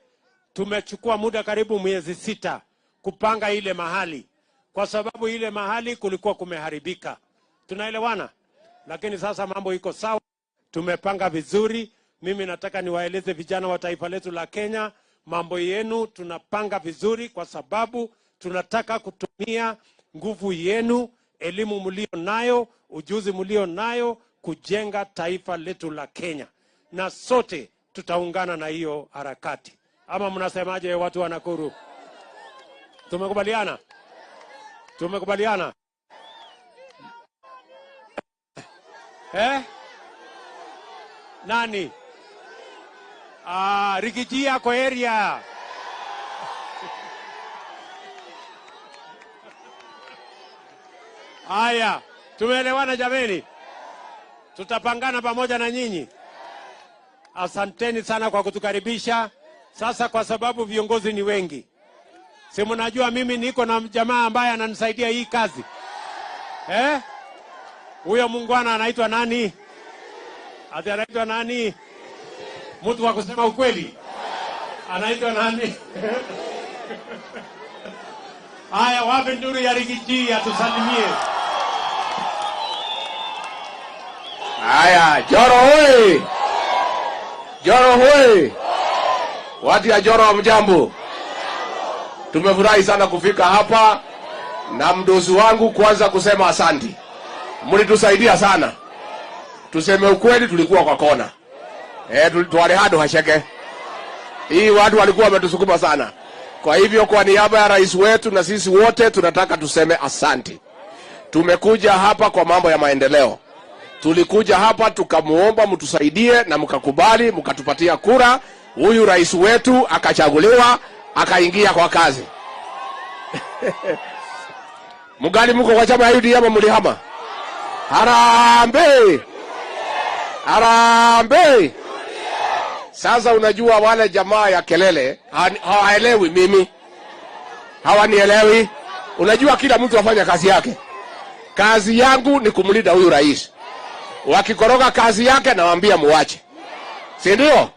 tumechukua muda karibu miezi 6 kupanga ile mahali, kwa sababu ile mahali kulikuwa kumeharibika. Tunaelewana? Lakini sasa mambo iko sawa, tumepanga vizuri. Mimi nataka niwaeleze vijana wa taifa letu la Kenya, mambo yenu tunapanga vizuri, kwa sababu tunataka kutumia nguvu yenu, elimu mlio nayo, ujuzi mlio nayo kujenga taifa letu la Kenya, na sote tutaungana na hiyo harakati. Ama mnasemaje watu wa Nakuru? Tumekubaliana? Tumekubaliana? Eh? Nani? Ah, Riggy G ako area. Haya, tumeelewana jameni? Tutapangana pamoja na nyinyi. Asanteni sana kwa kutukaribisha. Sasa kwa sababu viongozi ni wengi, si mnajua mimi niko na jamaa ambaye ananisaidia hii kazi. Eh? Huyo muungwana anaitwa nani? Ati anaitwa nani? Mtu wa kusema ukweli. Anaitwa nani? Haya, wapi nduru ya Riggy G atusalimie. Haya, Njoro hoi! Njoro hoi! Watu ya Njoro hamjambo? Tumefurahi sana kufika hapa na mdozi wangu kwanza kusema asanti. Mlitusaidia sana. Tuseme ukweli, tulikuwa kwa kona. Tuwale hado hasheke. Hii watu walikuwa wametusukuma sana. Kwa hivyo kwa niaba ya rais wetu na sisi wote tunataka tuseme asanti. Tumekuja hapa kwa mambo ya maendeleo. Tulikuja hapa tukamuomba mtusaidie na mkakubali, mkatupatia kura. Huyu rais wetu akachaguliwa, akaingia kwa kazi. Mgali mko kwa chama ya UDA ama mlihama? Harambee! Harambee! Sasa unajua wale jamaa ya kelele hawaelewi mimi. Hawanielewi. Unajua kila mtu afanya kazi yake. Kazi yangu ni kumlinda huyu rais. Wakikoroga kazi yake nawaambia muache. Si ndio?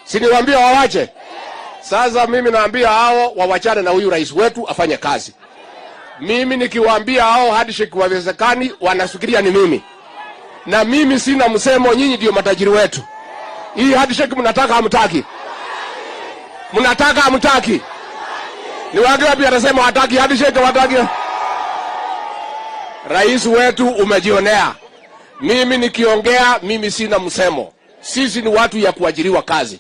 Si niwaambia wawache? Sasa mimi naambia hao wawachane na huyu rais wetu afanye kazi. Mimi nikiwaambia hao handshake haiwezekani, wanafikiria ni mimi. Na mimi sina msemo, nyinyi ndio matajiri wetu. Hii handshake mnataka hamtaki? Mnataka hamtaki? Ni wangapi anasema hataki handshake, hataki? Rais wetu umejionea. Mimi nikiongea, mimi sina msemo. Sisi ni watu ya kuajiriwa kazi.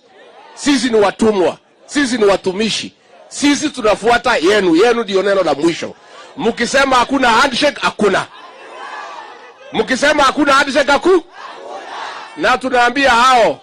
Sisi ni watumwa. Sisi ni watumishi. Sisi tunafuata yenu. Yenu ndio neno la mwisho. Mkisema hakuna handshake, hakuna. Mkisema hakuna handshake, haku. Na tunaambia hao